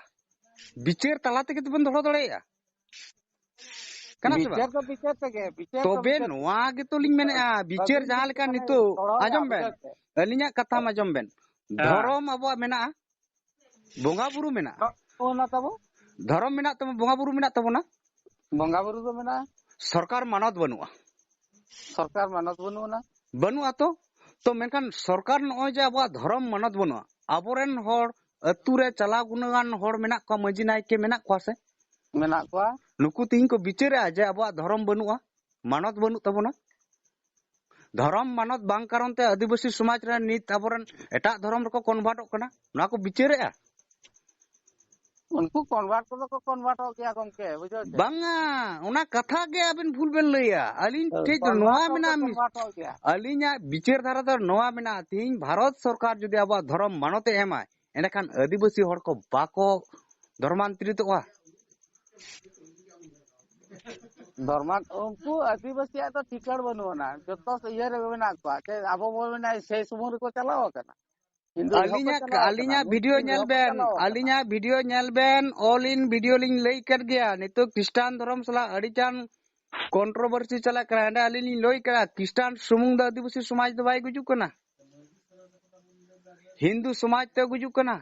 ᱵᱤᱪᱟᱹᱨ ᱛᱟᱞᱟ ᱛᱮᱜᱮ ᱛᱚᱵᱮᱱ ᱫᱚᱦᱲᱟ ᱫᱟᱲᱮᱭᱟᱜᱼᱟ᱾ ᱠᱟᱱᱟ ᱥᱮ ᱵᱟᱝ? ᱵᱤᱪᱟᱹᱨ ᱫᱚ ᱵᱤᱪᱟᱹᱨ ᱛᱮᱜᱮ, ᱵᱤᱪᱟᱹᱨ ᱫᱚ ᱛᱚᱵᱮ ᱵᱤᱪᱟᱹᱨ ᱛᱮᱜᱮ᱾ ᱱᱚᱣᱟ ᱜᱮᱛᱚ ᱞᱤᱧ ᱢᱮᱱᱮᱫᱼᱟ, ᱵᱤᱪᱟᱹᱨ ᱟᱹᱵᱤᱱ ᱡᱟᱦᱟᱸ ᱞᱮᱠᱟ ᱢᱟᱱᱮ ᱱᱤᱛᱚᱜ, ᱫᱚᱦᱲᱟᱭᱟ ᱟᱸᱡᱚᱢ ᱵᱮᱱ, ᱵᱩᱡᱷᱟᱹᱣ ᱥᱮ? ᱟᱹᱞᱤᱧᱟᱜ ᱠᱟᱛᱷᱟ ᱢᱟ ᱟᱸᱡᱚᱢ ᱵᱮᱱ᱾ ᱦᱮᱸ᱾ ᱫᱷᱚᱨᱚᱢ ᱟᱵᱚᱣᱟᱜ ᱢᱮᱱᱟᱜᱼᱟ, ᱵᱚᱸᱜᱟ ᱵᱩᱨᱩ ᱢᱮᱱᱟᱜᱼᱟ᱾ ᱚᱱᱟ ᱛᱟᱵᱚ? ᱫᱷᱚᱨᱚᱢ ᱢᱮᱱᱟᱜ ᱛᱟᱵᱚᱱᱟ, ᱵᱚᱸᱜᱟ ᱵᱩᱨᱩ ᱢᱮᱱᱟᱜ ᱛᱟᱵᱚᱱᱟ᱾ ᱵᱚᱸᱜᱟ ᱵᱩᱨᱩ ᱫᱚ ᱢᱮᱱᱟᱜᱼᱟ᱾ ᱥᱚᱨᱠᱟᱨ ᱢᱟᱱᱚᱛ ᱵᱟᱹᱱᱩᱜᱼᱟ᱾ ᱥᱚᱨᱠᱟᱨ ᱢᱟᱱᱚᱛ ᱵᱟᱹᱱᱩᱜ ᱟᱱᱟ᱾ ᱵᱟᱹᱱᱩᱜᱼᱟ ᱛᱚ᱾ ᱛᱚ ᱢᱮᱱᱠᱷᱟᱱ ᱥᱚᱨᱠᱟᱨ ᱱᱚᱜᱼᱚᱭ ᱡᱮ ᱟᱵᱚᱣᱟᱜ ᱫᱷᱚᱨᱚᱢ ᱢᱟᱱᱚᱛ ᱵᱟᱹᱱᱩᱜᱼᱟ, ᱟᱵᱚᱨᱮᱱ ᱦᱚᱲ ᱟᱹᱛᱩ ᱨᱮ ᱪᱟᱞᱟᱣ ᱜᱩᱱᱟᱹᱣᱟᱱ ᱦᱚᱲ ᱢᱮᱱᱟᱜ ᱠᱚᱣᱟ, ᱢᱟᱹᱡᱷᱤ ᱱᱟᱭᱠᱮ ᱢᱮᱱᱟᱜ ᱠᱚᱣᱟ ᱥᱮ? ᱢᱮᱱᱟᱜ ᱠᱚᱣᱟ᱾ ᱱᱩᱠᱩ ᱛᱤᱦᱤᱧ ᱠᱚ ᱵᱤᱪᱟᱹᱨᱮᱜᱼᱟ ᱡᱮ ᱟᱵᱚᱣᱟᱜ ᱫᱷᱚᱨᱚᱢ ᱵᱟᱹᱱᱩᱜᱼᱟ, ᱢᱟᱱᱚᱛ ᱵᱟᱹᱱᱩᱜ ᱛᱟᱵᱚᱱᱟ᱾ ᱫᱷᱚᱨᱚᱢ ᱢᱟᱱᱚᱛ ᱵᱟᱝ ᱠᱟᱨᱚᱱ ᱛᱮ ᱟᱹᱫᱤᱵᱟᱹᱥᱤ ᱥᱚᱢᱟᱡᱽ ᱨᱮ ᱱᱤᱛ ᱟᱵᱚᱨᱮᱱ ᱮᱴᱟᱜ ᱫᱷᱚᱨᱚᱢ ᱨᱮᱠᱚ ᱠᱚᱱᱵᱷᱟᱨᱴᱚᱜ ᱠᱟᱱᱟ, ᱱᱚᱣᱟ ᱠᱚ ᱵᱤᱪᱟᱹᱨᱮᱜᱼᱟ᱾ ᱩᱱᱠᱩ ᱠᱚᱱᱵᱷᱟᱨᱴ ᱠᱚᱫᱚ ᱠᱚ ᱠᱚᱱᱵᱷᱟᱨᱴᱚᱜ ᱜᱮᱭᱟ ᱜᱚᱝᱠᱮ, ᱵᱩᱡᱷᱟᱹᱣ ᱪᱮ? ᱵᱟᱝᱟ, ᱚᱱᱟ ᱠᱟᱛᱷᱟ ᱜᱮ ᱟᱵᱮᱱ ᱵᱷᱩᱞ ᱵᱮᱱ ᱞᱟᱹᱭᱟ᱾ ᱟᱹᱞᱤᱧ ᱦᱳᱭ, ᱴᱷᱮᱡ ᱫᱚ ᱠᱚᱱᱵᱷᱟᱨᱴ ᱱᱚᱣᱟ ᱫᱚᱠᱚ ᱢᱮᱱᱟᱜᱼᱟ, ᱢᱤ-, ᱠᱚᱱᱵᱷᱟᱨᱴᱚᱜ ᱜᱮᱭᱟ᱾ ᱟᱹᱞᱤᱧᱟᱜ ᱵᱤᱪᱟᱹᱨ ᱫᱷᱟᱨᱟ ᱫᱚ ᱱᱚᱣᱟ ᱢᱮᱱᱟᱜᱼᱟ, ᱛᱮᱦᱤᱧ ᱵᱷᱟᱨᱚᱛ ᱥᱚᱨᱠᱟᱨ ᱡᱩᱫᱤ ᱟᱵᱚᱣᱟᱜ ᱫᱷᱚᱨᱚᱢ ᱢᱟᱱᱚᱛ ᱮ ᱮᱢᱟᱭ, ᱮᱸᱰᱮᱠᱷᱟᱱ ᱟᱹᱫᱤᱵᱟᱹᱥᱤ ᱦᱚᱲ ᱠᱚ ᱵᱟᱠᱚ ᱫᱷᱚᱨᱢᱟᱱᱛᱨᱤᱛᱚᱜᱼᱟ? ᱫᱷᱚᱨᱢᱟᱱ, ᱩᱱᱠᱩ ᱟᱹᱫᱤᱵᱟᱹᱥᱤᱭᱟᱜ ᱫᱚ ᱴᱷᱤᱠᱟᱹᱬ ᱵᱟᱹᱱᱩᱜ ᱟᱱᱟ, ᱡᱚᱛᱚ ᱤᱭᱟᱹ ᱨᱮᱜᱮ ᱢᱮᱱᱟᱜ ᱠᱚᱣᱟ᱾ ᱪᱮᱫ ᱟᱵᱚ ᱵᱚᱱ ᱢᱮᱱᱟ ᱥᱮᱭ ᱥᱩᱢᱩᱝ ᱨᱮᱠᱚ ᱪᱟᱞᱟᱣ ᱟᱠᱟᱱᱟ? ᱦᱤᱱᱫᱩ ᱦᱚᱸᱠᱚ ᱟᱹᱞᱤᱧᱟᱜ, ᱪᱟᱞᱟᱣ ᱟᱠᱟᱱᱟ, ᱟᱹᱞᱤᱧᱟᱜ ᱵᱷᱤᱰᱤᱭᱳ ᱢᱩᱥᱞᱤᱢ ᱧᱮᱞ ᱦᱚᱸᱠᱚ ᱵᱮᱱ, ᱪᱟᱞᱟᱣ ᱟᱠᱟᱱᱟ᱾ ᱟᱹᱞᱤᱧᱟᱜ ᱵᱷᱤᱰᱤᱭᱳ ᱧᱮᱞ ᱵᱮᱱ, all in ᱵᱷᱤᱰᱤᱭᱳ ᱞᱤᱧ ᱞᱟᱹᱭ ᱠᱮᱫ ᱜᱮᱭᱟ᱾ ᱱᱤᱛᱚᱜ ᱠᱷᱨᱤᱥᱴᱟᱱ ᱫᱷᱚᱨᱚᱢ ᱥᱟᱞᱟᱜ ᱟᱹᱰᱤ ᱜᱟᱱ ᱠᱚᱱᱴᱨᱳᱵᱷᱟᱨᱥᱤ ᱪᱟᱞᱟᱜ ᱠᱟᱱᱟ᱾ ᱚᱸᱰᱮ ᱟᱹᱞᱤᱧ ᱞᱤᱧ ᱞᱟᱹᱭ ᱠᱮᱫᱟ, ᱠᱷᱨᱤᱥᱴᱟᱱ ᱥᱩᱢᱩᱝ ᱫᱚ ᱟᱹᱫᱤᱵᱟᱹᱥᱤ ᱥᱚᱢᱟᱡᱽ ᱫᱚ ᱵᱟᱭ ᱜᱩᱡᱩᱜ ᱠᱟᱱᱟ, ᱦᱤᱱᱫᱩ ᱥᱚᱢᱟᱡᱽ ᱛᱮ ᱜᱩᱡᱩᱜ ᱠᱟᱱᱟ,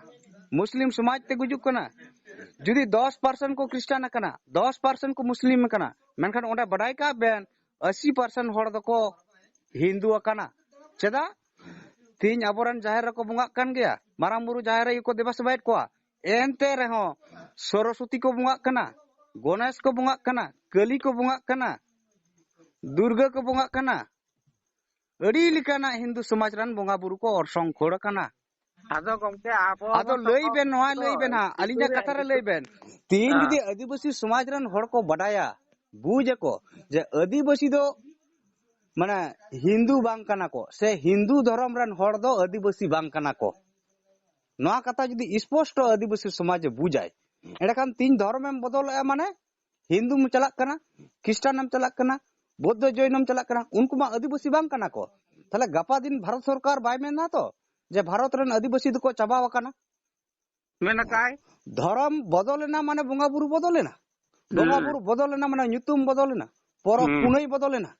ᱢᱩᱥᱞᱤᱢ ᱥᱚᱢᱟᱡᱽ ᱛᱮ ᱜᱩᱡᱩᱜ ᱠᱟᱱᱟ᱾ ᱡᱩᱫᱤ ᱫᱚᱥ ᱯᱟᱨᱥᱮᱱᱴ ᱠᱚ ᱠᱷᱨᱤᱥᱴᱟᱱ ᱟᱠᱟᱱᱟ, ᱫᱚᱥ ᱯᱟᱨᱥᱮᱱᱴ ᱠᱚ ᱢᱩᱥᱞᱤᱢ ᱟᱠᱟᱱᱟ, ᱢᱮᱱᱠᱷᱟᱱ ᱚᱸᱰᱮ ᱵᱟᱰᱟᱭ ᱠᱟᱜ ᱵᱮᱱ, ᱟᱥᱤ ᱯᱟᱨᱥᱮᱱᱴ ᱦᱚᱲ ᱫᱚᱠᱚ ᱦᱤᱱᱫᱩ ᱟᱠᱟᱱᱟ᱾ ᱪᱮᱫᱟᱜ? ᱛᱤᱦᱤᱧ ᱟᱵᱚᱨᱮᱱ ᱡᱟᱦᱮᱨ ᱨᱮᱠᱚ ᱵᱚᱸᱜᱟᱜ ᱠᱟᱱ ᱜᱮᱭᱟ, ᱢᱟᱨᱟᱝ ᱵᱩᱨᱩ ᱡᱟᱦᱮᱨ ᱨᱮᱜᱮ ᱠᱚ ᱫᱮᱵᱟ ᱥᱮᱵᱟᱭᱮᱫ ᱠᱚᱣᱟ᱾ ᱮᱱᱛᱮ ᱨᱮᱦᱚᱸ ᱥᱚᱨᱚᱥᱚᱛᱤ ᱠᱚ ᱵᱚᱸᱜᱟᱜ ᱠᱟᱱᱟ, ᱜᱚᱱᱮᱥ ᱠᱚ ᱵᱚᱸᱜᱟᱜ ᱠᱟᱱᱟ, ᱠᱟᱹᱞᱤ ᱠᱚ ᱵᱚᱸᱜᱟᱜ ᱠᱟᱱᱟ, ᱫᱩᱨᱜᱟᱹ ᱠᱚ ᱵᱚᱸᱜᱟᱜ ᱠᱟᱱᱟ᱾ ᱟᱹᱰᱤ ᱞᱮᱠᱟᱱᱟᱜ ᱦᱤᱱᱫᱩ ᱥᱚᱢᱟᱡᱽ ᱨᱮᱱ ᱵᱚᱸᱜᱟ ᱵᱩᱨᱩ ᱠᱚ ᱚᱨᱥᱚᱝ ᱠᱷᱟᱹᱲ ᱟᱠᱟᱱᱟ᱾ ᱟᱫᱚ ᱜᱚᱢᱠᱮ, ᱟᱵᱚ ᱟᱫᱚ ᱦᱚᱸ ᱞᱟᱹᱭ ᱥᱚᱢᱟᱡᱽ ᱵᱮᱱ, ᱱᱚᱣᱟ ᱫᱚ ᱞᱟᱹᱭ ᱵᱮᱱ ᱦᱟᱸᱜ, ᱟᱹᱞᱤᱧᱟᱜ ᱠᱟᱛᱷᱟ ᱨᱮ ᱞᱟᱹᱭ ᱵᱮᱱ᱾ ᱛᱤᱦᱤᱧ ᱦᱮᱸ᱾ ᱡᱩᱫᱤ ᱟᱹᱫᱤᱵᱟᱹᱥᱤ ᱥᱚᱢᱟᱡᱽ ᱨᱮᱱ ᱦᱚᱲ ᱠᱚ ᱵᱟᱰᱟᱭᱟ, ᱵᱩᱡᱽ ᱟᱠᱚ ᱡᱮ ᱟᱹᱫᱤᱵᱟᱹᱥᱤ ᱫᱚ ᱢᱟᱱᱮ ᱦᱤᱱᱫᱩ ᱵᱟᱝ ᱠᱟᱱᱟ ᱠᱚ, ᱥᱮ ᱦᱤᱱᱫᱩ ᱫᱷᱚᱨᱚᱢ ᱨᱮᱱ ᱦᱚᱲ ᱫᱚ ᱟᱹᱫᱤᱵᱟᱹᱥᱤ ᱵᱟᱝ ᱠᱟᱱᱟ ᱠᱚ, ᱱᱚᱣᱟ ᱠᱟᱛᱷᱟ ᱡᱩᱫᱤ ᱥᱯᱚᱥᱴᱚ ᱟᱹᱫᱤᱵᱟᱹᱥᱤ ᱥᱚᱢᱟᱡᱽ ᱮ ᱵᱩᱡᱟᱭ, ᱮᱸᱰᱮᱠᱷᱟᱱ ᱛᱤᱦᱤᱧ ᱫᱷᱚᱨᱚᱢ ᱮᱢ ᱵᱚᱫᱚᱞᱮᱜᱼᱟ, ᱢᱟᱱᱮ ᱦᱤᱱᱫᱩᱢ ᱪᱟᱞᱟᱜ ᱠᱟᱱᱟ, ᱠᱷᱨᱤᱥᱴᱟᱱᱮᱢ ᱪᱟᱞᱟᱜ ᱠᱟᱱᱟ, ᱵᱳᱫᱽᱫᱷᱚ ᱡᱚᱭᱱᱚᱢ ᱪᱟᱞᱟᱜ ᱠᱟᱱᱟ, ᱩᱱᱠᱩ ᱢᱟ ᱟᱹᱫᱤᱵᱟᱹᱥᱤ ᱵᱟᱝ ᱠᱟᱱᱟ ᱠᱚ᱾ ᱛᱟᱦᱞᱮ ᱜᱟᱯᱟ ᱫᱤᱱ ᱵᱷᱟᱨᱚᱛ ᱥᱚᱨᱠᱟᱨ ᱵᱟᱭ ᱢᱮᱱᱟ ᱛᱚ ᱡᱮ ᱵᱷᱟᱨᱚᱛ ᱨᱮᱱ ᱟᱹᱫᱤᱵᱟᱹᱥᱤ ᱫᱚᱠᱚ ᱪᱟᱵᱟᱣ ᱟᱠᱟᱱᱟ? ᱢᱮᱱ ᱟᱠᱟᱭ᱾ ᱫᱷᱚᱨᱚᱢ ᱵᱚᱫᱚᱞᱮᱱᱟ ᱢᱟᱱᱮ ᱵᱚᱸᱜᱟ ᱵᱩᱨᱩ ᱵᱚᱫᱚᱞᱮᱱᱟ, ᱵᱚᱸᱜᱟ ᱦᱩᱸ᱾ ᱵᱩᱨᱩ ᱵᱚᱫᱚᱞᱮᱱᱟ ᱢᱟᱱᱮ ᱧᱩᱛᱩᱢ ᱵᱚᱫᱚᱞᱮᱱᱟ, ᱯᱚᱨᱚᱵᱽ ᱦᱩᱸ᱾ ᱯᱩᱱᱟᱹᱭ ᱵᱚᱫᱚᱞᱮᱱᱟ,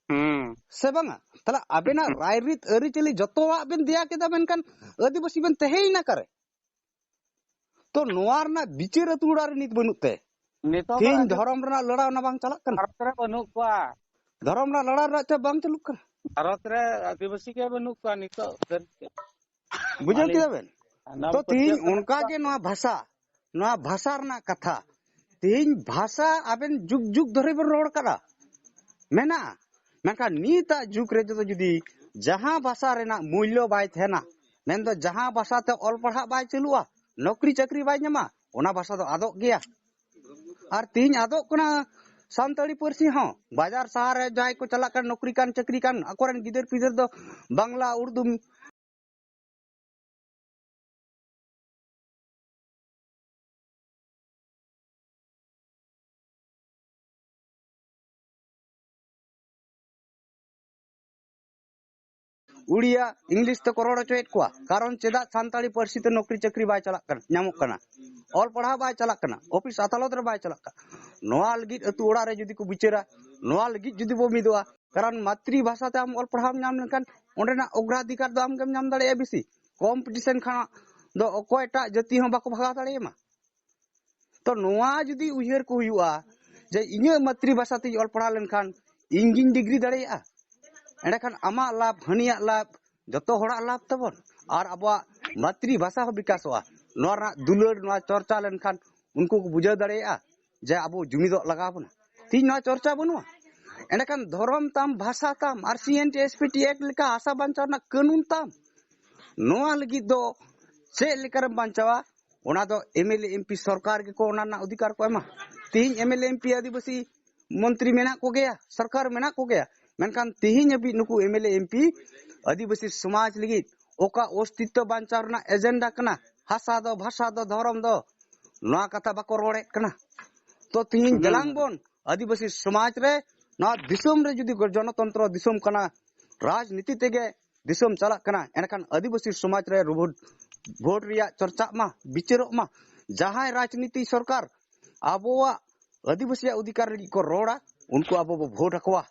ᱦᱩᱸ᱾ ᱥᱮ ᱵᱟᱝᱟ? ᱛᱟᱦᱞᱮ ᱟᱵᱮᱱᱟᱜ ᱨᱟᱭᱨᱤᱛ ᱟᱹᱨᱤᱪᱟᱹᱞᱤ ᱡᱚᱛᱚᱣᱟᱜ ᱵᱮᱱ ᱫᱮᱭᱟ ᱠᱮᱫᱟ, ᱢᱮᱱᱠᱷᱟᱱ ᱟᱹᱫᱤᱵᱟᱹᱥᱤ ᱵᱮᱱ ᱛᱟᱦᱮᱸᱭᱮᱱᱟ ᱚᱠᱟᱨᱮ? ᱛᱚ ᱱᱚᱣᱟ ᱨᱮᱱᱟᱜ ᱵᱤᱪᱟᱹᱨ ᱟᱹᱛᱩ ᱚᱲᱟᱜ ᱨᱮ ᱱᱤᱛ ᱵᱟᱹᱱᱩᱜ ᱛᱮ᱾ ᱱᱤᱛᱚᱜ ᱫᱚ ᱛᱤᱦᱤᱧ ᱟᱹᱫᱤᱵᱟᱹᱥᱤ ᱫᱷᱚᱨᱚᱢ ᱨᱮᱱᱟᱜ ᱞᱟᱲᱟᱣ ᱚᱱᱟ ᱵᱟᱝ ᱪᱟᱞᱟᱜ ᱠᱟᱱᱟ? ᱵᱷᱟᱨᱚᱛ ᱨᱮ ᱵᱟᱹᱱᱩᱜ ᱠᱚᱣᱟ᱾ ᱫᱷᱚᱨᱚᱢ ᱨᱮᱱᱟᱜ ᱞᱟᱲᱟᱣ ᱨᱮᱱᱟᱜ ᱪᱮᱫ ᱵᱟᱝ ᱪᱟᱹᱞᱩᱜ ᱠᱟᱱᱟ? ᱵᱷᱟᱨᱚᱛ ᱨᱮ ᱟᱹᱫᱤᱵᱟᱹᱥᱤ ᱜᱮ ᱵᱟᱹᱱᱩᱜ ᱠᱚᱣᱟ ᱱᱤᱛᱚᱜ ᱫᱷᱟᱹᱨᱤᱡ ᱛᱮ᱾ ᱵᱩᱡᱷᱟᱹᱣ ᱢᱟᱱᱮ, ᱠᱮᱫᱟ ᱵᱮᱱ? ᱚᱱᱟ ᱛᱚ ᱯᱟᱹᱛᱭᱟᱹᱣ ᱛᱤᱦᱤᱧ ᱠᱟᱱᱟ ᱚᱱᱠᱟ ᱠᱚ᱾ ᱜᱮ ᱱᱚᱣᱟ ᱵᱷᱟᱥᱟ, ᱱᱚᱣᱟ ᱵᱷᱟᱥᱟ ᱨᱮᱱᱟᱜ ᱠᱟᱛᱷᱟ, ᱛᱤᱦᱤᱧ ᱵᱷᱟᱥᱟ ᱟᱵᱮᱱ ᱡᱩᱜᱽ ᱡᱩᱜᱽ ᱫᱷᱚᱨᱮ ᱵᱮᱱ ᱨᱚᱲ ᱠᱟᱫᱟ, ᱢᱮᱱᱟᱜᱼᱟ, ᱢᱮᱱᱠᱷᱟᱱ ᱱᱤᱛᱟᱜ ᱡᱩᱜᱽ ᱨᱮ ᱡᱚᱫᱤ ᱡᱟᱦᱟᱸ ᱵᱷᱟᱥᱟ ᱨᱮᱱᱟᱜ ᱢᱩᱞᱞᱚ ᱵᱟᱭ ᱛᱟᱦᱮᱱᱟ, ᱢᱮᱱᱫᱚ ᱡᱟᱦᱟᱸ ᱵᱷᱟᱥᱟ ᱛᱮ ᱚᱞ ᱯᱟᱲᱦᱟᱜ ᱵᱟᱭ ᱪᱟᱹᱞᱩᱜᱼᱟ, ᱱᱚᱠᱨᱤ ᱪᱟᱹᱠᱨᱤ ᱵᱟᱭ ᱧᱟᱢᱟ, ᱚᱱᱟ ᱵᱷᱟᱥᱟ ᱫᱚ ᱟᱫᱚᱜ ᱜᱮᱭᱟ᱾ ᱟᱨ ᱛᱤᱦᱤᱧ ᱟᱫᱚᱜ ᱠᱟᱱᱟ ᱥᱟᱱᱛᱟᱲᱤ ᱯᱟᱹᱨᱥᱤ ᱦᱚᱸ᱾ ᱵᱟᱡᱟᱨ ᱥᱟᱦᱟᱨ ᱨᱮ ᱡᱟᱦᱟᱸᱭ ᱠᱚ ᱪᱟᱞᱟᱜ ᱠᱟᱱ, ᱱᱚᱠᱨᱤ ᱠᱟᱱ, ᱪᱟᱹᱠᱨᱤ ᱠᱟᱱ, ᱟᱠᱚᱨᱮᱱ ᱜᱤᱫᱟᱹᱨ ᱯᱤᱫᱟᱹᱨ ᱫᱚ ᱵᱟᱝᱞᱟ, ᱩᱨᱫᱩ, ᱩᱲᱤᱭᱟ, ᱤᱝᱞᱤᱥ ᱛᱮᱠᱚ ᱨᱚᱲ ᱦᱚᱪᱚᱭᱮᱫ ᱠᱚᱣᱟ᱾ ᱠᱟᱨᱚᱱ ᱪᱮᱫᱟᱜ ᱥᱟᱱᱛᱟᱲᱤ ᱯᱟᱹᱨᱥᱤ ᱛᱮ ᱱᱚᱠᱨᱤ ᱪᱟᱹᱠᱨᱤ ᱵᱟᱭ ᱪᱟᱞᱟᱜ ᱠᱟᱱᱟ, ᱧᱟᱢᱚᱜ ᱠᱟᱱᱟ, ᱚᱞ ᱯᱟᱲᱦᱟᱣ ᱵᱟᱭ ᱪᱟᱞᱟᱜ ᱠᱟᱱᱟ, ᱚᱯᱷᱤᱥ ᱟᱫᱟᱞᱚᱛ ᱨᱮ ᱵᱟᱭ ᱪᱟᱞᱟᱜ ᱠᱟᱱᱟ? ᱱᱚᱣᱟ ᱞᱟᱹᱜᱤᱫ ᱟᱹᱛᱩ ᱚᱲᱟᱜ ᱨᱮ ᱡᱩᱫᱤ ᱠᱚ ᱵᱤᱪᱟᱹᱨᱟ, ᱱᱚᱣᱟ ᱞᱟᱹᱜᱤᱫ ᱡᱩᱫᱤ ᱵᱚ ᱢᱤᱫᱚᱜᱼᱟ, ᱠᱟᱨᱚᱱ ᱢᱟᱛᱨᱤ ᱵᱷᱟᱥᱟ ᱛᱮ ᱟᱢ ᱚᱞ ᱯᱟᱲᱦᱟᱣ ᱧᱟᱢ ᱞᱮᱱᱠᱷᱟᱱ ᱚᱸᱰᱮᱱᱟᱜ ᱚᱜᱽᱨᱟᱫᱷᱤᱠᱟᱨ ᱫᱚ ᱟᱢ ᱜᱮᱢ ᱧᱟᱢ ᱫᱟᱲᱮᱭᱟᱜᱼᱟ ᱵᱮᱥᱤ᱾ ᱠᱚᱢᱯᱤᱴᱤᱥᱚᱱ ᱠᱷᱚᱱᱟᱜ ᱫᱚ ᱚᱠᱚᱭᱴᱟᱜ ᱡᱟᱹᱛᱤ ᱦᱚᱸ ᱵᱟᱠᱚ ᱵᱷᱟᱜᱟᱣ ᱫᱟᱲᱮᱭᱟᱢᱟ᱾ ᱛᱚ ᱱᱚᱣᱟ ᱡᱩᱫᱤ ᱩᱭᱦᱟᱹᱨ ᱠᱚ ᱦᱩᱭᱩᱜᱼᱟ ᱡᱮ ᱤᱧᱟᱹᱜ ᱢᱟᱛᱨᱤ ᱵᱷᱟᱥᱟ ᱛᱤᱧ ᱚᱞ ᱯᱟᱲᱦᱟᱣ ᱞᱮᱱᱠᱷᱟᱱ ᱤᱧ ᱜᱤᱧ ᱰᱤᱜᱽᱨᱤ ᱫᱟᱲᱮᱭᱟᱜᱼᱟ, ᱮᱸᱰᱮᱠᱷᱟᱱ ᱟᱢᱟᱜ ᱞᱟᱵᱷ, ᱦᱟᱹᱱᱤᱭᱟᱜ ᱞᱟᱵᱷ, ᱡᱚᱛᱚ ᱦᱚᱲᱟᱜ ᱞᱟᱵᱷ ᱛᱟᱵᱚᱱ᱾ ᱟᱨ ᱟᱵᱚᱣᱟᱜ ᱢᱟᱛᱨᱤ ᱵᱷᱟᱥᱟ ᱦᱚᱸ ᱵᱤᱠᱟᱥᱚᱜᱼᱟ᱾ ᱱᱚᱣᱟ ᱨᱮᱱᱟᱜ ᱫᱩᱞᱟᱹᱲ, ᱱᱚᱣᱟ ᱪᱚᱨᱪᱟ ᱞᱮᱱᱠᱷᱟᱱ ᱩᱱᱠᱩ ᱠᱚ ᱵᱩᱡᱷᱟᱹᱣ ᱫᱟᱲᱮᱭᱟᱜᱼᱟ ᱡᱮ ᱟᱵᱚ ᱡᱩᱢᱤᱫᱚᱜ ᱞᱟᱜᱟᱣ ᱵᱚᱱᱟ᱾ ᱛᱤᱦᱤᱧ ᱱᱚᱣᱟ ᱪᱚᱨᱪᱟ ᱵᱟᱹᱱᱩᱜᱼᱟ᱾ ᱮᱸᱰᱮᱠᱷᱟᱱ ᱫᱷᱚᱨᱚᱢ ᱛᱟᱢ, ᱵᱷᱟᱥᱟ ᱛᱟᱢ, ᱟᱨ C N T S P T act ᱞᱮᱠᱟ ᱦᱟᱥᱟ ᱵᱟᱧᱪᱟᱣ ᱨᱮᱱᱟᱜ ᱠᱟᱹᱱᱩᱱ ᱛᱟᱢ, ᱱᱚᱣᱟ ᱞᱟᱹᱜᱤᱫ ᱫᱚ ᱪᱮᱫ ᱞᱮᱠᱟᱨᱮᱢ ᱵᱟᱧᱪᱟᱣᱟ? ᱚᱱᱟ ᱫᱚ M L A, M P ᱥᱚᱨᱠᱟᱨ ᱜᱮᱠᱚ ᱚᱱᱟ ᱨᱮᱱᱟᱜ ᱚᱫᱷᱤᱠᱟᱨ ᱠᱚ ᱮᱢᱟ᱾ ᱛᱤᱦᱤᱧ M L A, M P ᱟᱹᱫᱤᱵᱟᱹᱥᱤ ᱢᱚᱱᱛᱨᱤ ᱢᱮᱱᱟᱜ ᱠᱚᱜᱮᱭᱟ, ᱥᱚᱨᱠᱟᱨ ᱢᱮᱱᱟᱜ ᱠᱚᱜᱮᱭᱟ, ᱢᱮᱱᱠᱷᱟᱱ ᱛᱤᱦᱤᱧ ᱦᱟᱹᱵᱤᱡ ᱱᱩᱠᱩ M L A, M P ᱟᱹᱫᱤᱵᱟᱹᱥᱤ ᱥᱚᱢᱟᱡᱽ ᱞᱟᱹᱜᱤᱫ ᱚᱠᱟ ᱚᱥᱛᱤᱛᱛᱚ ᱵᱟᱧᱪᱟᱣ ᱨᱮᱱᱟᱜ ᱮᱡᱮᱱᱰᱟ ᱠᱟᱱᱟ, ᱦᱟᱥᱟ ᱫᱚ, ᱵᱷᱟᱥᱟ ᱫᱚ, ᱫᱷᱚᱨᱚᱢ ᱫᱚ, ᱱᱚᱣᱟ ᱠᱟᱛᱷᱟ ᱵᱟᱠᱚ ᱨᱚᱲᱮᱫ ᱠᱟᱱᱟ᱾ ᱛᱚ ᱛᱤᱦᱤᱧ ᱦᱩᱸ᱾ ᱫᱮᱞᱟᱝ ᱵᱚᱱ ᱟᱹᱫᱤᱵᱟᱹᱥᱤ ᱥᱚᱢᱟᱡᱽ ᱨᱮ, ᱱᱚᱣᱟ ᱫᱤᱥᱚᱢ ᱨᱮ ᱡᱩᱫᱤ ᱜᱚ-, ᱡᱚᱱᱚᱛᱚᱱᱛᱨᱚ ᱫᱤᱥᱚᱢ ᱠᱟᱱᱟ, ᱨᱟᱡᱽᱱᱤᱛᱤ ᱛᱮᱜᱮ ᱫᱤᱥᱚᱢ ᱪᱟᱞᱟᱜ ᱠᱟᱱᱟ, ᱮᱱᱠᱷᱟᱱ ᱟᱹᱫᱤᱵᱟᱹᱥᱤ ᱥᱚᱢᱟᱡᱽ ᱨᱮ ᱨᱩᱵᱷᱩᱴ ᱵᱷᱳᱴ ᱨᱮᱭᱟᱜ ᱪᱚᱨᱪᱟᱜ ᱢᱟ, ᱵᱤᱪᱟᱹᱨᱚᱜ ᱢᱟ᱾ ᱡᱟᱦᱟᱸᱭ ᱨᱟᱡᱽᱱᱤᱛᱤ ᱥᱚᱨᱠᱟᱨ ᱟᱵᱚᱣᱟᱜ ᱟᱹᱫᱤᱵᱟᱹᱥᱤᱭᱟᱜ ᱚᱫᱷᱤᱠᱟᱨ ᱞᱟᱹᱜᱤᱫ ᱠᱚ ᱨᱚᱲᱟ, ᱩᱱᱠᱩ ᱟᱵᱚ ᱵᱚ ᱵᱷᱳᱴ ᱟᱠᱚᱣᱟ᱾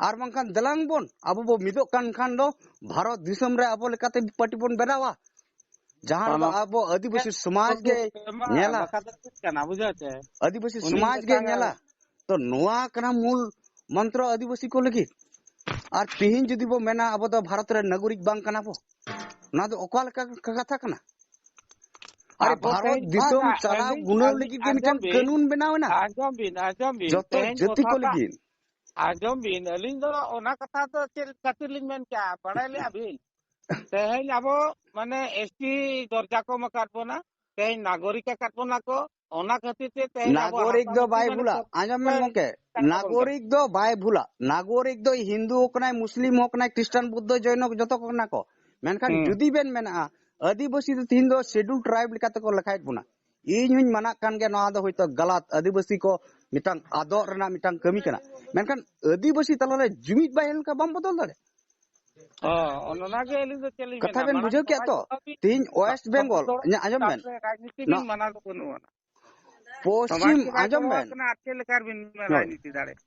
ᱟᱨ ᱵᱟᱝᱠᱷᱟᱱ ᱫᱮᱞᱟᱝ ᱵᱚᱱ, ᱟᱵᱚ ᱵᱚ ᱢᱤᱫᱚᱜ ᱠᱟᱱ ᱠᱷᱟᱱ ᱫᱚ ᱵᱷᱟᱨᱚᱛ ᱫᱤᱥᱚᱢ ᱨᱮ ᱟᱵᱚ ᱞᱮᱠᱟᱛᱮ ᱯᱟᱨᱴᱤ ᱵᱚᱱ ᱵᱮᱱᱟᱣᱟ, ᱡᱟᱦᱟᱸ ᱨᱮᱫᱚ ᱚᱱᱟ ᱟᱵᱚ ᱟᱹᱫᱤᱵᱟᱹᱥᱤ ᱥᱚᱢᱟᱡᱽ ᱜᱮ ᱮᱢᱟ, ᱧᱮᱞᱟ᱾ ᱵᱟᱠᱷᱟᱡ ᱫᱚ ᱪᱮᱫ ᱠᱟᱱᱟ, ᱵᱩᱡᱷᱟᱹᱣ ᱪᱮ? ᱟᱹᱫᱤᱵᱟᱹᱥᱤ ᱩᱱᱤ ᱥᱚᱢᱟᱡᱽ ᱜᱮ ᱢᱤᱫᱴᱟᱝ ᱧᱮᱞᱟ᱾ ᱛᱚ ᱱᱚᱣᱟ ᱠᱟᱱᱟ ᱢᱩᱞ ᱢᱚᱱᱛᱨᱚ ᱟᱹᱫᱤᱵᱟᱹᱥᱤ ᱠᱚ ᱞᱟᱹᱜᱤᱫ᱾ ᱟᱨ ᱛᱤᱦᱤᱧ ᱡᱩᱫᱤ ᱵᱚ ᱢᱮᱱᱟ ᱟᱵᱚ ᱫᱚ ᱵᱷᱟᱨᱚᱛ ᱨᱮᱱ ᱱᱟᱜᱚᱨᱤᱠ ᱵᱟᱝ ᱠᱟᱱᱟ ᱵᱚ, ᱱᱚᱣᱟ ᱫᱚ ᱚᱠᱟ ᱞᱮᱠᱟ ᱠᱟᱛᱷᱟ ᱠᱟᱱᱟ? ᱟᱨᱮ, ᱟᱵᱚ ᱵᱷᱟᱨᱚᱛ ᱛᱮᱦᱮᱧ ᱫᱤᱥᱚᱢ ᱵᱟᱝ, ᱪᱟᱞᱟᱣ ᱟᱹᱞᱤᱧ ᱜᱩᱱᱟᱹᱣ ᱟᱸᱡᱚᱢ ᱞᱟᱹᱜᱤᱫ ᱜᱮ ᱵᱤᱱ, ᱢᱤᱫᱴᱟᱝ ᱟᱸᱡᱚᱢ ᱵᱤᱱ, ᱠᱟᱹᱱᱩᱱ ᱵᱮᱱᱟᱣ ᱮᱱᱟ᱾ ᱟᱸᱡᱚᱢ ᱵᱤᱱ, ᱟᱸᱡᱚᱢ ᱵᱤᱱ, ᱡᱚᱛᱚ ᱛᱮᱦᱮᱧ ᱡᱟᱹᱛᱤ ᱠᱚ ᱚᱠᱟᱴᱟᱜ ᱞᱟᱹᱜᱤᱫ᱾ ᱟᱸᱡᱚᱢ ᱵᱤᱱ, ᱟᱹᱞᱤᱧ ᱫᱚ ᱚᱱᱟ ᱠᱟᱛᱷᱟ ᱫᱚ ᱪᱮᱫ ᱠᱷᱟᱹᱛᱤᱨ ᱞᱤᱧ ᱢᱮᱱ ᱠᱮᱜᱼᱟ, ᱵᱟᱲᱟᱭ ᱞᱮᱜᱼᱟ ᱵᱤᱱ? ᱛᱮᱦᱮᱧ ᱟᱵᱚ ᱢᱟᱱᱮ ᱮᱥ ᱴᱤ ᱫᱚᱨᱡᱟ ᱠᱚ ᱮᱢ ᱟᱠᱟᱫ ᱵᱚᱱᱟ, ᱛᱮᱦᱮᱧ ᱱᱟᱜᱚᱨᱤᱠ ᱟᱠᱟᱫ ᱵᱚᱱᱟ ᱠᱚ, ᱚᱱᱟ ᱠᱷᱟᱹᱛᱤᱨ ᱛᱮ ᱛᱮᱦᱮᱧ ᱟᱵᱚ ᱱᱟᱜᱚᱨᱤᱠ ᱦᱟᱥᱟ ᱫᱚ ᱵᱟᱭ ᱢᱟᱹᱴᱤ ᱢᱟᱱᱮ ᱵᱷᱩᱞᱟ᱾ ᱟᱸᱡᱚᱢ ᱢᱮ ᱜᱚᱝᱠᱮ, ᱠᱟᱱ ᱛᱟᱵᱚᱱ ᱠᱟᱱᱟ᱾ ᱱᱟᱜᱚᱨᱤᱠ ᱫᱚ ᱵᱟᱭ ᱵᱷᱩᱞᱟ᱾ ᱱᱟᱜᱚᱨᱤᱠ ᱫᱚ ᱦᱤᱱᱫᱩ ᱦᱚᱸ ᱠᱟᱱᱟᱭ, ᱢᱩᱥᱞᱤᱢ ᱦᱚᱸ ᱠᱟᱱᱟᱭ, ᱠᱷᱨᱤᱥᱴᱟᱱ, ᱵᱩᱫᱽᱫᱷᱚ, ᱡᱚᱭᱱᱚ ᱡᱚᱛᱚ ᱠᱚ ᱠᱟᱱᱟ ᱠᱚ᱾ ᱢᱮᱱᱠᱷᱟᱱ ᱦᱩᱸ᱾ ᱡᱩᱫᱤ ᱵᱮᱱ ᱢᱮᱱᱟ ᱟᱹᱫᱤᱵᱟᱹᱥᱤ ᱫᱚ ᱛᱤᱦᱤᱧ ᱫᱚ ᱥᱤᱰᱩᱞ ᱴᱨᱟᱭᱤᱵᱽ ᱞᱮᱠᱟᱛᱮ ᱠᱚ ᱞᱮᱠᱷᱟᱭᱮᱫ ᱵᱚᱱᱟ, ᱤᱧ ᱦᱚᱧ ᱢᱟᱱᱟᱜ ᱠᱟᱱ ᱜᱮᱭᱟ, ᱱᱚᱣᱟ ᱫᱚ ᱦᱚᱭᱛᱳ ᱜᱟᱞᱟᱛ, ᱟᱹᱫᱤᱵᱟᱹᱥᱤ ᱠᱚ ᱢᱤᱫᱴᱟᱝ ᱟᱫᱚᱜ ᱨᱮᱱᱟᱜ ᱢᱤᱫᱴᱟᱝ ᱠᱟᱹᱢᱤ ᱠᱟᱱᱟ᱾ ᱢᱮᱱᱠᱷᱟᱱ ᱟᱹᱫᱤᱵᱟᱹᱥᱤ ᱛᱟᱞᱟᱨᱮ ᱡᱩᱢᱤᱫ ᱵᱟᱭ ᱦᱩᱭ ᱞᱮᱱᱠᱷᱟᱱ ᱵᱟᱢ ᱵᱚᱫᱚᱞ ᱫᱟᱲᱮᱭᱟᱜᱼᱟ᱾ ᱚ, ᱚᱱᱟ ᱜᱮ ᱟᱹᱞᱤᱧ ᱫᱚ ᱪᱮᱫ ᱞᱤᱧ ᱠᱟᱛᱷᱟ ᱢᱮᱱᱟ, ᱵᱮᱱ ᱢᱟᱲᱟᱝ ᱵᱩᱡᱷᱟᱹᱣ ᱠᱮᱜᱼᱟ ᱛᱚ? ᱥᱚᱢᱟᱡᱽ ᱫᱚ ᱛᱤᱦᱤᱧ ᱣᱮᱥᱴ ᱵᱮᱝᱜᱚᱞ, ᱫᱚ ᱤᱧᱟᱹᱜ ᱟᱸᱡᱚᱢ ᱵᱮᱱ᱾ ᱛᱟᱨᱯᱚᱨᱮ ᱨᱟᱡᱽᱱᱤᱛᱤ ᱱᱚ- ᱵᱤᱱ ᱢᱟᱱᱟᱣ ᱫᱚ ᱵᱟᱹᱱᱩᱜ ᱟᱱᱟ᱾ ᱯᱚᱥᱪᱤᱢ, ᱥᱚᱢᱟᱡᱽ ᱜᱮ ᱵᱟᱭ ᱟᱸᱡᱚᱢ ᱜᱚᱲᱚ ᱵᱮᱱ᱾ ᱟᱠᱟᱱᱟ, ᱟᱨ ᱪᱮᱫ ᱞᱮᱠᱟ ᱵᱤᱱ ᱦᱳᱭ᱾ ᱨᱟᱡᱽᱱᱤᱛᱤ ᱫᱟᱲᱮᱭᱟᱜᱼᱟ?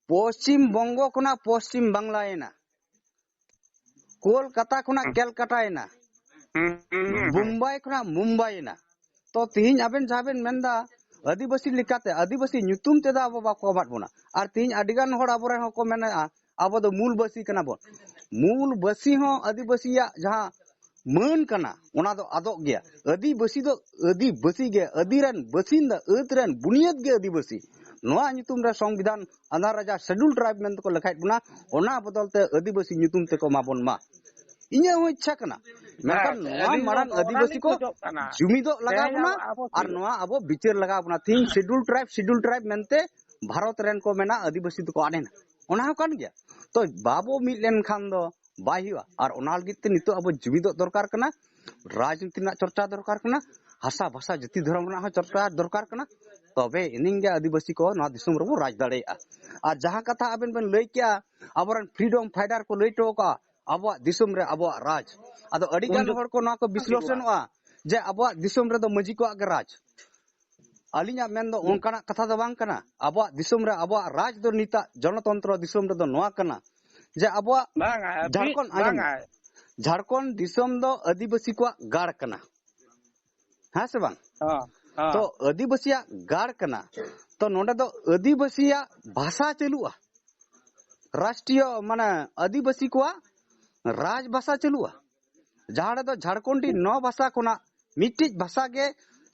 ᱯᱚᱥᱪᱤᱢ ᱵᱚᱝᱜᱚ ᱠᱷᱚᱱᱟᱜ ᱯᱚᱥᱪᱤᱢ ᱵᱟᱝᱞᱟᱭᱮᱱᱟ, ᱠᱳᱞᱠᱟᱛᱟ ᱠᱷᱚᱱᱟᱜ ᱦᱩᱸ᱾ ᱠᱮᱞᱠᱟᱴᱟᱭᱮᱱᱟ, ᱦᱩᱸ, ᱦᱩᱸ, ᱦᱩᱸ, ᱦᱩᱸ᱾ ᱵᱩᱢᱵᱟᱭ ᱠᱷᱚᱱᱟᱜ ᱢᱩᱢᱵᱟᱭᱮᱱᱟ᱾ ᱛᱚ ᱛᱤᱦᱤᱧ ᱟᱵᱮᱱ ᱡᱟᱦᱟᱸ ᱵᱮᱱ ᱢᱮᱱᱫᱟ, ᱟᱹᱫᱤᱵᱟᱹᱥᱤ ᱞᱮᱠᱟᱛᱮ, ᱟᱹᱫᱤᱵᱟᱹᱥᱤ ᱧᱩᱛᱩᱢ ᱛᱮᱫᱚ ᱟᱵᱚ ᱵᱟᱠᱚ ᱮᱢᱟᱫ ᱵᱚᱱᱟ᱾ ᱟᱨ ᱛᱤᱦᱤᱧ ᱟᱹᱰᱤᱜᱟᱱ ᱦᱚᱲ ᱟᱵᱚᱨᱮᱱ ᱦᱚᱸᱠᱚ ᱢᱮᱱᱮᱫᱼᱟ, ᱟᱵᱚ ᱫᱚ ᱢᱩᱞᱵᱟᱹᱥᱤ ᱠᱟᱱᱟ ᱵᱚᱱ᱾ ᱢᱩᱞᱵᱟᱹᱥᱤ ᱦᱚᱸ ᱟᱹᱫᱤᱵᱟᱹᱥᱤᱭᱟᱜ ᱡᱟᱦᱟᱸ ᱢᱟᱹᱱ ᱠᱟᱱᱟ, ᱚᱱᱟ ᱫᱚ ᱟᱫᱚᱜ ᱜᱮᱭᱟ᱾ ᱟᱹᱫᱤᱵᱟᱹᱥᱤ ᱫᱚ ᱟᱹᱫᱤᱵᱟᱹᱥᱤ ᱜᱮ, ᱟᱹᱫᱤ ᱨᱮᱱ ᱵᱟᱹᱥᱤᱱᱫᱟ, ᱟᱹᱫ ᱨᱮᱱ ᱵᱩᱱᱤᱭᱟᱹᱫ ᱜᱮ ᱟᱹᱫᱤᱵᱟᱹᱥᱤ᱾ ᱱᱚᱣᱟ ᱧᱩᱛᱩᱢ ᱨᱮ ᱥᱚᱝᱵᱤᱫᱷᱟᱱ ᱟᱫᱷᱟᱨ ᱨᱟᱡᱟ ᱥᱮᱰᱩᱞ ᱴᱨᱟᱭᱤᱵᱽ ᱢᱮᱱᱛᱮᱠᱚ ᱞᱮᱠᱷᱟᱭᱮᱫ ᱵᱚᱱᱟ, ᱚᱱᱟ ᱵᱚᱫᱚᱞ ᱛᱮ ᱟᱹᱫᱤᱵᱟᱹᱥᱤ ᱧᱩᱛᱩᱢ ᱛᱮᱠᱚ ᱮᱢᱟ ᱵᱚᱱ ᱢᱟ᱾ ᱤᱧᱟᱹᱜ ᱦᱚᱸ ᱤᱪᱪᱷᱟ ᱠᱟᱱᱟ, ᱢᱮᱱᱠᱷᱟᱱ ᱦᱮᱸ, ᱱᱚᱣᱟ ᱟᱹᱞᱤᱧ ᱢᱟᱲᱟᱝ ᱫᱚ ᱚᱱᱟ ᱟᱹᱫᱤᱵᱟᱹᱥᱤ ᱞᱤᱧ ᱠᱚ ᱠᱷᱚᱡᱚᱜ ᱠᱟᱱᱟ᱾ ᱡᱩᱢᱤᱫᱚᱜ ᱞᱟᱜᱟᱣ ᱛᱮᱦᱮᱧ ᱵᱚᱱᱟ ᱟᱵᱚ, ᱟᱵᱚ ᱟᱨ ᱥᱤ- ᱱᱚᱣᱟ ᱟᱵᱚ ᱵᱤᱪᱟᱹᱨ ᱞᱟᱜᱟᱣ ᱵᱚᱱᱟ᱾ ᱛᱤᱦᱤᱧ ᱥᱮᱰᱩᱞ ᱴᱨᱟᱭᱤᱵᱽ, ᱥᱮᱰᱩᱞ ᱴᱨᱟᱭᱤᱵᱽ ᱢᱮᱱᱛᱮ ᱵᱷᱟᱨᱚᱛ ᱨᱮᱱ ᱠᱚ ᱢᱮᱱᱟ, ᱟᱹᱫᱤᱵᱟᱹᱥᱤ ᱫᱚᱠᱚ ᱟᱫ ᱮᱱᱟ, ᱚᱱᱟ ᱦᱚᱸ ᱠᱟᱱ ᱜᱮᱭᱟ᱾ ᱛᱚ ᱵᱟᱵᱚ ᱢᱤᱫ ᱞᱮᱱᱠᱷᱟᱱ ᱫᱚ ᱵᱟᱭ ᱦᱩᱭᱩᱜᱼᱟ᱾ ᱟᱨ ᱚᱱᱟ ᱞᱟᱹᱜᱤᱫ ᱛᱮ ᱱᱤᱛᱚᱜ ᱟᱵᱚ ᱡᱩᱢᱤᱫᱚᱜ ᱫᱚᱨᱠᱟᱨ ᱠᱟᱱᱟ, ᱨᱟᱡᱽᱱᱤᱛᱤ ᱨᱮᱱᱟᱜ ᱪᱚᱨᱪᱟ ᱫᱚᱨᱠᱟᱨ ᱠᱟᱱᱟ, ᱦᱟᱥᱟ ᱵᱷᱟᱥᱟ ᱡᱟᱹᱛᱤ ᱫᱷᱚᱨᱚᱢ ᱨᱮᱱᱟᱜ ᱦᱚᱸ ᱪᱚᱨᱪᱟ ᱫᱚᱨᱠᱟᱨ ᱠᱟᱱᱟ᱾ ᱛᱚᱵᱮ ᱮᱱᱤᱝ ᱜᱮ ᱟᱹᱫᱤᱵᱟᱹᱥᱤ ᱠᱚ ᱱᱚᱣᱟ ᱫᱤᱥᱚᱢ ᱨᱮᱵᱚ ᱨᱟᱡᱽ ᱫᱟᱲᱮᱭᱟᱜᱼᱟ᱾ ᱟᱨ ᱡᱟᱦᱟᱸ ᱠᱟᱛᱷᱟ ᱟᱵᱮᱱ ᱵᱮᱱ ᱞᱟᱹᱭ ᱠᱮᱜᱼᱟ, ᱟᱵᱚᱨᱮᱱ ᱯᱷᱨᱤᱰᱚᱢ ᱯᱷᱟᱭᱴᱟᱨ ᱠᱚ ᱞᱟᱹᱭ ᱦᱚᱴᱚ ᱠᱟᱜᱼᱟ, ᱟᱵᱚᱣᱟᱜ ᱫᱤᱥᱚᱢ ᱨᱮ ᱟᱵᱚᱣᱟᱜ ᱨᱟᱡᱽ᱾ ᱟᱫᱚ ᱟᱹᱰᱤ ᱜᱟᱱ ᱩᱱ ᱦᱚᱲ ᱠᱚ ᱱᱚᱣᱟ ᱠᱚ ᱵᱤᱥᱞᱮᱥᱚᱱᱚᱜᱼᱟ ᱡᱮ ᱟᱵᱚᱣᱟᱜ ᱫᱤᱥᱚᱢ ᱨᱮᱫᱚ ᱢᱟᱹᱡᱷᱤ ᱠᱚᱣᱟᱜ ᱜᱮ ᱨᱟᱡᱽ᱾ ᱟᱹᱞᱤᱧᱟᱜ ᱢᱮᱱ ᱫᱚ ᱦᱩᱸ᱾ ᱚᱱᱠᱟᱱᱟᱜ ᱠᱟᱛᱷᱟ ᱫᱚ ᱵᱟᱝ ᱠᱟᱱᱟ᱾ ᱟᱵᱚᱣᱟᱜ ᱫᱤᱥᱚᱢ ᱨᱮ, ᱟᱵᱚᱣᱟᱜ ᱨᱟᱡᱽ ᱫᱚ ᱱᱤᱛᱟᱜ ᱡᱚᱱᱚᱛᱚᱱᱛᱨᱚ ᱫᱤᱥᱚᱢ ᱨᱮᱫᱚ ᱱᱚᱣᱟ ᱠᱟᱱᱟ ᱡᱮ ᱟᱵᱚᱣᱟᱜ ᱵᱟᱝᱟ, ᱟᱹᱵᱤ-, ᱡᱷᱟᱲᱠᱷᱚᱸᱰ, ᱟᱸᱡᱚᱢ ᱵᱟᱝᱟ᱾ ᱢᱮ, ᱡᱷᱟᱲᱠᱷᱚᱸᱰ ᱫᱤᱥᱚᱢ ᱫᱚ ᱟᱹᱫᱤᱵᱟᱹᱥᱤ ᱠᱚᱣᱟᱜ ᱜᱟᱲ ᱠᱟᱱᱟ, ᱦᱮᱸ ᱥᱮ ᱵᱟᱝ? ᱦᱚᱸ, ᱦᱚᱸ᱾ ᱛᱚ ᱟᱹᱫᱤᱵᱟᱹᱥᱤᱭᱟᱜ ᱜᱟᱲ ᱠᱟᱱᱟ, ᱛᱚ ᱱᱚᱰᱮ ᱫᱚ ᱟᱹᱫᱤᱵᱟᱹᱥᱤᱭᱟᱜ ᱵᱷᱟᱥᱟ ᱪᱟᱹᱞᱩᱜᱼᱟ, ᱨᱟᱥᱴᱨᱤᱭᱚ ᱢᱟᱱᱮ ᱟᱹᱫᱤᱵᱟᱹᱥᱤ ᱠᱚᱣᱟᱜ ᱨᱟᱡᱽ ᱵᱷᱟᱥᱟ ᱪᱟᱹᱞᱩᱜᱼᱟ, ᱡᱟᱦᱟᱸ ᱨᱮᱫᱚ ᱡᱷᱟᱲᱠᱷᱚᱸᱰᱤ ᱱᱚ ᱵᱷᱟᱥᱟ ᱠᱷᱚᱱᱟᱜ ᱢᱤᱫᱴᱤᱡ ᱵᱷᱟᱥᱟ ᱜᱮ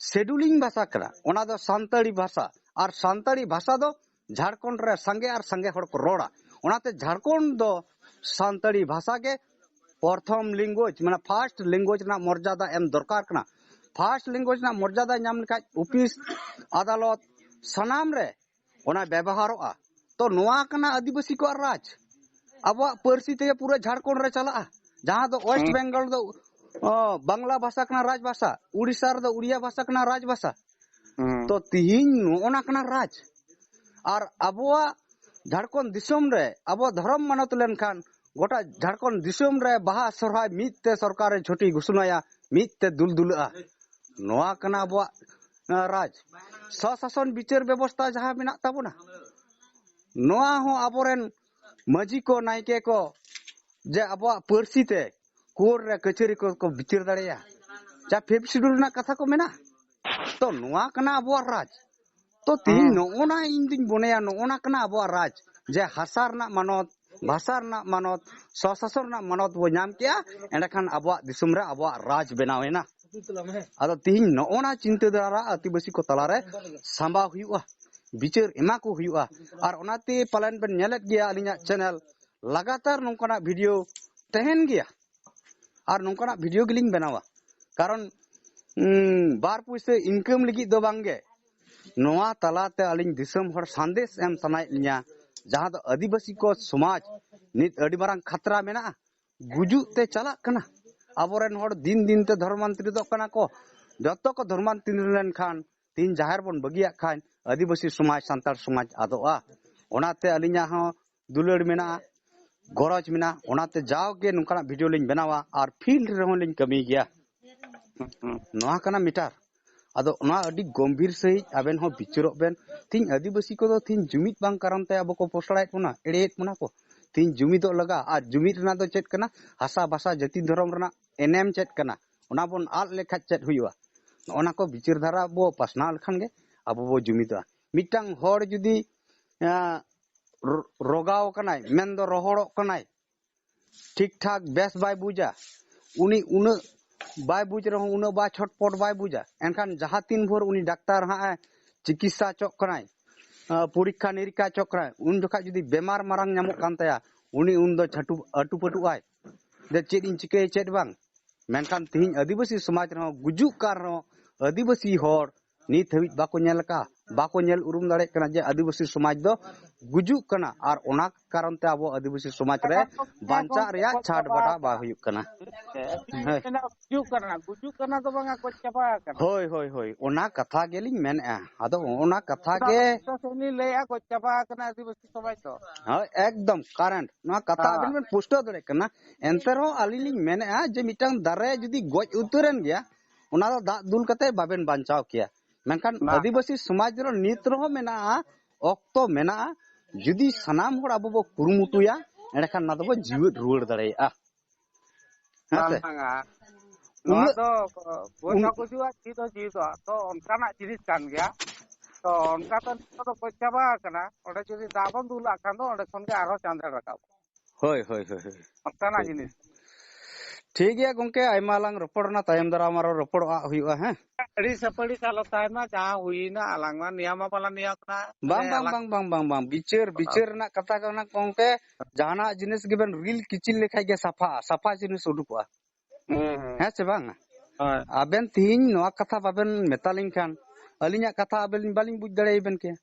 ᱥᱮᱰᱩᱞᱤᱝ ᱵᱷᱟᱥᱟ ᱠᱟᱱᱟ, ᱚᱱᱟ ᱫᱚ ᱥᱟᱱᱛᱟᱲᱤ ᱵᱷᱟᱥᱟ᱾ ᱟᱨ ᱥᱟᱱᱛᱟᱲᱤ ᱵᱷᱟᱥᱟ ᱫᱚ ᱡᱷᱟᱲᱠᱷᱚᱸᱰ ᱨᱮ ᱥᱟᱸᱜᱮ ᱟᱨ ᱥᱟᱸᱜᱮ ᱦᱚᱲ ᱠᱚ ᱨᱚᱲᱟ᱾ ᱚᱱᱟᱛᱮ ᱡᱷᱟᱲᱠᱷᱚᱸᱰ ᱫᱚ ᱥᱟᱱᱛᱟᱲᱤ ᱵᱷᱟᱥᱟ ᱜᱮ ᱯᱨᱚᱛᱷᱚᱢ ᱞᱮᱝᱜᱩᱭᱮᱡᱽ, ᱢᱟᱱᱮ ᱯᱷᱟᱥᱴ ᱞᱮᱝᱜᱩᱭᱮᱡᱽ ᱨᱮᱱᱟᱜ ᱢᱚᱨᱡᱟᱫᱟ ᱮᱢ ᱫᱚᱨᱠᱟᱨ ᱠᱟᱱᱟ᱾ ᱯᱷᱟᱥᱴ ᱞᱮᱝᱜᱩᱭᱮᱡᱽ ᱨᱮᱱᱟᱜ ᱢᱚᱨᱡᱟᱫᱟ ᱧᱟᱢ ᱞᱮᱠᱷᱟᱡ ᱚᱯᱷᱤᱥ, ᱟᱫᱟᱞᱚᱛ, ᱥᱟᱱᱟᱢ ᱨᱮ ᱚᱱᱟ ᱵᱮᱵᱚᱦᱟᱨᱚᱜᱼᱟ᱾ ᱛᱚ ᱱᱚᱣᱟ ᱠᱟᱱᱟ ᱟᱹᱫᱤᱵᱟᱹᱥᱤ ᱠᱚᱣᱟᱜ ᱨᱟᱡᱽ᱾ ᱟᱵᱚᱣᱟᱜ ᱯᱟᱹᱨᱥᱤ ᱛᱮᱜᱮ ᱯᱩᱨᱟᱹ ᱡᱷᱟᱲᱠᱷᱚᱸᱰ ᱨᱮ ᱪᱟᱞᱟᱜᱼᱟ᱾ ᱡᱟᱦᱟᱸ ᱫᱚ ᱳᱭᱮᱥᱴ ᱦᱩᱸ᱾ ᱵᱮᱝᱜᱚᱞ ᱫᱚ, ᱚ, ᱵᱟᱝᱞᱟ ᱵᱷᱟᱥᱟ ᱠᱟᱱᱟ ᱨᱟᱡᱽ ᱵᱷᱟᱥᱟ, ᱩᱲᱤᱥᱥᱟ ᱨᱮᱫᱚ ᱩᱲᱤᱭᱟ ᱵᱷᱟᱥᱟ ᱠᱟᱱᱟ ᱨᱟᱡᱽ ᱵᱷᱟᱥᱟ᱾ ᱦᱩᱸ᱾ ᱛᱚ ᱛᱤᱦᱤᱧ ᱱᱚᱜᱼᱚ ᱱᱟ ᱠᱟᱱᱟ ᱨᱟᱡᱽ᱾ ᱟᱨ ᱟᱵᱚᱣᱟᱜ ᱡᱷᱟᱲᱠᱷᱚᱸᱰ ᱫᱤᱥᱚᱢ ᱨᱮ ᱟᱵᱚ ᱫᱷᱚᱨᱚᱢ ᱢᱟᱱᱚᱛ ᱞᱮᱱᱠᱷᱟᱱ ᱜᱚᱴᱟ ᱡᱷᱟᱲᱠᱷᱚᱸᱰ ᱫᱤᱥᱚᱢ ᱨᱮ ᱵᱟᱦᱟ ᱥᱚᱨᱦᱟᱭ ᱢᱤᱫ ᱛᱮ ᱥᱚᱨᱠᱟᱨᱮ ᱪᱷᱩᱴᱤ ᱜᱷᱳᱥᱚᱱᱟᱭᱟ, ᱢᱤᱫ ᱛᱮ ᱫᱩᱞ ᱫᱩᱞᱟᱹᱜᱼᱟ᱾ ᱱᱚᱣᱟ ᱠᱟᱱᱟ ᱟᱵᱚᱣᱟᱜ, ᱟᱸ, ᱨᱟᱡᱽ᱾ ᱥᱚᱥᱟᱥᱚᱱ ᱵᱤᱪᱟᱹᱨ ᱵᱮᱵᱚᱥᱛᱷᱟ ᱡᱟᱦᱟᱸ ᱢᱮᱱᱟᱜ ᱛᱟᱵᱚᱱᱟ, ᱱᱚᱣᱟ ᱦᱚᱸ ᱟᱵᱚᱨᱮᱱ ᱢᱟᱹᱡᱷᱤ ᱠᱚ, ᱱᱟᱭᱠᱮ ᱠᱚ, ᱡᱮ ᱟᱵᱚᱣᱟᱜ ᱯᱟᱹᱨᱥᱤ ᱛᱮ ᱠᱳᱨᱴ ᱨᱮ ᱠᱟᱹᱪᱷᱟᱹᱨᱤ ᱠᱚ, ᱠᱚ ᱵᱤᱪᱟᱹᱨ ᱫᱟᱲᱮᱭᱟᱜᱼᱟ, ᱡᱟ ᱯᱷᱤᱯᱛᱷ ᱥᱤᱰᱩᱞ ᱨᱮᱱᱟᱜ ᱠᱟᱛᱷᱟ ᱠᱚ ᱢᱮᱱᱟᱜᱼᱟ᱾ ᱛᱚ ᱱᱚᱣᱟ ᱠᱟᱱᱟ ᱟᱵᱚᱣᱟᱜ ᱨᱟᱡᱽ᱾ ᱛᱚ ᱛᱤᱦᱤᱧ ᱦᱮᱸ᱾ ᱱᱚᱜᱼᱚ ᱱᱟ ᱤᱧ ᱫᱩᱧ ᱢᱚᱱᱮᱭᱟ, ᱱᱚᱜᱼᱚ ᱱᱟ ᱠᱟᱱᱟ ᱟᱵᱚᱣᱟᱜ ᱨᱟᱡᱽ, ᱡᱮ ᱦᱟᱥᱟ ᱨᱮᱱᱟᱜ ᱢᱟᱱᱚᱛ, ᱵᱷᱟᱥᱟ ᱨᱮᱱᱟᱜ ᱢᱟᱱᱚᱛ, ᱥᱚᱥᱟᱥᱚᱱ ᱨᱮᱱᱟᱜ ᱢᱟᱱᱚᱛ ᱵᱚ ᱧᱟᱢ ᱠᱮᱜᱼᱟ, ᱮᱸᱰᱮᱠᱷᱟᱱ ᱟᱵᱚᱣᱟᱜ ᱫᱤᱥᱚᱢ ᱨᱮ ᱟᱵᱚᱣᱟᱜ ᱨᱟᱡᱽ ᱵᱮᱱᱟᱣ ᱮᱱᱟ᱾ ᱟᱫᱚ ᱛᱤᱦᱤᱧ ᱱᱚᱜᱼᱚ ᱱᱟ ᱪᱤᱱᱛᱟᱹ ᱫᱷᱟᱨᱟ ᱟᱹᱫᱤᱵᱟᱹᱥᱤ ᱠᱚ ᱛᱟᱞᱟᱨᱮ ᱥᱟᱢᱵᱟᱣ ᱦᱩᱭᱩᱜᱼᱟ, ᱵᱤᱪᱟᱹᱨ ᱮᱢᱟ ᱠᱚ ᱦᱩᱭᱩᱜᱼᱟ᱾ ᱟᱨ ᱚᱱᱟᱛᱮ ᱯᱟᱞᱮᱱ ᱵᱮᱱ ᱧᱮᱞᱮᱫ ᱜᱮᱭᱟ ᱟᱹᱞᱤᱧᱟᱜ ᱪᱮᱱᱮᱞ, ᱞᱟᱜᱟᱛᱟᱨ ᱱᱚᱝᱠᱟᱱᱟᱜ ᱵᱷᱤᱰᱤᱭᱳ ᱛᱟᱦᱮᱱ ᱜᱮᱭᱟ᱾ ᱟᱨ ᱱᱚᱝᱠᱟᱱᱟᱜ ᱵᱷᱤᱰᱤᱭᱳ ᱜᱮᱞᱤᱧ ᱵᱮᱱᱟᱣᱟ᱾ ᱠᱟᱨᱚᱱ, ᱩᱸ, ᱵᱟᱨ ᱯᱩᱭᱥᱟᱹ ᱤᱱᱠᱟᱢ ᱞᱟᱹᱜᱤᱫ ᱫᱚ ᱵᱟᱝᱜᱮ, ᱱᱚᱣᱟ ᱛᱟᱞᱟᱛᱮ ᱟᱹᱞᱤᱧ ᱫᱤᱥᱚᱢ ᱦᱚᱲ ᱥᱟᱸᱫᱮᱥ ᱮᱢ ᱥᱟᱱᱟᱭᱮᱫ ᱞᱤᱧᱟ, ᱡᱟᱦᱟᱸ ᱫᱚ ᱟᱹᱫᱤᱵᱟᱹᱥᱤ ᱠᱚ ᱥᱚᱢᱟᱡᱽ ᱱᱤᱛ ᱟᱹᱰᱤ ᱢᱟᱨᱟᱝ ᱠᱷᱟᱛᱨᱟ ᱢᱮᱱᱟᱜᱼᱟ, ᱜᱩᱡᱩᱜ ᱛᱮ ᱪᱟᱞᱟᱜ ᱠᱟᱱᱟ᱾ ᱟᱵᱚᱨᱮᱱ ᱦᱚᱲ ᱫᱤᱱ ᱫᱤᱱ ᱛᱮ ᱫᱷᱚᱨᱢᱟᱱᱛᱚᱨᱤᱛᱚᱜ ᱠᱟᱱᱟ ᱠᱚ᱾ ᱡᱚᱛᱚ ᱠᱚ ᱫᱷᱚᱨᱢᱟᱱᱛᱚᱨᱤᱛ ᱞᱮᱱᱠᱷᱟᱱ, ᱛᱤᱦᱤᱧ ᱡᱟᱦᱮᱨ ᱵᱚᱱ ᱵᱟᱹᱜᱤᱭᱟᱜ ᱠᱷᱟᱱ, ᱟᱹᱫᱤᱵᱟᱹᱥᱤ ᱥᱚᱢᱟᱡᱽ, ᱥᱟᱱᱛᱟᱲ ᱥᱚᱢᱟᱡᱽ ᱟᱫᱚᱜᱼᱟ᱾ ᱚᱱᱟᱛᱮ ᱟᱹᱞᱤᱧᱟᱜ ᱦᱚᱸ ᱫᱩᱞᱟᱹᱲ ᱢᱮᱱᱟᱜᱼᱟ, ᱜᱚᱨᱚᱡᱽ ᱢᱮᱱᱟᱜᱼᱟ᱾ ᱚᱱᱟᱛᱮ ᱡᱟᱣᱜᱮ ᱱᱚᱝᱠᱟᱱᱟᱜ ᱵᱷᱤᱰᱤᱭᱳ ᱞᱤᱧ ᱵᱮᱱᱟᱣᱟ ᱟᱨ ᱯᱷᱤᱞᱰ ᱨᱮᱦᱚᱸ ᱞᱤᱧ ᱠᱟᱹᱢᱤ ᱜᱮᱭᱟ᱾ ᱱᱚᱣᱟ ᱠᱟᱱᱟ ᱢᱮᱴᱟᱨ᱾ ᱟᱫᱚ ᱚᱱᱟ ᱟᱹᱰᱤ ᱜᱚᱢᱵᱷᱤᱨ ᱥᱟᱹᱦᱤᱡ ᱟᱵᱮᱱ ᱦᱚᱸ ᱵᱤᱪᱟᱹᱨᱚᱜ ᱵᱮᱱ᱾ ᱛᱤᱦᱤᱧ ᱟᱹᱫᱤᱵᱟᱹᱥᱤ ᱠᱚᱫᱚ ᱛᱤᱦᱤᱧ ᱡᱩᱢᱤᱫ ᱵᱟᱝ ᱠᱟᱨᱚᱱ ᱛᱮ ᱟᱵᱚ ᱠᱚ ᱯᱚᱥᱲᱟᱭᱮᱫ ᱵᱚᱱᱟ, ᱮᱲᱮᱭᱮᱫ ᱵᱚᱱᱟ ᱠᱚ᱾ ᱛᱤᱦᱤᱧ ᱡᱩᱢᱤᱫᱚᱜ ᱞᱟᱜᱟᱜᱼᱟ᱾ ᱟᱨ ᱡᱩᱢᱤᱫ ᱨᱮᱱᱟᱜ ᱫᱚ ᱪᱮᱫ ᱠᱟᱱᱟ? ᱦᱟᱥᱟ ᱵᱷᱟᱥᱟ ᱡᱟᱹᱛᱤ ᱫᱷᱚᱨᱚᱢ ᱨᱮᱱᱟᱜ ᱮᱱᱮᱢ ᱪᱮᱫ ᱠᱟᱱᱟ? ᱚᱱᱟ ᱵᱚᱱ ᱟᱫ ᱞᱮᱠᱷᱟᱡ ᱪᱮᱫ ᱦᱩᱭᱩᱜᱼᱟ? ᱚᱱᱟ ᱠᱚ ᱵᱤᱪᱟᱹᱨ ᱫᱷᱟᱨᱟ ᱵᱚ ᱯᱟᱥᱱᱟᱣ ᱞᱮᱠᱷᱟᱱ ᱜᱮ ᱟᱵᱚ ᱵᱚ ᱡᱩᱢᱤᱫᱚᱜᱼᱟ᱾ ᱢᱤᱫᱴᱟᱝ ᱦᱚᱲ ᱡᱩᱫᱤ, ᱮᱸ, ᱨᱚ-, ᱨᱚᱜᱟᱣ ᱠᱟᱱᱟᱭ, ᱢᱮᱱᱫᱚ ᱨᱚᱦᱚᱲᱚᱜ ᱠᱟᱱᱟᱭ, ᱴᱷᱤᱠ ᱴᱷᱟᱠ ᱵᱮᱥ ᱵᱟᱭ ᱵᱩᱡᱟ, ᱩᱱᱤ ᱩᱱᱟᱹᱜ ᱵᱟᱭ ᱵᱩᱡᱽ ᱨᱮᱦᱚᱸ, ᱩᱱᱟᱹᱜ ᱵᱟ ᱪᱷᱚᱴᱯᱚᱴ ᱵᱟᱭ ᱵᱩᱡᱟ᱾ ᱮᱱᱠᱷᱟᱱ ᱡᱟᱦᱟᱸ ᱛᱤᱱ ᱵᱷᱳᱨ ᱩᱱᱤ ᱰᱟᱠᱛᱟᱨ ᱦᱟᱸᱜ ᱮ ᱪᱤᱠᱤᱛᱥᱟ ᱦᱚᱪᱚᱜ ᱠᱟᱱᱟᱭ, ᱟᱸ, ᱯᱚᱨᱤᱠᱠᱷᱟ ᱱᱤᱨᱤᱠᱠᱷᱟ ᱦᱚᱪᱚᱜ ᱠᱟᱱᱟᱭ, ᱩᱱ ᱡᱚᱠᱷᱟᱡ ᱡᱩᱫᱤ ᱵᱮᱢᱟᱨ ᱢᱟᱨᱟᱝ ᱧᱟᱢᱚᱜ ᱠᱟᱱ ᱛᱟᱭᱟ, ᱩᱱᱤ ᱩᱱ ᱫᱚ ᱪᱷᱟᱹᱴᱩ-, ᱟᱹᱴᱩᱯᱟᱹᱴᱩᱜ ᱟᱭ, ᱡᱮ ᱪᱮᱫ ᱤᱧ ᱪᱤᱠᱟᱹᱭᱟ, ᱪᱮᱫ ᱵᱟᱝ᱾ ᱢᱮᱱᱠᱷᱟᱱ ᱛᱤᱦᱤᱧ ᱟᱹᱫᱤᱵᱟᱹᱥᱤ ᱥᱚᱢᱟᱡᱽ ᱨᱮᱦᱚᱸ ᱜᱩᱡᱩᱜ ᱠᱟᱱ ᱨᱮᱦᱚᱸ ᱟᱹᱫᱤᱵᱟᱹᱥᱤ ᱦᱚᱲ ᱱᱤᱛ ᱦᱟᱹᱵᱤᱡ ᱵᱟᱠᱚ ᱧᱮᱞ ᱟᱠᱟᱫᱼᱟ, ᱵᱟᱠᱚ ᱧᱮᱞ ᱩᱨᱩᱢ ᱫᱟᱲᱮᱭᱟᱜ ᱠᱟᱱᱟ ᱡᱮ ᱟᱹᱫᱤᱵᱟᱹᱥᱤ ᱥᱚᱢᱟᱡᱽ ᱫᱚ ᱜᱩᱡᱩᱜ ᱠᱟᱱᱟ ᱟᱨ ᱚᱱᱟ ᱠᱟᱨᱚᱱ ᱛᱮ ᱟᱵᱚ ᱟᱹᱫᱤᱵᱟᱹᱥᱤ ᱥᱚᱢᱟᱡᱽ ᱨᱮ ᱵᱟᱧᱪᱟᱜ ᱨᱮᱭᱟᱜ ᱪᱷᱟᱴ ᱵᱟᱴᱟ ᱵᱟᱝ ᱦᱩᱭᱩᱜ ᱠᱟᱱᱟ᱾ ᱦᱮᱸ᱾ ᱜᱩᱡᱩᱜ ᱠᱟᱱᱟ, ᱜᱩᱡᱩᱜ ᱠᱟᱱᱟ ᱫᱚ ᱵᱟᱝᱟ, ᱜᱚᱡ ᱪᱟᱵᱟ ᱟᱠᱟᱱᱟ᱾ ᱦᱳᱭ, ᱦᱳᱭ, ᱦᱳᱭ, ᱚᱱᱟ ᱠᱟᱛᱷᱟ ᱜᱮᱞᱤᱧ ᱢᱮᱱᱮᱫᱼᱟ᱾ ᱟᱫᱚ ᱚᱱᱟ ᱠᱟᱛᱷᱟ ᱚᱱᱟ ᱜᱮ ᱥᱮᱫ ᱞᱤᱧ ᱞᱟᱹᱭᱮᱫᱼᱟ, ᱜᱚᱡ ᱪᱟᱵᱟ ᱟᱠᱟᱱᱟ ᱟᱹᱫᱤᱵᱟᱹᱥᱤ ᱥᱚᱢᱟᱡᱽ ᱫᱚ᱾ ᱦᱳᱭ, ᱮᱠᱫᱚᱢ ᱠᱟᱨᱮᱱᱴ᱾ ᱱᱚᱣᱟ ᱠᱟᱛᱷᱟ ᱦᱮᱸ᱾ ᱟᱵᱮᱱ ᱵᱮᱱ ᱯᱩᱥᱴᱟᱹᱣ ᱫᱟᱲᱮᱭᱟᱜ ᱠᱟᱱᱟ᱾ ᱮᱱᱛᱮ ᱨᱮᱦᱚᱸ ᱟᱹᱞᱤᱧ ᱞᱤᱧ ᱢᱮᱱᱮᱫᱼᱟ ᱡᱮ ᱢᱤᱫᱴᱟᱝ ᱫᱟᱨᱮ ᱡᱩᱫᱤ ᱜᱚᱡ ᱩᱛᱟᱹᱨᱮᱱ ᱜᱮᱭᱟ, ᱚᱱᱟ ᱫᱚ ᱫᱟᱜ ᱫᱩᱞ ᱠᱟᱛᱮ ᱵᱟᱵᱮᱱ ᱵᱟᱧᱪᱟᱣ ᱠᱮᱭᱟ᱾ ᱢᱮᱱᱠᱷᱟᱱ ᱵᱟᱝ᱾ ᱟᱹᱫᱤᱵᱟᱹᱥᱤ ᱥᱚᱢᱟᱡᱽ ᱨᱮ ᱱᱤᱛ ᱨᱮᱦᱚᱸ ᱢᱮᱱᱟᱜᱼᱟ, ᱚᱠᱛᱚ ᱢᱮᱱᱟᱜᱼᱟ᱾ ᱡᱩᱫᱤ ᱥᱟᱱᱟᱢ ᱦᱚᱲ ᱟᱵᱚ ᱵᱚ ᱠᱩᱨᱩᱢᱩᱴᱩᱭᱟ, ᱮᱸᱰᱮᱠᱷᱟᱱ ᱚᱱᱟ ᱫᱚᱵᱚ ᱡᱤᱣᱮᱫ ᱨᱩᱣᱟᱹᱲ ᱫᱟᱲᱮᱭᱟᱜᱼᱟ᱾ ᱦᱮᱸ ᱥᱮ? ᱵᱟᱝᱟ᱾ ᱱᱚᱣᱟ ᱩᱱᱟᱹᱜ ᱫᱚ ᱜᱚᱡ ᱩᱱ- ᱦᱚᱸ ᱜᱩᱡᱩᱜᱼᱟ, ᱡᱤᱣᱤ ᱫᱚ ᱡᱤᱣᱤ ᱫᱚ᱾ ᱛᱚ ᱚᱱᱠᱟᱱᱟᱜ ᱡᱤᱱᱤᱥ ᱠᱟᱱ ᱜᱮᱭᱟ᱾ ᱛᱚ ᱚᱱᱠᱟ ᱫᱚ ᱱᱤᱛᱚᱜ ᱫᱚ ᱜᱚᱡ ᱪᱟᱵᱟ ᱟᱠᱟᱱᱟ᱾ ᱚᱸᱰᱮ ᱡᱩᱫᱤ ᱫᱟᱜ ᱵᱚᱱ ᱫᱩᱞᱟᱜ ᱠᱷᱟᱱ ᱫᱚ ᱚᱸᱰᱮ ᱠᱷᱚᱱ ᱜᱮ ᱟᱨᱦᱚᱸ ᱪᱟᱸᱫᱮᱲ ᱨᱟᱠᱟᱵ᱾ ᱦᱳᱭ, ᱦᱳᱭ, ᱦᱳᱭ, ᱦᱳᱭ᱾ ᱚᱱᱠᱟᱱᱟᱜ ᱴᱷᱤᱠ᱾ ᱡᱤᱱᱤᱥ᱾ ᱴᱷᱤᱠ ᱜᱮᱭᱟ ᱜᱚᱝᱠᱮ, ᱟᱭᱢᱟ ᱞᱟᱝ ᱨᱚᱯᱚᱲ ᱮᱱᱟ, ᱛᱟᱭᱚᱢ ᱫᱟᱨᱟᱢ ᱟᱨᱚ ᱨᱚᱯᱚᱲᱚᱜ ᱦᱩᱭᱩᱜᱼᱟ, ᱦᱮᱸ? ᱟᱹᱰᱤ ᱥᱟᱹᱯᱟᱹᱲᱤ ᱟᱞᱚ ᱛᱟᱦᱮᱱ ᱢᱟ, ᱡᱟᱦᱟᱸ ᱦᱩᱭᱱᱟ, ᱟᱞᱟᱝ ᱢᱟ ᱱᱤᱭᱟᱹ ᱢᱟ ᱵᱟᱞᱟᱝ ᱱᱤᱭᱟᱹ ᱠᱟᱱᱟ᱾ ᱵᱟᱝ, ᱢᱟᱱᱮ ᱵᱟᱝ, ᱟᱞᱟᱝ ᱵᱟᱝ, ᱵᱟᱝ, ᱵᱟᱝ, ᱵᱟᱝ᱾ ᱵᱤᱪᱟᱹᱨ, ᱵᱤᱪᱟᱹᱨ ᱨᱮᱱᱟᱜ ᱠᱟᱛᱷᱟ ᱠᱟᱱᱟ ᱜᱚᱝᱠᱮ᱾ ᱡᱟᱦᱟᱱᱟᱜ ᱡᱤᱱᱤᱥ ᱜᱮᱵᱮᱱ ᱨᱤᱞ ᱠᱤᱪᱤᱞ ᱞᱮᱠᱷᱟᱡ ᱜᱮ ᱥᱟᱯᱷᱟᱜᱼᱟ, ᱥᱟᱯᱷᱟ ᱡᱤᱱᱤᱥ ᱩᱰᱩᱠᱚᱜᱼᱟ᱾ ᱦᱩᱸ, ᱦᱩᱸ᱾ ᱦᱮᱸ ᱥᱮ ᱵᱟᱝ? ᱦᱳᱭ᱾ ᱟᱵᱮᱱ ᱛᱤᱦᱤᱧ ᱱᱚᱣᱟ ᱠᱟᱛᱷᱟ ᱵᱟᱵᱮᱱ ᱢᱮᱛᱟ ᱞᱤᱧ ᱠᱷᱟᱱ, ᱟᱹᱞᱤᱧᱟᱜ ᱠᱟᱛᱷᱟ ᱟᱵᱮᱱ ᱵᱟᱹᱞᱤᱧ ᱵᱩᱡᱽ ᱫᱟᱲᱮᱭᱟᱵᱮᱱ ᱠᱮᱭᱟ᱾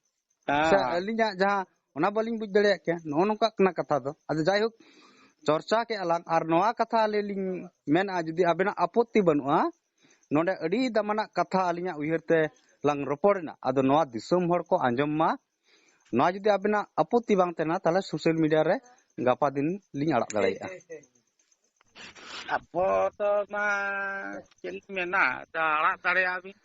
ᱦᱮᱸ, ᱥᱮ ᱦᱮᱸ᱾ ᱟᱹᱞᱤᱧᱟᱜ ᱡᱟᱦᱟᱸ, ᱚᱱᱟ ᱵᱟᱹᱞᱤᱧ ᱵᱩᱡᱽ ᱫᱟᱲᱮᱭᱟᱜ ᱠᱮᱭᱟ᱾ ᱱᱚᱜᱼᱚ ᱱᱚᱝᱠᱟᱜ ᱠᱟᱱᱟ ᱠᱟᱛᱷᱟ ᱫᱚ᱾ ᱟᱫᱚ ᱡᱟᱭᱦᱳᱠ, ᱪᱚᱨᱪᱟ ᱠᱮᱜᱼᱟ ᱞᱟᱝ, ᱟᱨ ᱱᱚᱣᱟ ᱠᱟᱛᱷᱟ ᱟᱹᱞᱤᱧ ᱞᱤᱧ ᱢᱮᱱᱟ, ᱡᱩᱫᱤ ᱟᱵᱮᱱᱟᱜ ᱟᱯᱚᱛᱛᱤ ᱵᱟᱹᱱᱩᱜᱼᱟ, ᱱᱚᱰᱮ ᱟᱹᱰᱤ ᱫᱟᱢᱟᱱᱟᱜ ᱠᱟᱛᱷᱟ ᱟᱹᱞᱤᱧᱟᱜ ᱩᱭᱦᱟᱹᱨ ᱛᱮ ᱞᱟᱝ ᱨᱚᱯᱚᱲ ᱮᱱᱟ, ᱟᱫᱚ ᱱᱚᱣᱟ ᱫᱤᱥᱚᱢ ᱦᱚᱲ ᱠᱚ ᱟᱸᱡᱚᱢ ᱢᱟ᱾ ᱱᱚᱣᱟ ᱡᱩᱫᱤ ᱟᱵᱮᱱᱟᱜ ᱟᱯᱚᱛᱛᱤ ᱵᱟᱝ ᱛᱟᱦᱮᱱᱟ, ᱛᱟᱦᱚᱞᱮ social media ᱨᱮ ᱜᱟᱯᱟ ᱫᱤᱱ ᱞᱤᱧ ᱟᱲᱟᱜ ᱫᱟᱲᱮᱭᱟᱜᱼᱟ᱾ ᱟᱵᱚ ᱫᱚ ᱢᱟ ᱪᱮᱫ ᱞᱤᱧ ᱢᱮᱱᱟ, ᱟᱲᱟᱜ ᱫᱟᱲᱮᱭᱟᱜᱼᱟ ᱵᱤᱱ᱾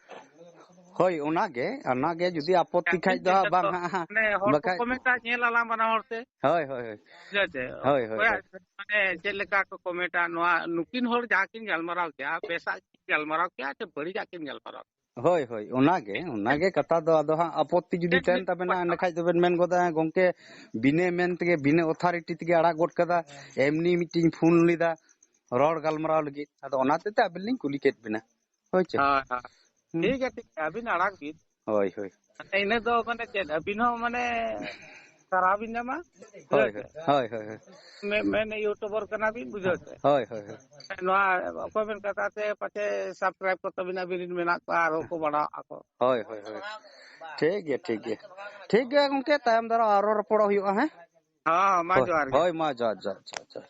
ᱦᱳᱭ, ᱚᱱᱟᱜᱮ, ᱚᱱᱟᱜᱮ ᱡᱩᱫᱤ ᱟᱯᱚᱛᱛᱤ ᱠᱷᱟᱡ ᱫᱚ ᱦᱟᱸᱜ ᱵᱟᱝ ᱦᱟᱸᱜ᱾ ᱢᱟᱱᱮ ᱦᱚᱲ ᱠᱚ ᱵᱟᱠᱷᱟᱡ ᱠᱚ ᱢᱮᱛᱟ, ᱧᱮᱞ ᱟᱞᱟᱝ ᱵᱟᱱᱟ ᱦᱚᱲ ᱛᱮ᱾ ᱦᱦᱳᱭ, ᱦᱳᱭ, ᱦᱳᱭ᱾ ᱵᱩᱡᱷᱟᱹᱣ ᱪᱮ? ᱦᱳᱭ, ᱦᱳᱭ, ᱚᱠᱚᱭᱟᱜ ᱦᱳᱭ᱾ ᱢᱟᱱᱮ ᱪᱮᱫ ᱞᱮᱠᱟ ᱠᱚ ᱠᱚᱢᱮᱱᱴᱟ, ᱱᱚᱣᱟ ᱱᱩᱠᱤᱱ ᱦᱚᱲ ᱡᱟᱦᱟᱸ ᱠᱤᱱ ᱜᱟᱞᱢᱟᱨᱟᱣ ᱠᱮᱜᱼᱟ, ᱵᱮᱥᱟᱜ ᱠᱤᱱ ᱜᱟᱞᱢᱟᱨᱟᱣ ᱠᱮᱜᱼᱟ ᱥᱮ ᱵᱟᱹᱲᱤᱡᱟᱜ ᱠᱤᱱ ᱜᱟᱞᱢᱟᱨᱟᱣ ᱠᱮᱜᱼᱟ? ᱦᱳᱭ, ᱦᱳᱭ, ᱚᱱᱟᱜᱮ, ᱚᱱᱟᱜᱮ ᱠᱟᱛᱷᱟ ᱫᱚ᱾ ᱟᱫᱚ ᱦᱟᱸᱜ ᱟᱯᱚᱛᱛᱤ ᱡᱩᱫᱤ ᱛᱟᱦᱮᱱ ᱛᱟᱵᱮᱱᱟ, ᱮᱸᱰᱮᱠᱷᱟᱡ ᱫᱚᱵᱮᱱ ᱢᱮᱱ ᱜᱚᱫᱟ, "ᱜᱚᱝᱠᱮ, ᱵᱤᱱᱟᱹ ᱢᱮᱱ ᱛᱮᱜᱮ, ᱵᱤᱱᱟᱹ authority ᱛᱮᱜᱮ ᱟᱲᱟᱜ ᱜᱚᱫ ᱠᱟᱫᱟ, ᱮᱢᱱᱤ ᱢᱤᱫᱴᱤᱧ ᱯᱷᱳᱱ ᱞᱮᱫᱟ, ᱨᱚᱲ ᱜᱟᱞᱢᱟᱨᱟᱣ ᱞᱟᱹᱜᱤᱫ, ᱟᱫᱚ ᱚᱱᱟ ᱦᱚᱛᱮᱡ ᱛᱮ ᱟᱵᱮᱱ ᱞᱤᱧ ᱠᱩᱞᱤ ᱠᱮᱫ ᱵᱮᱱᱟ᱾" ᱦᱳᱭ ᱪᱮ? ᱦᱳᱭ, ᱦᱳᱭ᱾ ᱦᱩᱸ᱾ ᱴᱷᱤᱠ ᱜᱮᱭᱟ, ᱴᱷᱤᱠ ᱜᱮᱭᱟ, ᱟᱹᱵᱤᱱ ᱟᱲᱟᱜ ᱵᱤᱱ᱾ ᱦᱳᱭ, ᱦᱳᱭ᱾ ᱢᱟᱱᱮ ᱤᱱᱟᱹ ᱫᱚ ᱢᱟᱱᱮ ᱪᱮᱫ, ᱟᱹᱵᱤᱱ ᱦᱚᱸ ᱢᱟᱱᱮ ᱥᱟᱨᱦᱟᱣ ᱵᱤᱱ ᱧᱟᱢᱟ᱾ ᱦᱳᱭ, ᱦᱳᱭ, ᱦᱳᱭ, ᱦᱳᱭ, ᱦᱳᱭ᱾ ᱢᱮ-, ᱢᱮᱱ ᱤᱭᱩᱴᱩᱵᱟᱨ ᱠᱟᱱᱟ ᱵᱤᱱ, ᱵᱩᱡᱷᱟᱹᱣ ᱥᱮ? ᱦᱳᱭ, ᱦᱳᱭ, ᱦᱳᱭ᱾ ᱱᱚᱣᱟ ᱚᱠᱚᱭ ᱵᱮᱱ ᱠᱟᱛᱷᱟ ᱛᱮ ᱯᱟᱪᱮ ᱥᱟᱵᱥᱠᱨᱟᱭᱤᱵ ᱠᱚ ᱛᱟᱵᱤᱱᱟ, ᱟᱵᱤᱱ ᱨᱮᱱ ᱢᱮᱱᱟᱜ ᱠᱚᱣᱟ, ᱟᱨᱦᱚᱸ ᱠᱚ ᱵᱟᱲᱟᱣᱟᱜᱼᱟ ᱠᱚ᱾ ᱦᱳᱭ, ᱦᱳᱭ, ᱦᱳᱭ᱾ ᱴᱷᱤᱠ ᱜᱮᱭᱟ, ᱴᱷᱤᱠ ᱜᱮᱭᱟ᱾ ᱴᱷᱤᱠ ᱜᱮᱭᱟ ᱜᱚᱝᱠᱮ, ᱛᱟᱭᱚᱢ ᱫᱟᱨᱟᱢ ᱟᱨᱚ ᱨᱚᱯᱚᱲᱚᱜ ᱦᱩᱭᱩᱜᱼᱟ, ᱦᱮᱸ? ᱦᱚᱸ, ᱢᱟ ᱦᱳᱭ, ᱡᱚᱦᱟᱨ ᱜᱮ᱾ ᱦᱳᱭ, ᱢᱟ ᱡᱚᱦᱟᱨ, ᱡᱚᱦᱟᱨ, ᱡᱚᱦᱟᱨ, ᱡᱚᱦᱟᱨ᱾